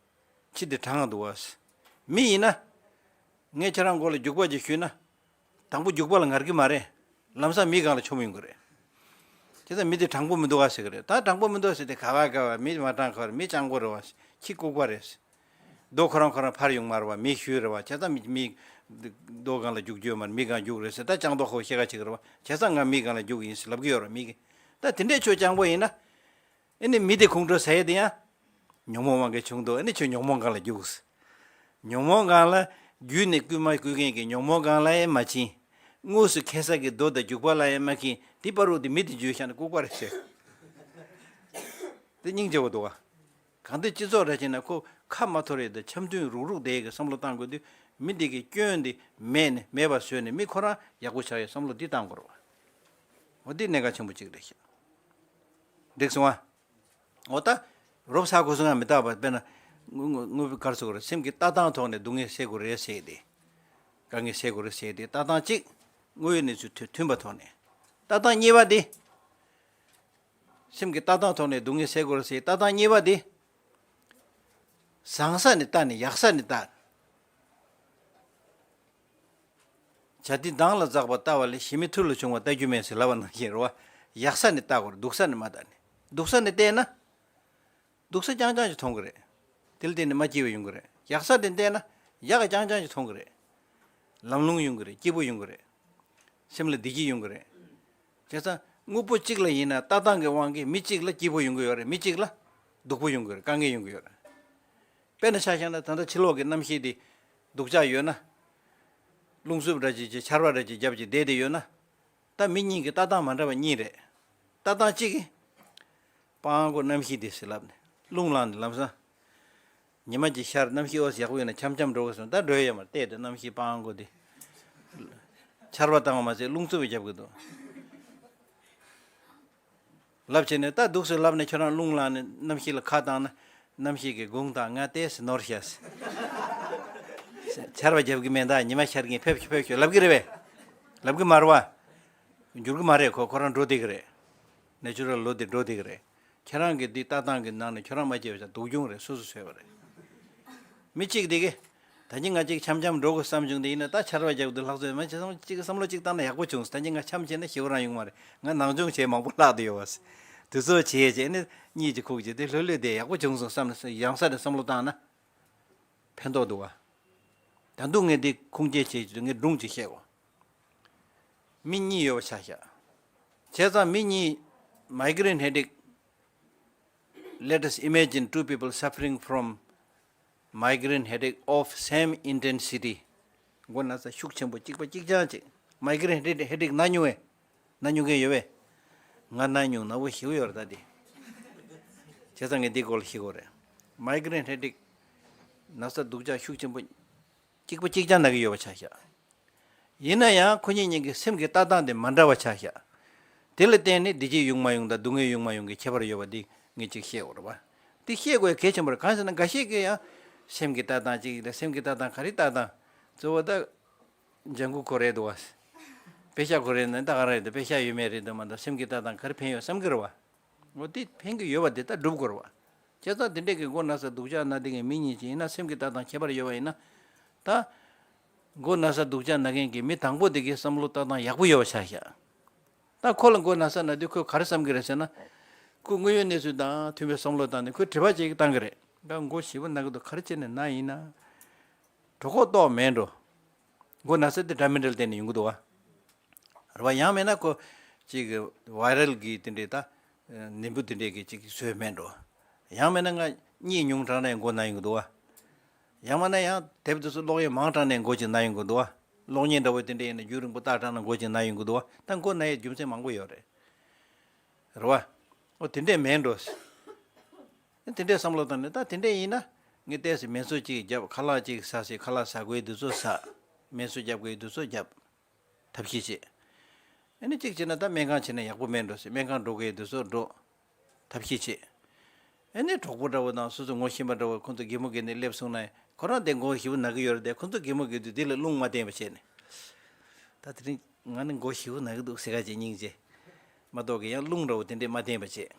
ཕྱི་དེ་གྲངས་འདུག་བ། མི་ཡིན་ན། ངས་ཁྱེད་རང་མགོ་ལ་རྒྱུག་པ་ཅིག་གཞུས་ན། དང་པོ་རྒྱུག་པ་ལ་ངར་གི་མ་རེད། ལམ་སང་མིའི་སྒང་ལ་མཆོངས་ཡོང་གི་རེད། བྱས་ཙང་མི་དེ་དྲང་པོ་མི་འདུག་ག་ཟེར་གི་རེད། ད་དྲང་པོ་མི་འདུག་ཟེར་དེ་ག་བ་ག་བ་མི་མ་དྲང་ག་བ་རེད། མི་སྤྱང་པོ་རེད་བ། ཁྱི་ལྐུགས་པ་རེད། རྡོ་ཁོ་རང་ཁོ་རང་འཕར་ཡོང་མ་རེད་བ། མི་གཞུས་རེད་བ། བྱས་ཙང་མི་མི་རྡོ་སྒང་ལ་རྒྱུག་རྒྱུ་ཡོད་མ་རེད། མི་སྒང་རྒྱུག་རེད་ཟེར། ད་སྤྱང་མདོག་ཁ་པོ་བཤད་ག་བྱེད་གི་རེད་བ། བྱས་ཙང་ང་མི་སྒང་ལ་རྒྱུག་ཡིན་ཟེར་ལབ་གི་ཡོད་རེད་མི་གིས། ད་དེ་འདྲས་ཁྱོད་སྤྱང་པོ་ཡིན་ན། ཨ་ནི་མི་དེ་ཁོང་ཁྲོ་ཟ་ཡས་དེ་ཡང་། ཉོན་མོངས་དབང་གིས་བྱུང་འདུག་ཨ་ནི་ཁྱོད་ཉོན་མོངས་སྒང་ལ་རྒྱུགས། ཉོན་མོངས་སྒང་ལ་རྒྱུད་ནས་བསྐུལ་མ་བསྐུལ་མཁན་གྱི་ཉོན་མོངས་སྒང་ལ་ཡང་མ་ཕྱིན། དངོས་སུ་ཁེ་ས་གི་རྡོ་དང་རྒྱུག་པ་ལ་ཡང་མ་ཁེངས། དེ་བར་དུ་དེ་མི་དེ་འཇུས་བཞག་ན་ལྐུགས་པ་རེད་ཟེར། དེ་སྙིང་རྗེ་བོ་འདུག་བ། གང་ལྟར་སྤྱི་ཚོགས་ར་ཅིག་ན་ཁོ་ཁ་མ་ཐོར་ཡས་དང་འཆམ་མཐུན་རུག་རུག་བསྡད་ཡས་ཀྱི་བསམ་བློ་བཏང་དགོས་དུས་མི་དེ་གི་སྐྱོན་དེ་མེད་ནས་མེད་པ་བཟོས་ནས་མི་ཁོ་རང་ཡག་པོ་ཆགས་ཡས་བསམ་བློ་འདི་བཏང་དགོས་རེད་བ། འོ་དེ་གནད་འགག་ཆེན་པོ་གཅིག་རེད་ཤག་འགྲིག་སོང་ཨ། འོ་ད། རོབ་ཚ་གོ་སོང་ང་མི་རྟག་པ་དཔེར་ན། དངོས་དངོས་པོའི་གར་སོགས་རེད། སེམས་ཀྱི་ལྟ་སྟངས་ཐོག་ནས་སྡུག་བསྔལ་སེལ་དགོས་རེད་ཟེར་ཏེ། དཀའ་ངལ་སེལ་དགོས་རེད་ཟེར་ཏེ་ལྟ་སྟངས་གཅིག་དངོས་ཡོད་གནས་ཚུལ་མཐུན་མཐུན་པ་ཐོག་ནས། ལྟ་སྟངས་གཉིས་པ་དེ། སེམས་ཀྱི་ལྟ་སྟངས་ཐོག་ནས་སྡུག་བསྔལ་སེལ་དགོས་རེད་ཟེར་ལྟ་སྟངས་གཉིས་པ་དེ། བཟང་ས་ནས་ལྟ་ནས་ཡག་ས་ནས་ལྟ། བྱ་དེ་གདང་ལ་འཛེགས་པ་ལྟ་བ་ལས་གཞི་མེད་ཐུར་ལ་ཕྱུང་བ་ལྟ་རྒྱུ་མེད་ཟེར་ལབ་པ་ནང་བཞིན་རེད་བ། ཡག་ས་ནས་ལྟ་དགོས་རེད། སྡུག་ས་ནས་མ་ལྟ་ནས། སྡུག་ས་ནས་བལྟས་ན། སྡུག་ས་རྐྱང་རྐྱང་ཅིག་མཐོང་གི་རེད། དེ་ལ་བརྟེན་ནས་མ་སྐྱིད་པ་ཡོང་གི་རེད། ཡག་ས་དེ་བལྟས་ན་ཡག་ག་རྐྱང་རྐྱང་ཅིག་མཐོང་གི་རེད། ལམ་ལྷོང་ཡོང་གི་རེད། སྐྱིད་པོ་ཡོང་གི་རེད། སེམས་ལ་བདེ་སྐྱིད་ཡོང་གི་རེད། བྱས་ཙང་དངོས་པོ་གཅིག་ལ་ཡིན་ན་ལྟ་སྟངས་ཀྱི་དབང་གིས་མི་གཅིག་ལ་སྐྱིད་པོ་ཡོང་གི་ཡོད་རེད། མི་གཅིག་ལ་སྡུག་པོ་ཡོང་གི་ཡོད་རེད། དཀའ་ངལ་ཡོང་གི་ཡོད་རེད། དཔེར་ན་ཆ་བཞག་ན་ད་ལྟ་ཕྱི་ལོགས་ཀྱི་གནམ་གཤིས་དེ་སྡུག་ཅག་ཡོད་ན། རླུང་འཚུབ་འདྲ་ཅིག་ཅིག་ཆར་པ་འདྲ་ཅིག་བརྒྱབ་ཅིག་བསྡད་དེ་ཡོད་ན། ད་མི་གཉིས་ཀྱི་ལྟ་སྟངས་མ་འདྲ་བ་གཉིས་རེད། ལྟ་སྟངས་གཅིག་གིས། སྤང་གོ་གནམ་གཤིས་དེ་ཟེར་ལབ་ནས་རླུང་ལངས་ནས་ལམ་སང་། ཉི་མ་གཅིག་ཤར་གནམ་གཤིས་ཨོ་ཙི་ཡག་པོ་ཡོད་ན་འཆམ་འཆམ་འགྲོ་དགོས་སོང་། ད་འགྲོ་ཡ་ཡོད་མ་རེད། བལྟས་དུས་གནམ་གཤིས་སྤང་གོ་དེ། ཆར་པ་བཏང་བ་མ་ཟད་རླུང་འཚུབ་པ་རྒྱབ་གི་འདུག་ལབ་བྱས་ནས་ད་འདུག་སེ་ལབ་ནས་ཁྱོད་རང་རླུང་ལངས་ནས་གནམ་གཤིས་ལ་ཁ་བཏང་ན། གནམ་གཤིས་ཀྱི་དགུང་དག་ང་ཏོག་ཙམ་ནོར་ཤག་ཆར་པ་རྒྱབ་གི་མེད། ད་ཉི་མ་ཤར་གིན་ཕེབས་ཤོག་ཕེབས་ཤོག་ལབ་གི་རེད་པས། ལབ་གི་མ་རེད་བ། འགྱུར་གི་མ་རེད། ཁོ་ཁོ་རང་འགྲོ་བསྡད་གི་རེད། ནེ་ཅུ་རལ་ལོ་དེ་འགྲོ་བསྡད་གི་རེད། ཁྱེད་རང་གི་འདི་ལྟ་སྟངས་ཀྱི་ནང་ནས་ཁྱོད་རང་མ་སྐྱིད་པ་བྱས་སྡུག་གྱོང་རེད། སོ་སོས་བཟོས་པ་རེད། མི་གཅིག་དེ་གིས། ད་གིན་ང་གཅིག་འཆམ་འཆམ་འགྲོ་དགོས་བསམ་བྱུང་། དེ་ཡིན་ན་ད་ཆར་པ་རྒྱག་དུས་ལྷག་ཚོད་མ་བྱས་བསམ་བློ་གཅིག་བཏང་ན་ཡག་པོ་བྱུང་། ད་གིན་ང་འཆམ་བྱས་ན་ཞེ་པོ་རང་ཡོང་མ་རེད། ང་ནང་སྦྱོང་བྱས་མང་པོ་བརླག་བསྡད་ཡོད་པ། དུས་ཚོད་བྱས་བྱས་ནས་གཉིད་ཅིག་ཁུག་བྱས་དེ་ལྷོད་ལྷོད་བསྡད་ཡག་པོ་བྱུང་སོང་བསམ་ནས་ཡང་སར་བསམ་བློ་བཏང་ན། ཕན་ཐོགས་འདུག་བ། ད་དུང་ངས་འདི་ཁུངས་སྐྱེལ་བྱེད་ཀྱི་འདུག་ངས་སྒྲུང་ཅིག་བཤད་གོ། མི་གཉིས་ཡོད་པ་ཆ་བཞག་བྱས་ཙང་མི་གཉིས། Migraine headache. Let us imagine two people suffering from migraine headache of same intensity. མགོ་ན་ཚ་ཤུགས་ཆེན་པོ་གཅིག་པ་གཅིག་རྐྱང་གཅིག Migraine headache ན་མྱོང་བས། ན་མྱོང་མཁན་ཡོད་པས། ང་ན་མྱོང་། ན་བོ་ཞེ་པོ་ཡོད་རེད་ད་དེ། བྱས་ཙང་ངས་འདི་སྐོར་ལ་ཤེས་དགོས་རེད། Migraine headache ན་ཚ་སྡུག་ཅག་ཤུགས་ཆེན་པོ། གཅིག་པ་གཅིག་རྐྱང་ན་གི་ཡོད་པ་ཆ་བཞག་ཡིན་ན་ཡང་ཁོ་གཉིས་གཉིས་ཀྱི་སེམས་ཀྱི་ལྟ་སྟངས་དེ་མ་འདྲ་བ་ཆ་བཞག་དེ་ལ་བརྟེན་ནས་བདེ་སྐྱིད་ཡོང་མ་ཡོང་དང་སྡུག་བསྔལ་ཡོང་མ་ཡོང་གི་ཁྱད་པར་ཡོད་པ་འདི་ངས་ཅིག་བཤད་དགོས་རེད་བ། འདི་བཤད་དགོས་གལ་ཆེན་པོ་རེད། གང་ཟེར་ན་འགའ་ཤས་ཀྱིས་ཡང་སེམས་ཀྱི་ལྟ་སྟངས་གཅིག་ཡིན་ད། སེམས་ཀྱི་ལྟ་སྟངས་ག་རེ་ལྟ་སྟངས། གཙོ་བོ་ད། ལྗང་གུ་གོན་རེད་འདུག་བ། པེ་ཤག་གོན་རེད་ན་ད་ག་རེད་འདུག་པེ་ཤག་ཡོད་མེད་རེད་འདུག་མ་གཏོགས་སེམས་ཀྱི་ལྟ་སྟངས་ག་རེ་ཕན་ཡོད་བསམ་གི་རེད་བ། འོ་དེ་ཕན་གི་ཡོད་པ་དེ་ད་སྒྲུབ་དགོས་རེད་བ། བྱས་ཙང་དེ་འདྲས་ཀྱི་མགོ་ན་ཚ་སྡུག་ཅག་ན་དེ་གའི་མི་གཉིས་ཅིག་ཡིན་ན་སེམས་ཀྱི་ལྟ་སྟངས་ཁྱད་པར་ཡོད་པ་ཡིན་ན། ད། མགོ་ན་ཚ་སྡུག་ཅག་ན་མཁན་གྱི་མི་དང་པོ་དེ་གའི་བསམ་བློ་ལྟ་སྟངས་ཡག་པོ་ཡོད་པ་ཆ་བཞག་ད་ཁོ་ལ་མགོ་ན་ཚ་ན་དུས་ཁོས་ག་རེ་བསམ་གི་རེད་ཟེར་ན། ཁོ་དངོས་ཡོད་གནས་ཚུལ་དང་མཐུན་པའི་བསམ་བློ་བཏང་ནས་ཁོས་དྲི་བ་ཅིག་བཏང་གི་རེད། ད་མགོ་ཞེ་པོ་ན་གི་འདུག་ག་རེ་བྱས་ནས་ན་ཡིན་ན། གྲོད་ཁོག་ལྟོགས་མེད་འགྲོ། མགོ་ན་ཚ་དེ་འདྲ་མི་འདྲ་ལ་བརྟེན་ནས་ཡོང་གི་འདུག་བ། རེད་བ། ཡང་མིན་ན་ཁོ་ཅིག་བའི་རལ་གྱི་དེ་འདྲའི་ད་ནད་འབུ་དེ་འདྲའི་གི་ཅིག་བཟོས་མེད་འགྲོ། ཡང་མིན་ན་ང་གཉིད་ཉུང་དྲགས་ནས་མགོ་ན་ཡོང་གི་འདུག་བ། ཡང་མིན་ན་ཡང་དེབ་དེ་ཚོ་ཀློག་ཡས་མང་དྲགས་ནས་མགོ་ཅིག་ན་ཡོང་གི་འདུག་བ། གློག་བརྙན་འདྲ་བོ་དེ་འདྲ་ཡིན་ན་རྒྱུན་རིང་པོ་ལྟ་དྲགས་ན་མགོ་ཅིག་ན་ཡོང་གི་འདུག་བ། ད་མགོ་ན་ཡས་རྒྱུ་མཚན་མང་པོ་ཡོད་རེད། རེད་བ། ཨོ་དེ་འདྲས་མེད་འགྲོ། དེ་འདྲས་བསམ་བློ་བཏང་ནས་ད་དེ་འདྲས་ཡིན་ན་ངས་ཏོག་ཙམ་མལ་གསོ་ཅིག་བརྒྱབ། ཁ་ལག་ཅིག་ཟ་ཟེར། ཁ་ལག་ཟ་དགོས་དུས་ཚོད་ཟ། མལ་གསོ་རྒྱབ་དགོས་དུས་ཚོད་རྒྱབ། ཐབས་ཤེས་བྱེད། ཨ་ནི་གཅིག་བྱས་ན་ད་སྨན་ཁང་བྱས་ན་ཡག་པོ་མེད་འགྲོ་ཟེར། སྨན་ཁང་འགྲོ་དགོས་དུས་ཚོད་འགྲོ། ཐབས་ཤེས་བྱེད། ཨ་ནི་གྲོགས་པོ་འདྲ་བོ་དང་སོ་སོ་ངོ་ཤེས་པ་འདྲ་བོ་ཁོང་ཚོ་གད་མོ་བགད་ནས་སླེབས་སོང་ན་ཁོ་རང་དེ་མགོ་ཞེ་པོ་ན་གི་ཡོད་རེད་དེ། ཁོང་ཚོ་གད་མོ་བགད་དུས་དེ་ལ་རླུང་མ་བསྟན་པ་བྱས་ནས། ད་དེ་རིང་ང་ནི་མགོ་ཞེ་པོ་ན་གི་འདུག་ཟེར་ག་བྱས་སྙིང་རྗེ། མ་གཏོགས་གི་ཡང་རླུང་འདྲ་བོ་དེ་འདྲས་མ་བསྟན་པ་བྱས།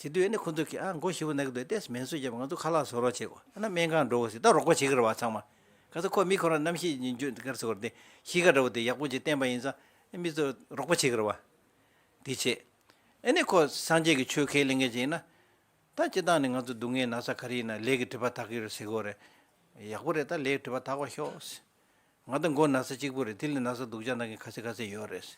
བྱེད་དུས་ཨ་ནི་ཁོ་ཚོ་གིས་ཨ་མགོ་ཞེ་པོ་ན་གི་འདུག་ཏོག་ཙམ་མལ་གསོ་བརྒྱབ། ང་ཚོ་ཁ་ལག་བཟོ་རོགས་བྱེད་དགོས། ཨ་ན་སྨན་ཁང་འགྲོ་དགོས་ཟེར། ད་རོགས་པ་བྱེད་ཀྱི་རེད་བ་ཚང་མ། ག་ཚོད་ཁོ་མི་ཁོ་རང་གནམ་གཤིས་ཉིན་རྒྱུན་ག་རེ་ཟེར་དགོས་རེད་དེ། གཤིས་ཀ་འདྲ་བོ་དེ་ཡག་པོ་ཅིག་བསྟན་པ་ཡིན་ཙང་ཨ་མི་ཚོ་རོགས་པ་བྱེད་ཀྱི་རེད་བ། དེ་བྱེད། ཨ་ནི་ཁོ་སངས་རྒྱས་ཀྱི་ཆོས་ཁས་ལེན་མཁན་ཅིག་ཡིན་ན། ད་སྤྱིར་བཏང་ནས་ང་ཚོ་སྡུག་བསྔལ་ན་ཚ་ག་རེ་ཡིན་ན་ལས་ཀྱི་སྒྲིབ་པ་དག་གི་རེད་ཟེར་གྱི་ཡོད་རེད། ཡག་པོ་རེད། ད་ལས་སྒྲིབ་པ་དག་པ་ཤོག་ང་ད་མགོ་ན་ཚ་གཅིག་པུ་རེད། དེ་ལས་ན་ཚ་སྡུག་ཅག་ན་མཁན་ཁ་ཤས་ཁ་ཤས་ཡོད་རེད།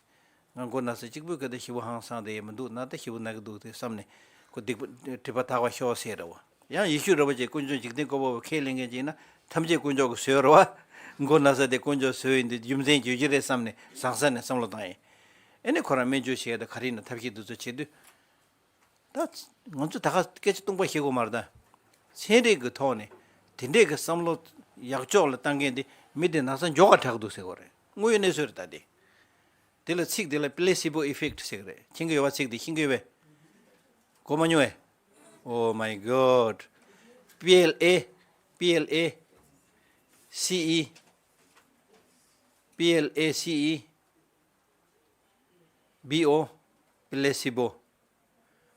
ང་མགོ་ན་ཚ་གཅིག་པུའི་སྐད་དེ་ཞེ་པོ་ཧང་སངས་དེ་ཡས་མི་འདུག་ན་ད་ཞེ་པོ་ན་གི་འདུག་དེ་བསམ་ནས་ཁོ་སྡིག་པ་སྒྲིབ་པ་དག་པ་ཤོག་ཟེར་རེད་བ། ཡང་ཡེ་ཤུ་རེད་བ་ཅེ་དཀོན་མཆོག་འཇིག་རྟེན་བཀོད་པ་བ་ཁས་ལེན་མཁན་ཅིག་ཡིན་ན་ཐམས་ཅད་དཀོན་མཆོག་གི་བཟོས་རེད་བ། མགོ་ན་ཚ་དེ་དཀོན་མཆོག་བཟོས་ཡིན་དུས་རྒྱུ་མཚན་བརྗོད་ཀྱི་རེད་བསམ་ནས་ཟང་ཟ་ནས་བསམ་བློ་བཏང་ཡིན། ཨེ་ནི་ཁོ་རང་སྨན་བཅོས་བྱས་ད་ག་རེ་ཡིན་ན་ཐབས་ཤེས་འདི་ཚོ་བྱེད་དུས། ད་ང་ཚོ་ད་ག་སྐད་ཆ་སྟོང་པ་བཤད་དགོས་མ་རེད་ད། ཚན་རིག་གི་ཐོག་ནས་དེ་འདྲས་ཀྱི་བསམ་བློ་ཡག་ཕྱོགས་ལ་བཏང་མཁན་དེ་མི་དེ་ན་ཚ་མགྱོགས་ག་དྲག་འདུག་ཟེར་དགོས་རེད། དངོས་ཡོད་གནས་ཚུལ་རེད་ད་དེ། དེ་ལ་ཚིག་དེ་ལ་placebo effect ཟེར་གི་རེད། མཁྱེན་གི་ཡོད་པ། ཚིག་དེ་ཤེས་ཀྱི་ཡོད་པས། གོ་མ་མྱོང་བས། Oh my God. P L A, P L A, C E, P L A C E, B O, placebo.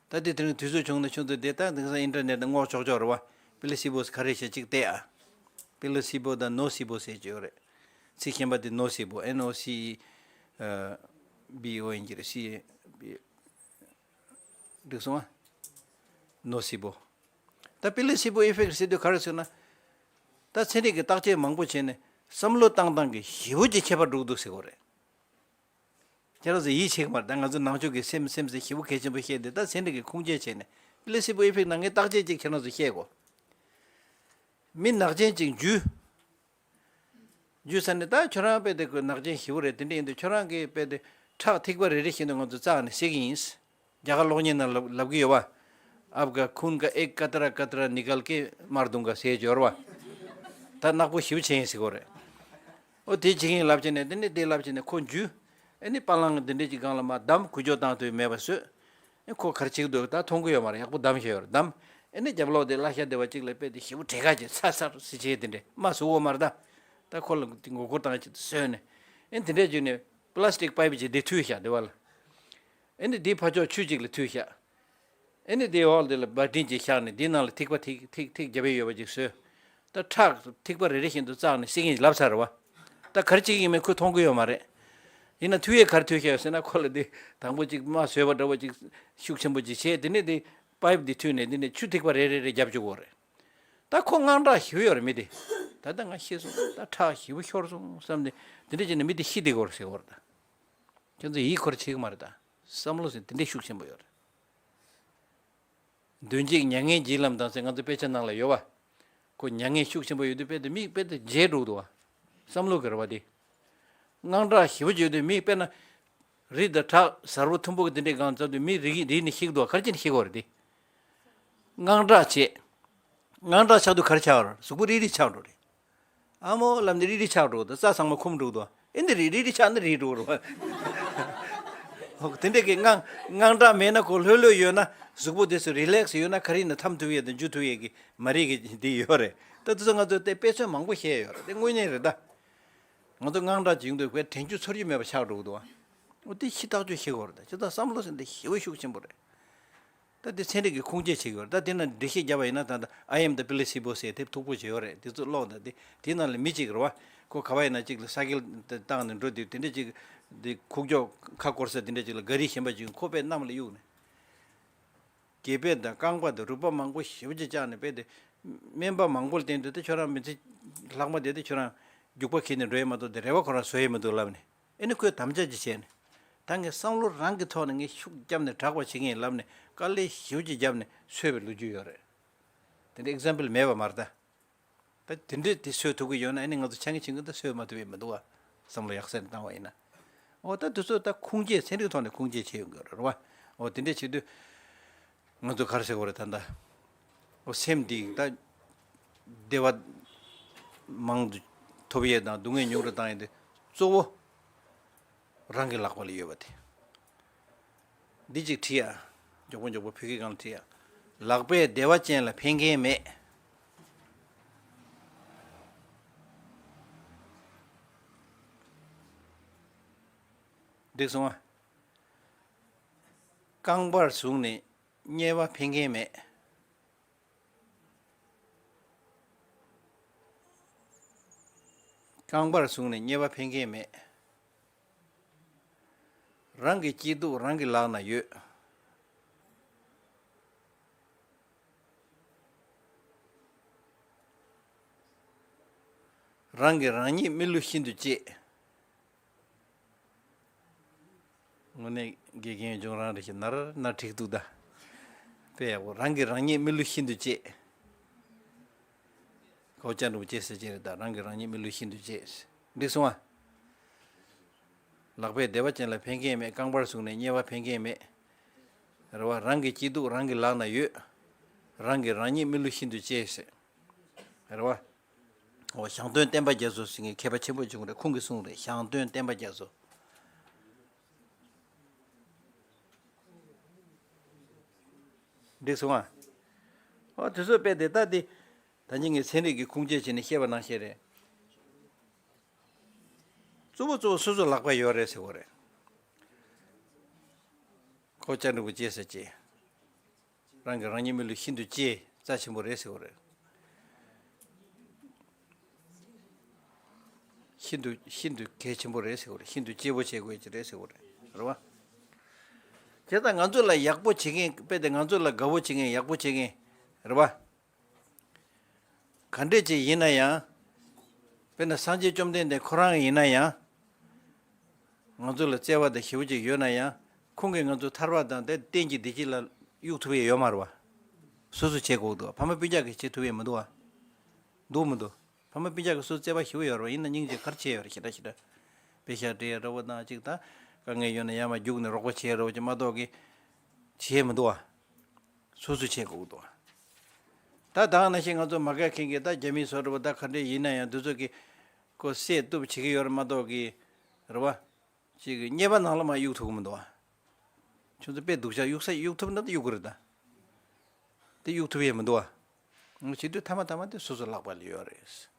ད་དེ་དེ་རིང་དུས་ཚོད་བྱུང་ན་ཆུང་དུ་བསྡད། ད་དེང་སང་ཨིན་ཊར་ནེཊ་ནང་སྔོག་ཆོག་ཆོག་རེད་བ། པི་ལེ་སི་བོ་ག་རེ་བྱེད་ཅིག་བལྟས་ཨ། པི་ལེ་སི་བོ་དང་ནོ་སི་བོ་ཟེར་གྱི་ཡོད་རེད། ཚིག་གཞན་པ་དེ་ནོ་སི་བོ། N O C E B O ཡིན་གྱི་རེད། C A B འགྲིག་སོང་ཨ། ནོ་སི་བོ། ད་པི་ལེ་སི་བོ་ཨི་ཕེག་ཊི་ཟེར་དུས་ག་རེ་ཟེར་ན། ད་ཚན་རིག་གི་བརྟག་དཔྱད་མང་པོ་བྱས་ནས་བསམ་བློ་བཏང་སྟངས་ཀྱི་ཞེ་པོ་ཅིག་ཁྱད་པར་འགྲོ་གི་འདུག་ཟེར་གྱི་ཡོད་རེད། ཁྱེད་རང་ཚོ་ཡིད་ཆེས་ཀྱི་མ་རེད། ད་ང་ཚོ་ནང་ཆོས་ཀྱི་སེམས་སེམས་ཟེར་ཞེ་པོ་གལ་ཆེན་པོ་བཤད་དེ། ད་ཚན་རིག་གི་ཁུངས་སྐྱེལ་བྱས་ནས་པི་ལེ་སི་བོ་ཨི་ཕེག་ཊི་ནང་ངས་བརྟག་དཔྱད་ཅིག་ཁྱེད་རང་ཚོ་བཤད་དགོས། མི་ནག་ཅན་ཅིག་འཇུ། འཇུ་ས་ནས་ད་ཁྱོད་རང་དཔེ་དེ་ཁོ་ནག་ཅན་ཞེ་པོ་རེད། དེ་འདྲ་ཡིན་དུས་ཁྱོད་རང་གིས་དཔེ་དེ་ཁྲག་ཐིགས་པ་རེ་རེ་བཞིན་དུ་ང་ཚོ་བཙགས་ནས་བསད་ཀྱི་ཡིན། རྒྱ་གར་གློག་བརྙན་ནང་ལབ་ལབ་ཀྱི་ཡོད་པ། आपका खून का एक कतरा कतरा निकाल के मार दूंगा ཟེར་གྱི་ཡོད་རེད་པ། ད་ནག་པོ་ཞེ་པོ་བྱས་ཡིན་ཟེར་གྱི་ཡོད་རེད། ཨོ་དེ་བྱེད་ཀྱི་ཡིན་ལབ་བྱས་ནས། དེ་ནས་དེ་ལབ་བྱས་ནས་ཁོ་འཇུ། ཨེ་ནི་པ་ལང་འདི་འདྲས་ཀྱི་སྒང་ལ་མར་བསྡམས། འགུལ་སྐྱོད་བཏང་ཐུབ་མེད་པ་བཟོས། ཨེ་ཁོ་ག་རེ་བྱེད་ཀྱི་འདུག་ད་མཐོང་གི་ཡོད་མ་རེད། ཡག་པོ་བསྡམས་བཞག་ཡོད་རེད། བསྡམས། ཨེ་ནི་རྒྱབ་ལོགས་དེ་གླ་ཆ་དེ་བ་གཅིག་ལ་དཔེ་དེ་ཞེ་པོ་བྲེལ་དཀའ་བྱས། ཚ་ཚ་ཟེར་བྱས། དེ་འདྲས་མར་ཟུག་ཡོད་མ་རེད་ད། ད་ཁོ་ལ་མགོ་སྐོར་བཏང་བྱས་བཟོས་ནས། ཨེ་དེ་འདྲས་བྱས་ནས་པ་ལ་སི་ཊིག་པའིབ་ཅིག་དེ་མཐུད་བཞག་དེ་བ་ལ། ཨེ་ནི་དེའི་ཕར་ཕྱོགས་ཆུ་གཅིག་ལ་མཐུད་བཞག་ཨེ་ནི་དེའི་འོག་དེ་ལ་བ་ཏྲིན་གཅིག་བཞག་ནས། དེའི་ནང་ལ་ཐིགས་པ་ཐིགས་ཐིགས་ཐིགས་བརྒྱབ་པའི་ཡོད་པ་ཅིག་བཟོས། ད་ཁྲག་ཐིགས་པ་རེ་རེ་བཞིན་དུ་བཙགས་ནས་བསད་ཀྱི་ཡིན་ལབ་ཚར་བ། ད་ག་རེ་བྱེད་ཀྱི་ཡིན་མིན་ཁོས་མཐོང་གི་ཡོད་མ་རེད། ཡིན་ན་མཐུད་ཡས་ག་རེ་མཐུད་བཞག་ཡོད་ཟེར་ན། ཁོ་ལ་དེ་དང་པོ་ཅིག་རྨ་བཟོས་པ་འདྲ་བོ་ཅིག་ཤུགས་ཆེན་པོ་ཅིག་བྱས། དེ་ནས་དེ་པའིབ་དེ་མཐུད་ནས་དེ་ནས་ཆུ་ཐིགས་པ་རེ་རེ་རེ་བརྒྱབ་བཅུག་གི་ཡོད་རེད། ད་ཁོ་དངངས་སྐྲག་ཞེ་པོ་ཡོད་རེད་མི་དེ། ད་ལྟ་ང་ཤེས་སོང་། ད་ཁྲག་ཞེ་པོ་ཤོར་སོང་བསམ་ནས། དེ་འདྲ་བྱས་ནས་མི་དེ་ཤི་བསྡད་ཀྱི་ཡོད་རེད་ཟེར་གྱི་ཡོད་རེད་ད། ཁྱེད་ཚོ་ཡིད་འཁོར་བྱེད་ཀྱི་མ་རེད་ད། བསམ་བློ་ཟེར་དེ་འདྲའི་ཤུགས་ཆེན་པོ་ཡོད་རེད། མདུན་གཅིག་མྱ་ངན་བརྒྱུད་ལམ་དང་ཟེར་ང་ཚོ་དཔེ་ཆ་ནང་ལ་ཡོད་པ། ཁོ་མྱ་ངན་ཤུགས་ཆེན་པོ་ཡོད་དུས་དཔེ་དེ་མིག་དཔེ་དེ་བརྗེད་འགྲོ་འདུག་བ། བསམ་བློ་གི་རེད་བ་དེ། དངངས་སྐྲག་ཞེ་པོ་ཡོད་དུས་མིག་དཔེར་ན། རི་དང་བྲག་གཟར་པོ་མཐོན་པོ་གི་དེ་འདྲའི་སྒང་བཙབ་དུས་མི་རིག་རིག་ནས་ཤི་གི་འདུག་བ། ག་རེ་བྱས་ནས་ཤི་གི་ཡོད་རེད་དེ། དངངས་སྐྲག་བྱས། དངངས་སྐྲག་ཆགས་དུས་ག་རེ་ཆགས་རེད། གཟུགས་པོ་རིག་རིག་ཆགས་འགྲོ་རེད། ཨ་མོ་ལབ་ནས་རིག་རིག་ཆགས་འགྲོ་འདུག་རྩ་ཚང་མ་འཁུམ་འགྲོ་འདུག་ཨེ་འདི་རིག་རིག་རིག་ཆགས་ན་རིག་འགྲོ་རུ། ཧོ་དེ་འདྲ་གི་དངངས་དངངས་སྐྲག་མེད་ན། ཁོ་ལྷོད་ལྷོད་ཡོད་ན། གཟུགས་པོ་དེ་ཚོ་རི་ལེག་སི་ཡོད་ན། ག་རེ་ཡིན་ན་འཐམ་ཐུབ་ཡས་དང་འཇུ་ཐུབ་ཡས་ཀྱི་མ་རིག་གི་འདི་ཡོད་རེད། ད་དེ་ཚོ་ང་ཚོ་དེ་དཔེ་མཚོན་མང་པོ་བཤད་ཡོད་རེད། དེ་དངོས་གནས་རེད་ད། ང་ཚོ་དངངས་སྐྲག་ཅིག་ཡོང་དུས་དཔེ་དྲན་རྒྱུ་ཚོར་རྒྱུ་མེད་པ་ཆགས་འགྲོ་གི་འདུག་ཨ། འོ་དེ་ཤི་ཐག་ཆོད་ཤི་དགོས་རེད་ད། ཁྱེད་ཚོ་བསམ་བློ་ཟེར་འདི་ཞེ་པོ་ཤུགས་ཆེན་པོ་རེད། ད་འདི་ཚན་རིག་གི་ཁུངས་སྐྱེལ་བྱེད་ཀྱི་ཡོད་རེད། ད་དེ་ན་འགྲེལ་བཤད་བརྒྱབ་པ་ཡིན་ན། ད་ད་ཨའི་ཨེམ་དང་པི་ལེ་སི་བོ་ཟེར་དེབ་མཐུག་པོ་བྱས་ཡོད་རེད། དེ་ཚོ་ཀློག་དང་། དེ་དེའི་ནང་ལ་མི་གཅིག་རེད་བ། ཁོ་ག་བ་ཡིན་ན་གཅིག་ལ་ས་ཀལ་བཏང་ནས་འགྲོ་དུས། དེ་འདྲ་གཅིག་དེ་ཁུག་ཀྱོག་ཁ་སྐོར་ས་དེ་འདྲ་གཅིག་ལ་ག་རི་གཞན་པ་ཅིག་ཁོ་དཔེ་གནམ་ལ་གཡུགས་ནས། གད་པས་དང་རྐང་པ་དང་རུས་པ་མང་པོ་ཞེ་པོ་ཅིག་བཅག་ནས། དཔེ་དེ་སྨན་པ་མང་པོ་ལ་བསྟན་དུས། ད་ཁྱོད་རང་མི་ཚེ་ལྷག་མ་དེ་དེ་ཁྱོད་རང་རྒྱུག་པ་ཁྱེར་ནས་འགྲོ་ཡས་མ་གཏོགས། དེ་རེ་བ་ཁོ་རང་བཟོ་ཡས་མི་འདུག་ལབ་ནས། ཨེ་ནི་ཁོས་དམ་བཅའ་ཅིག་བྱས་ནས། ད་ངས་བསམ་བློ་རང་གི་ཐོག་ནས་ངས་ཤུགས་བརྒྱབ་ནས་དྲག་པ་བྱེད་ཀྱི་ཡིན་ལབ་ནས། དཀའ་ལས་ཞེ་པོ་ཅིག་བརྒྱབ་ནས་གསོས་པའི་ལོ་རྒྱུས་ཡོད་རེད། དེ་འདྲའི་ཨེག་ཛམ་པལ་མེད་པ་མ་རེད་ད། ད་དེ་འདྲའི་དེ་གསོས་ཐུབ་ཀྱི་ཡོད་ན། ཨེ་ནི་ང་ཚོ་ཆ་ངེ་ཆིང་གི་ད་གསོས་མ་ཐུབ་ཡས་མི་འདུག་བ། བསམ་བློ་ཡག་ས་ནས་བཏང་བ་ཡིན་ན། འོ་ད་དེ་ཚོ་ད་ཁུངས་སྐྱེལ། ཚན་རིག་ཐོག་ནས་ཁུངས་སྐྱེལ་བྱེད་ཡོང་གི་རེད་བ། འོ་དེ་འདྲ་བྱེད་དུས་ང་ཚོ་ག་རེ་ཟེར་དགོས་རེད་ད་ལྟ། འོ་སེམས་འདི་ད་བདེ་བ་མང་དུ་ཐོབ་ཡས་དང་སྡུག་བསྔལ་ཉུང་རུ་བཏང་ཡས་དེ་གཙོ་བོ་རང་གི་ལག་པ་ལ་ཡོད་པ་དེ། འདི་གཅིག་བྲིས་ཡ། མགྱོགས་པོ་མགྱོགས་པོ་བོད་སྐད་སྒང་ལ་བྲིས་ཡ། ལག་པས་བདེ་བ་ཅན་ལ་ཕན་མཁན་མེད། འགྲིག་སོང་ཨ། རྐང་པར་བཟུང་ནས་དམྱལ་བ་ཕན་མཁན་མེད། རྐང་པར་བཟུང་ནས་དམྱལ་བ་ཕན་མཁན་མེད། རང་གི་སྐྱིད་སྡུག་རང་གི་ལག་ན་ཡོད། རང་གིས་རང་ཉིད་མི་བསླུ་ཤིན་ཏུ་གཅེས། དངོས་གནས་དགེ་རྒན་ལྗོངས་རང་རེ་ཞིག་ནར་ནར་འགྲིག་འདུག་ད། དཔེ་ཡག་པོ། རང་གིས་རང་ཉིད་མི་བསླུ་ཤིན་ཏུ་གཅེས། ཀའོ་ཅན་རིན་པོ་ཆེ་ཟེར་གྱི་རེད་ད། རང་གིས་རང་ཉིད་མི་བསླུ་ཤིན་ཏུ་གཅེས། འགྲིག་སོང་ཨ། ལག་པས་བདེ་བ་ཅན་ལ་ཕན་མཁན་མེད། རྐང་པར་བཟུང་ནས་དམྱལ་བ་ཕན་མཁན་མེད། རེད་བ། རང་གི་སྐྱིད་སྡུག་རང་གི་ལག་ན་ཡོད། རང་གིས་རང་ཉིད་མི་བསླུ་ཤིན་ཏུ་གཅེས་ཟེར། རེད་བ། འོ་ཞང་སྟོན་བསྟན་པ་རྒྱ་མཚོ་ཟེར་མཁན་མཁས་པ་ཆེན་པོ་བྱུང་རེད། ཁོང་གིས་གསུངས་རེད། ཞང་སྟོན་བསྟན་པ་རྒྱ་མཚོ། འགྲིག་སོང་ཨ། ཨོ་དེ་ཚོ་དཔེ་དེ་ལྟ་དེ། ད་ནི་ངས་ཚན་རིག་གི་ཁུངས་སྐྱེལ་བྱས་ནས་བཤད་པ་ནང་བཞིན་རེད། གཙོ་བོ་གཙོ་བོ་སོ་སོ་ལག་པ་ཡོད་རེད་ཟེར་བ་རེད། ཁོ་ཅག་འདྲ་བོ་བྱས་ཟེར་གྱི། རང་གིས་རང་ཉིད་མི་ལུས་ཤིན་ཏུ་གཅེས་རྩ་ཆེན་པོ་རེད་ཟེར་བ་རེད། ཤིན་ཏུ་ཤིན་ཏུ་གལ་ཆེན་པོ་རེད་ཟེར་བ་རེད། ཤིན་ཏུ་གཅེས་པོ་བྱེད་དགོས་ཀྱི་རེད་ཟེར་བ་རེད། རེད་བ། བྱས་ཙང་ང་ཚོ་ལ་ཡག་པོ་བྱེད་མཁན་དཔེ་དེ་ང་ཚོ་ལ་དགའ་པོ་བྱེད་མཁན་ཡག་པོ་བྱེད་མཁན་རེད་བ། ག་འདྲས་ཅིག་ཡིན་ན་ཡང་། དཔེར་ན་སངས་རྒྱས་བཅོམ་ལྡན་འདས་ཁོ་རང་ཡིན་ན་ཡང་། ང་ཚོ་ལ་བརྩེ་བ་དང་ཞེ་པོ་ཅིག་ཡོད་ན་ཡང་ཁོང་གིས་ང་ཚོ་ཐར་པ་དང་དེ་གཏན་གྱི་བདེ་སྐྱིད་ལ་གཡུག་ཐུབ་ཡས་ཡོད་མ་རེད་བ། སོ་སོ་བྱེད་དགོས་འདུག་ཕ་མ་སྤུན་ཀྱག་གིས་བྱེད་ཐུབ་ཡས་མི་འདུག་བ། འདུག་མི་འདུག་ཕ་མ་སྤུན་ཀྱག་གིས་སོ་སོ་བརྩེ་བ་ཞེ་པོ་ཡོད་རེད་བ། ཡིན་ན་སྙིང་རྗེ་ག་རེ་བྱས་ཡོད་རེད། ཞེ་དྲག་ཞེ་དྲག་དཔེ་ཤག་སྤྲད་ཡས་འདྲ་བོ་དང་གཅིག་དང་། དཀའ་ངལ་ཡོད་ན་ཡར་མར་རྒྱུགས་ནས་རོགས་པ་བྱས་རོགས་བྱས་མ་གཏོགས་གི། བྱས་མི་འདུག་བ། སོ་སོས་བྱེད་དགོས་ཀྱི་འདུག་ད་ད་ག་ནང་བཞིན་ང་ཚོ་མ་དགའ་མཁན་གྱི་ད་རྒྱ་མིའི་བཟོ་འདྲ་བོ་ད་ག་འདྲས་ཡིན་ན་ཡང་དེ་ཚོ་གི་ཁོ་བསད་གཏུབ་བྱེད་ཀྱི་ཡོད་རེད་མ་གཏོགས་གི། རེད་བ། ཅིག་གི་ཉེས་པ་ནང་ལ་མ་གཡུག་ཐུབ་ཀྱི་མི་འདུག་བ། ཁྱོད་ཚོ་དཔེ་སྡུག་ཤག་གཡུག་ས་གཡུག་ཐུབ་ན་ད་གཡུག་གི་རེད་ད། དེ་གཡུག་ཐུབ་ཡས་མི་འདུག་བ། བྱེད་དུས་མཐའ་མ་མཐའ་མ་དེ་སོ་སོ་ལག་པ་ལ་ཡོད་རེད།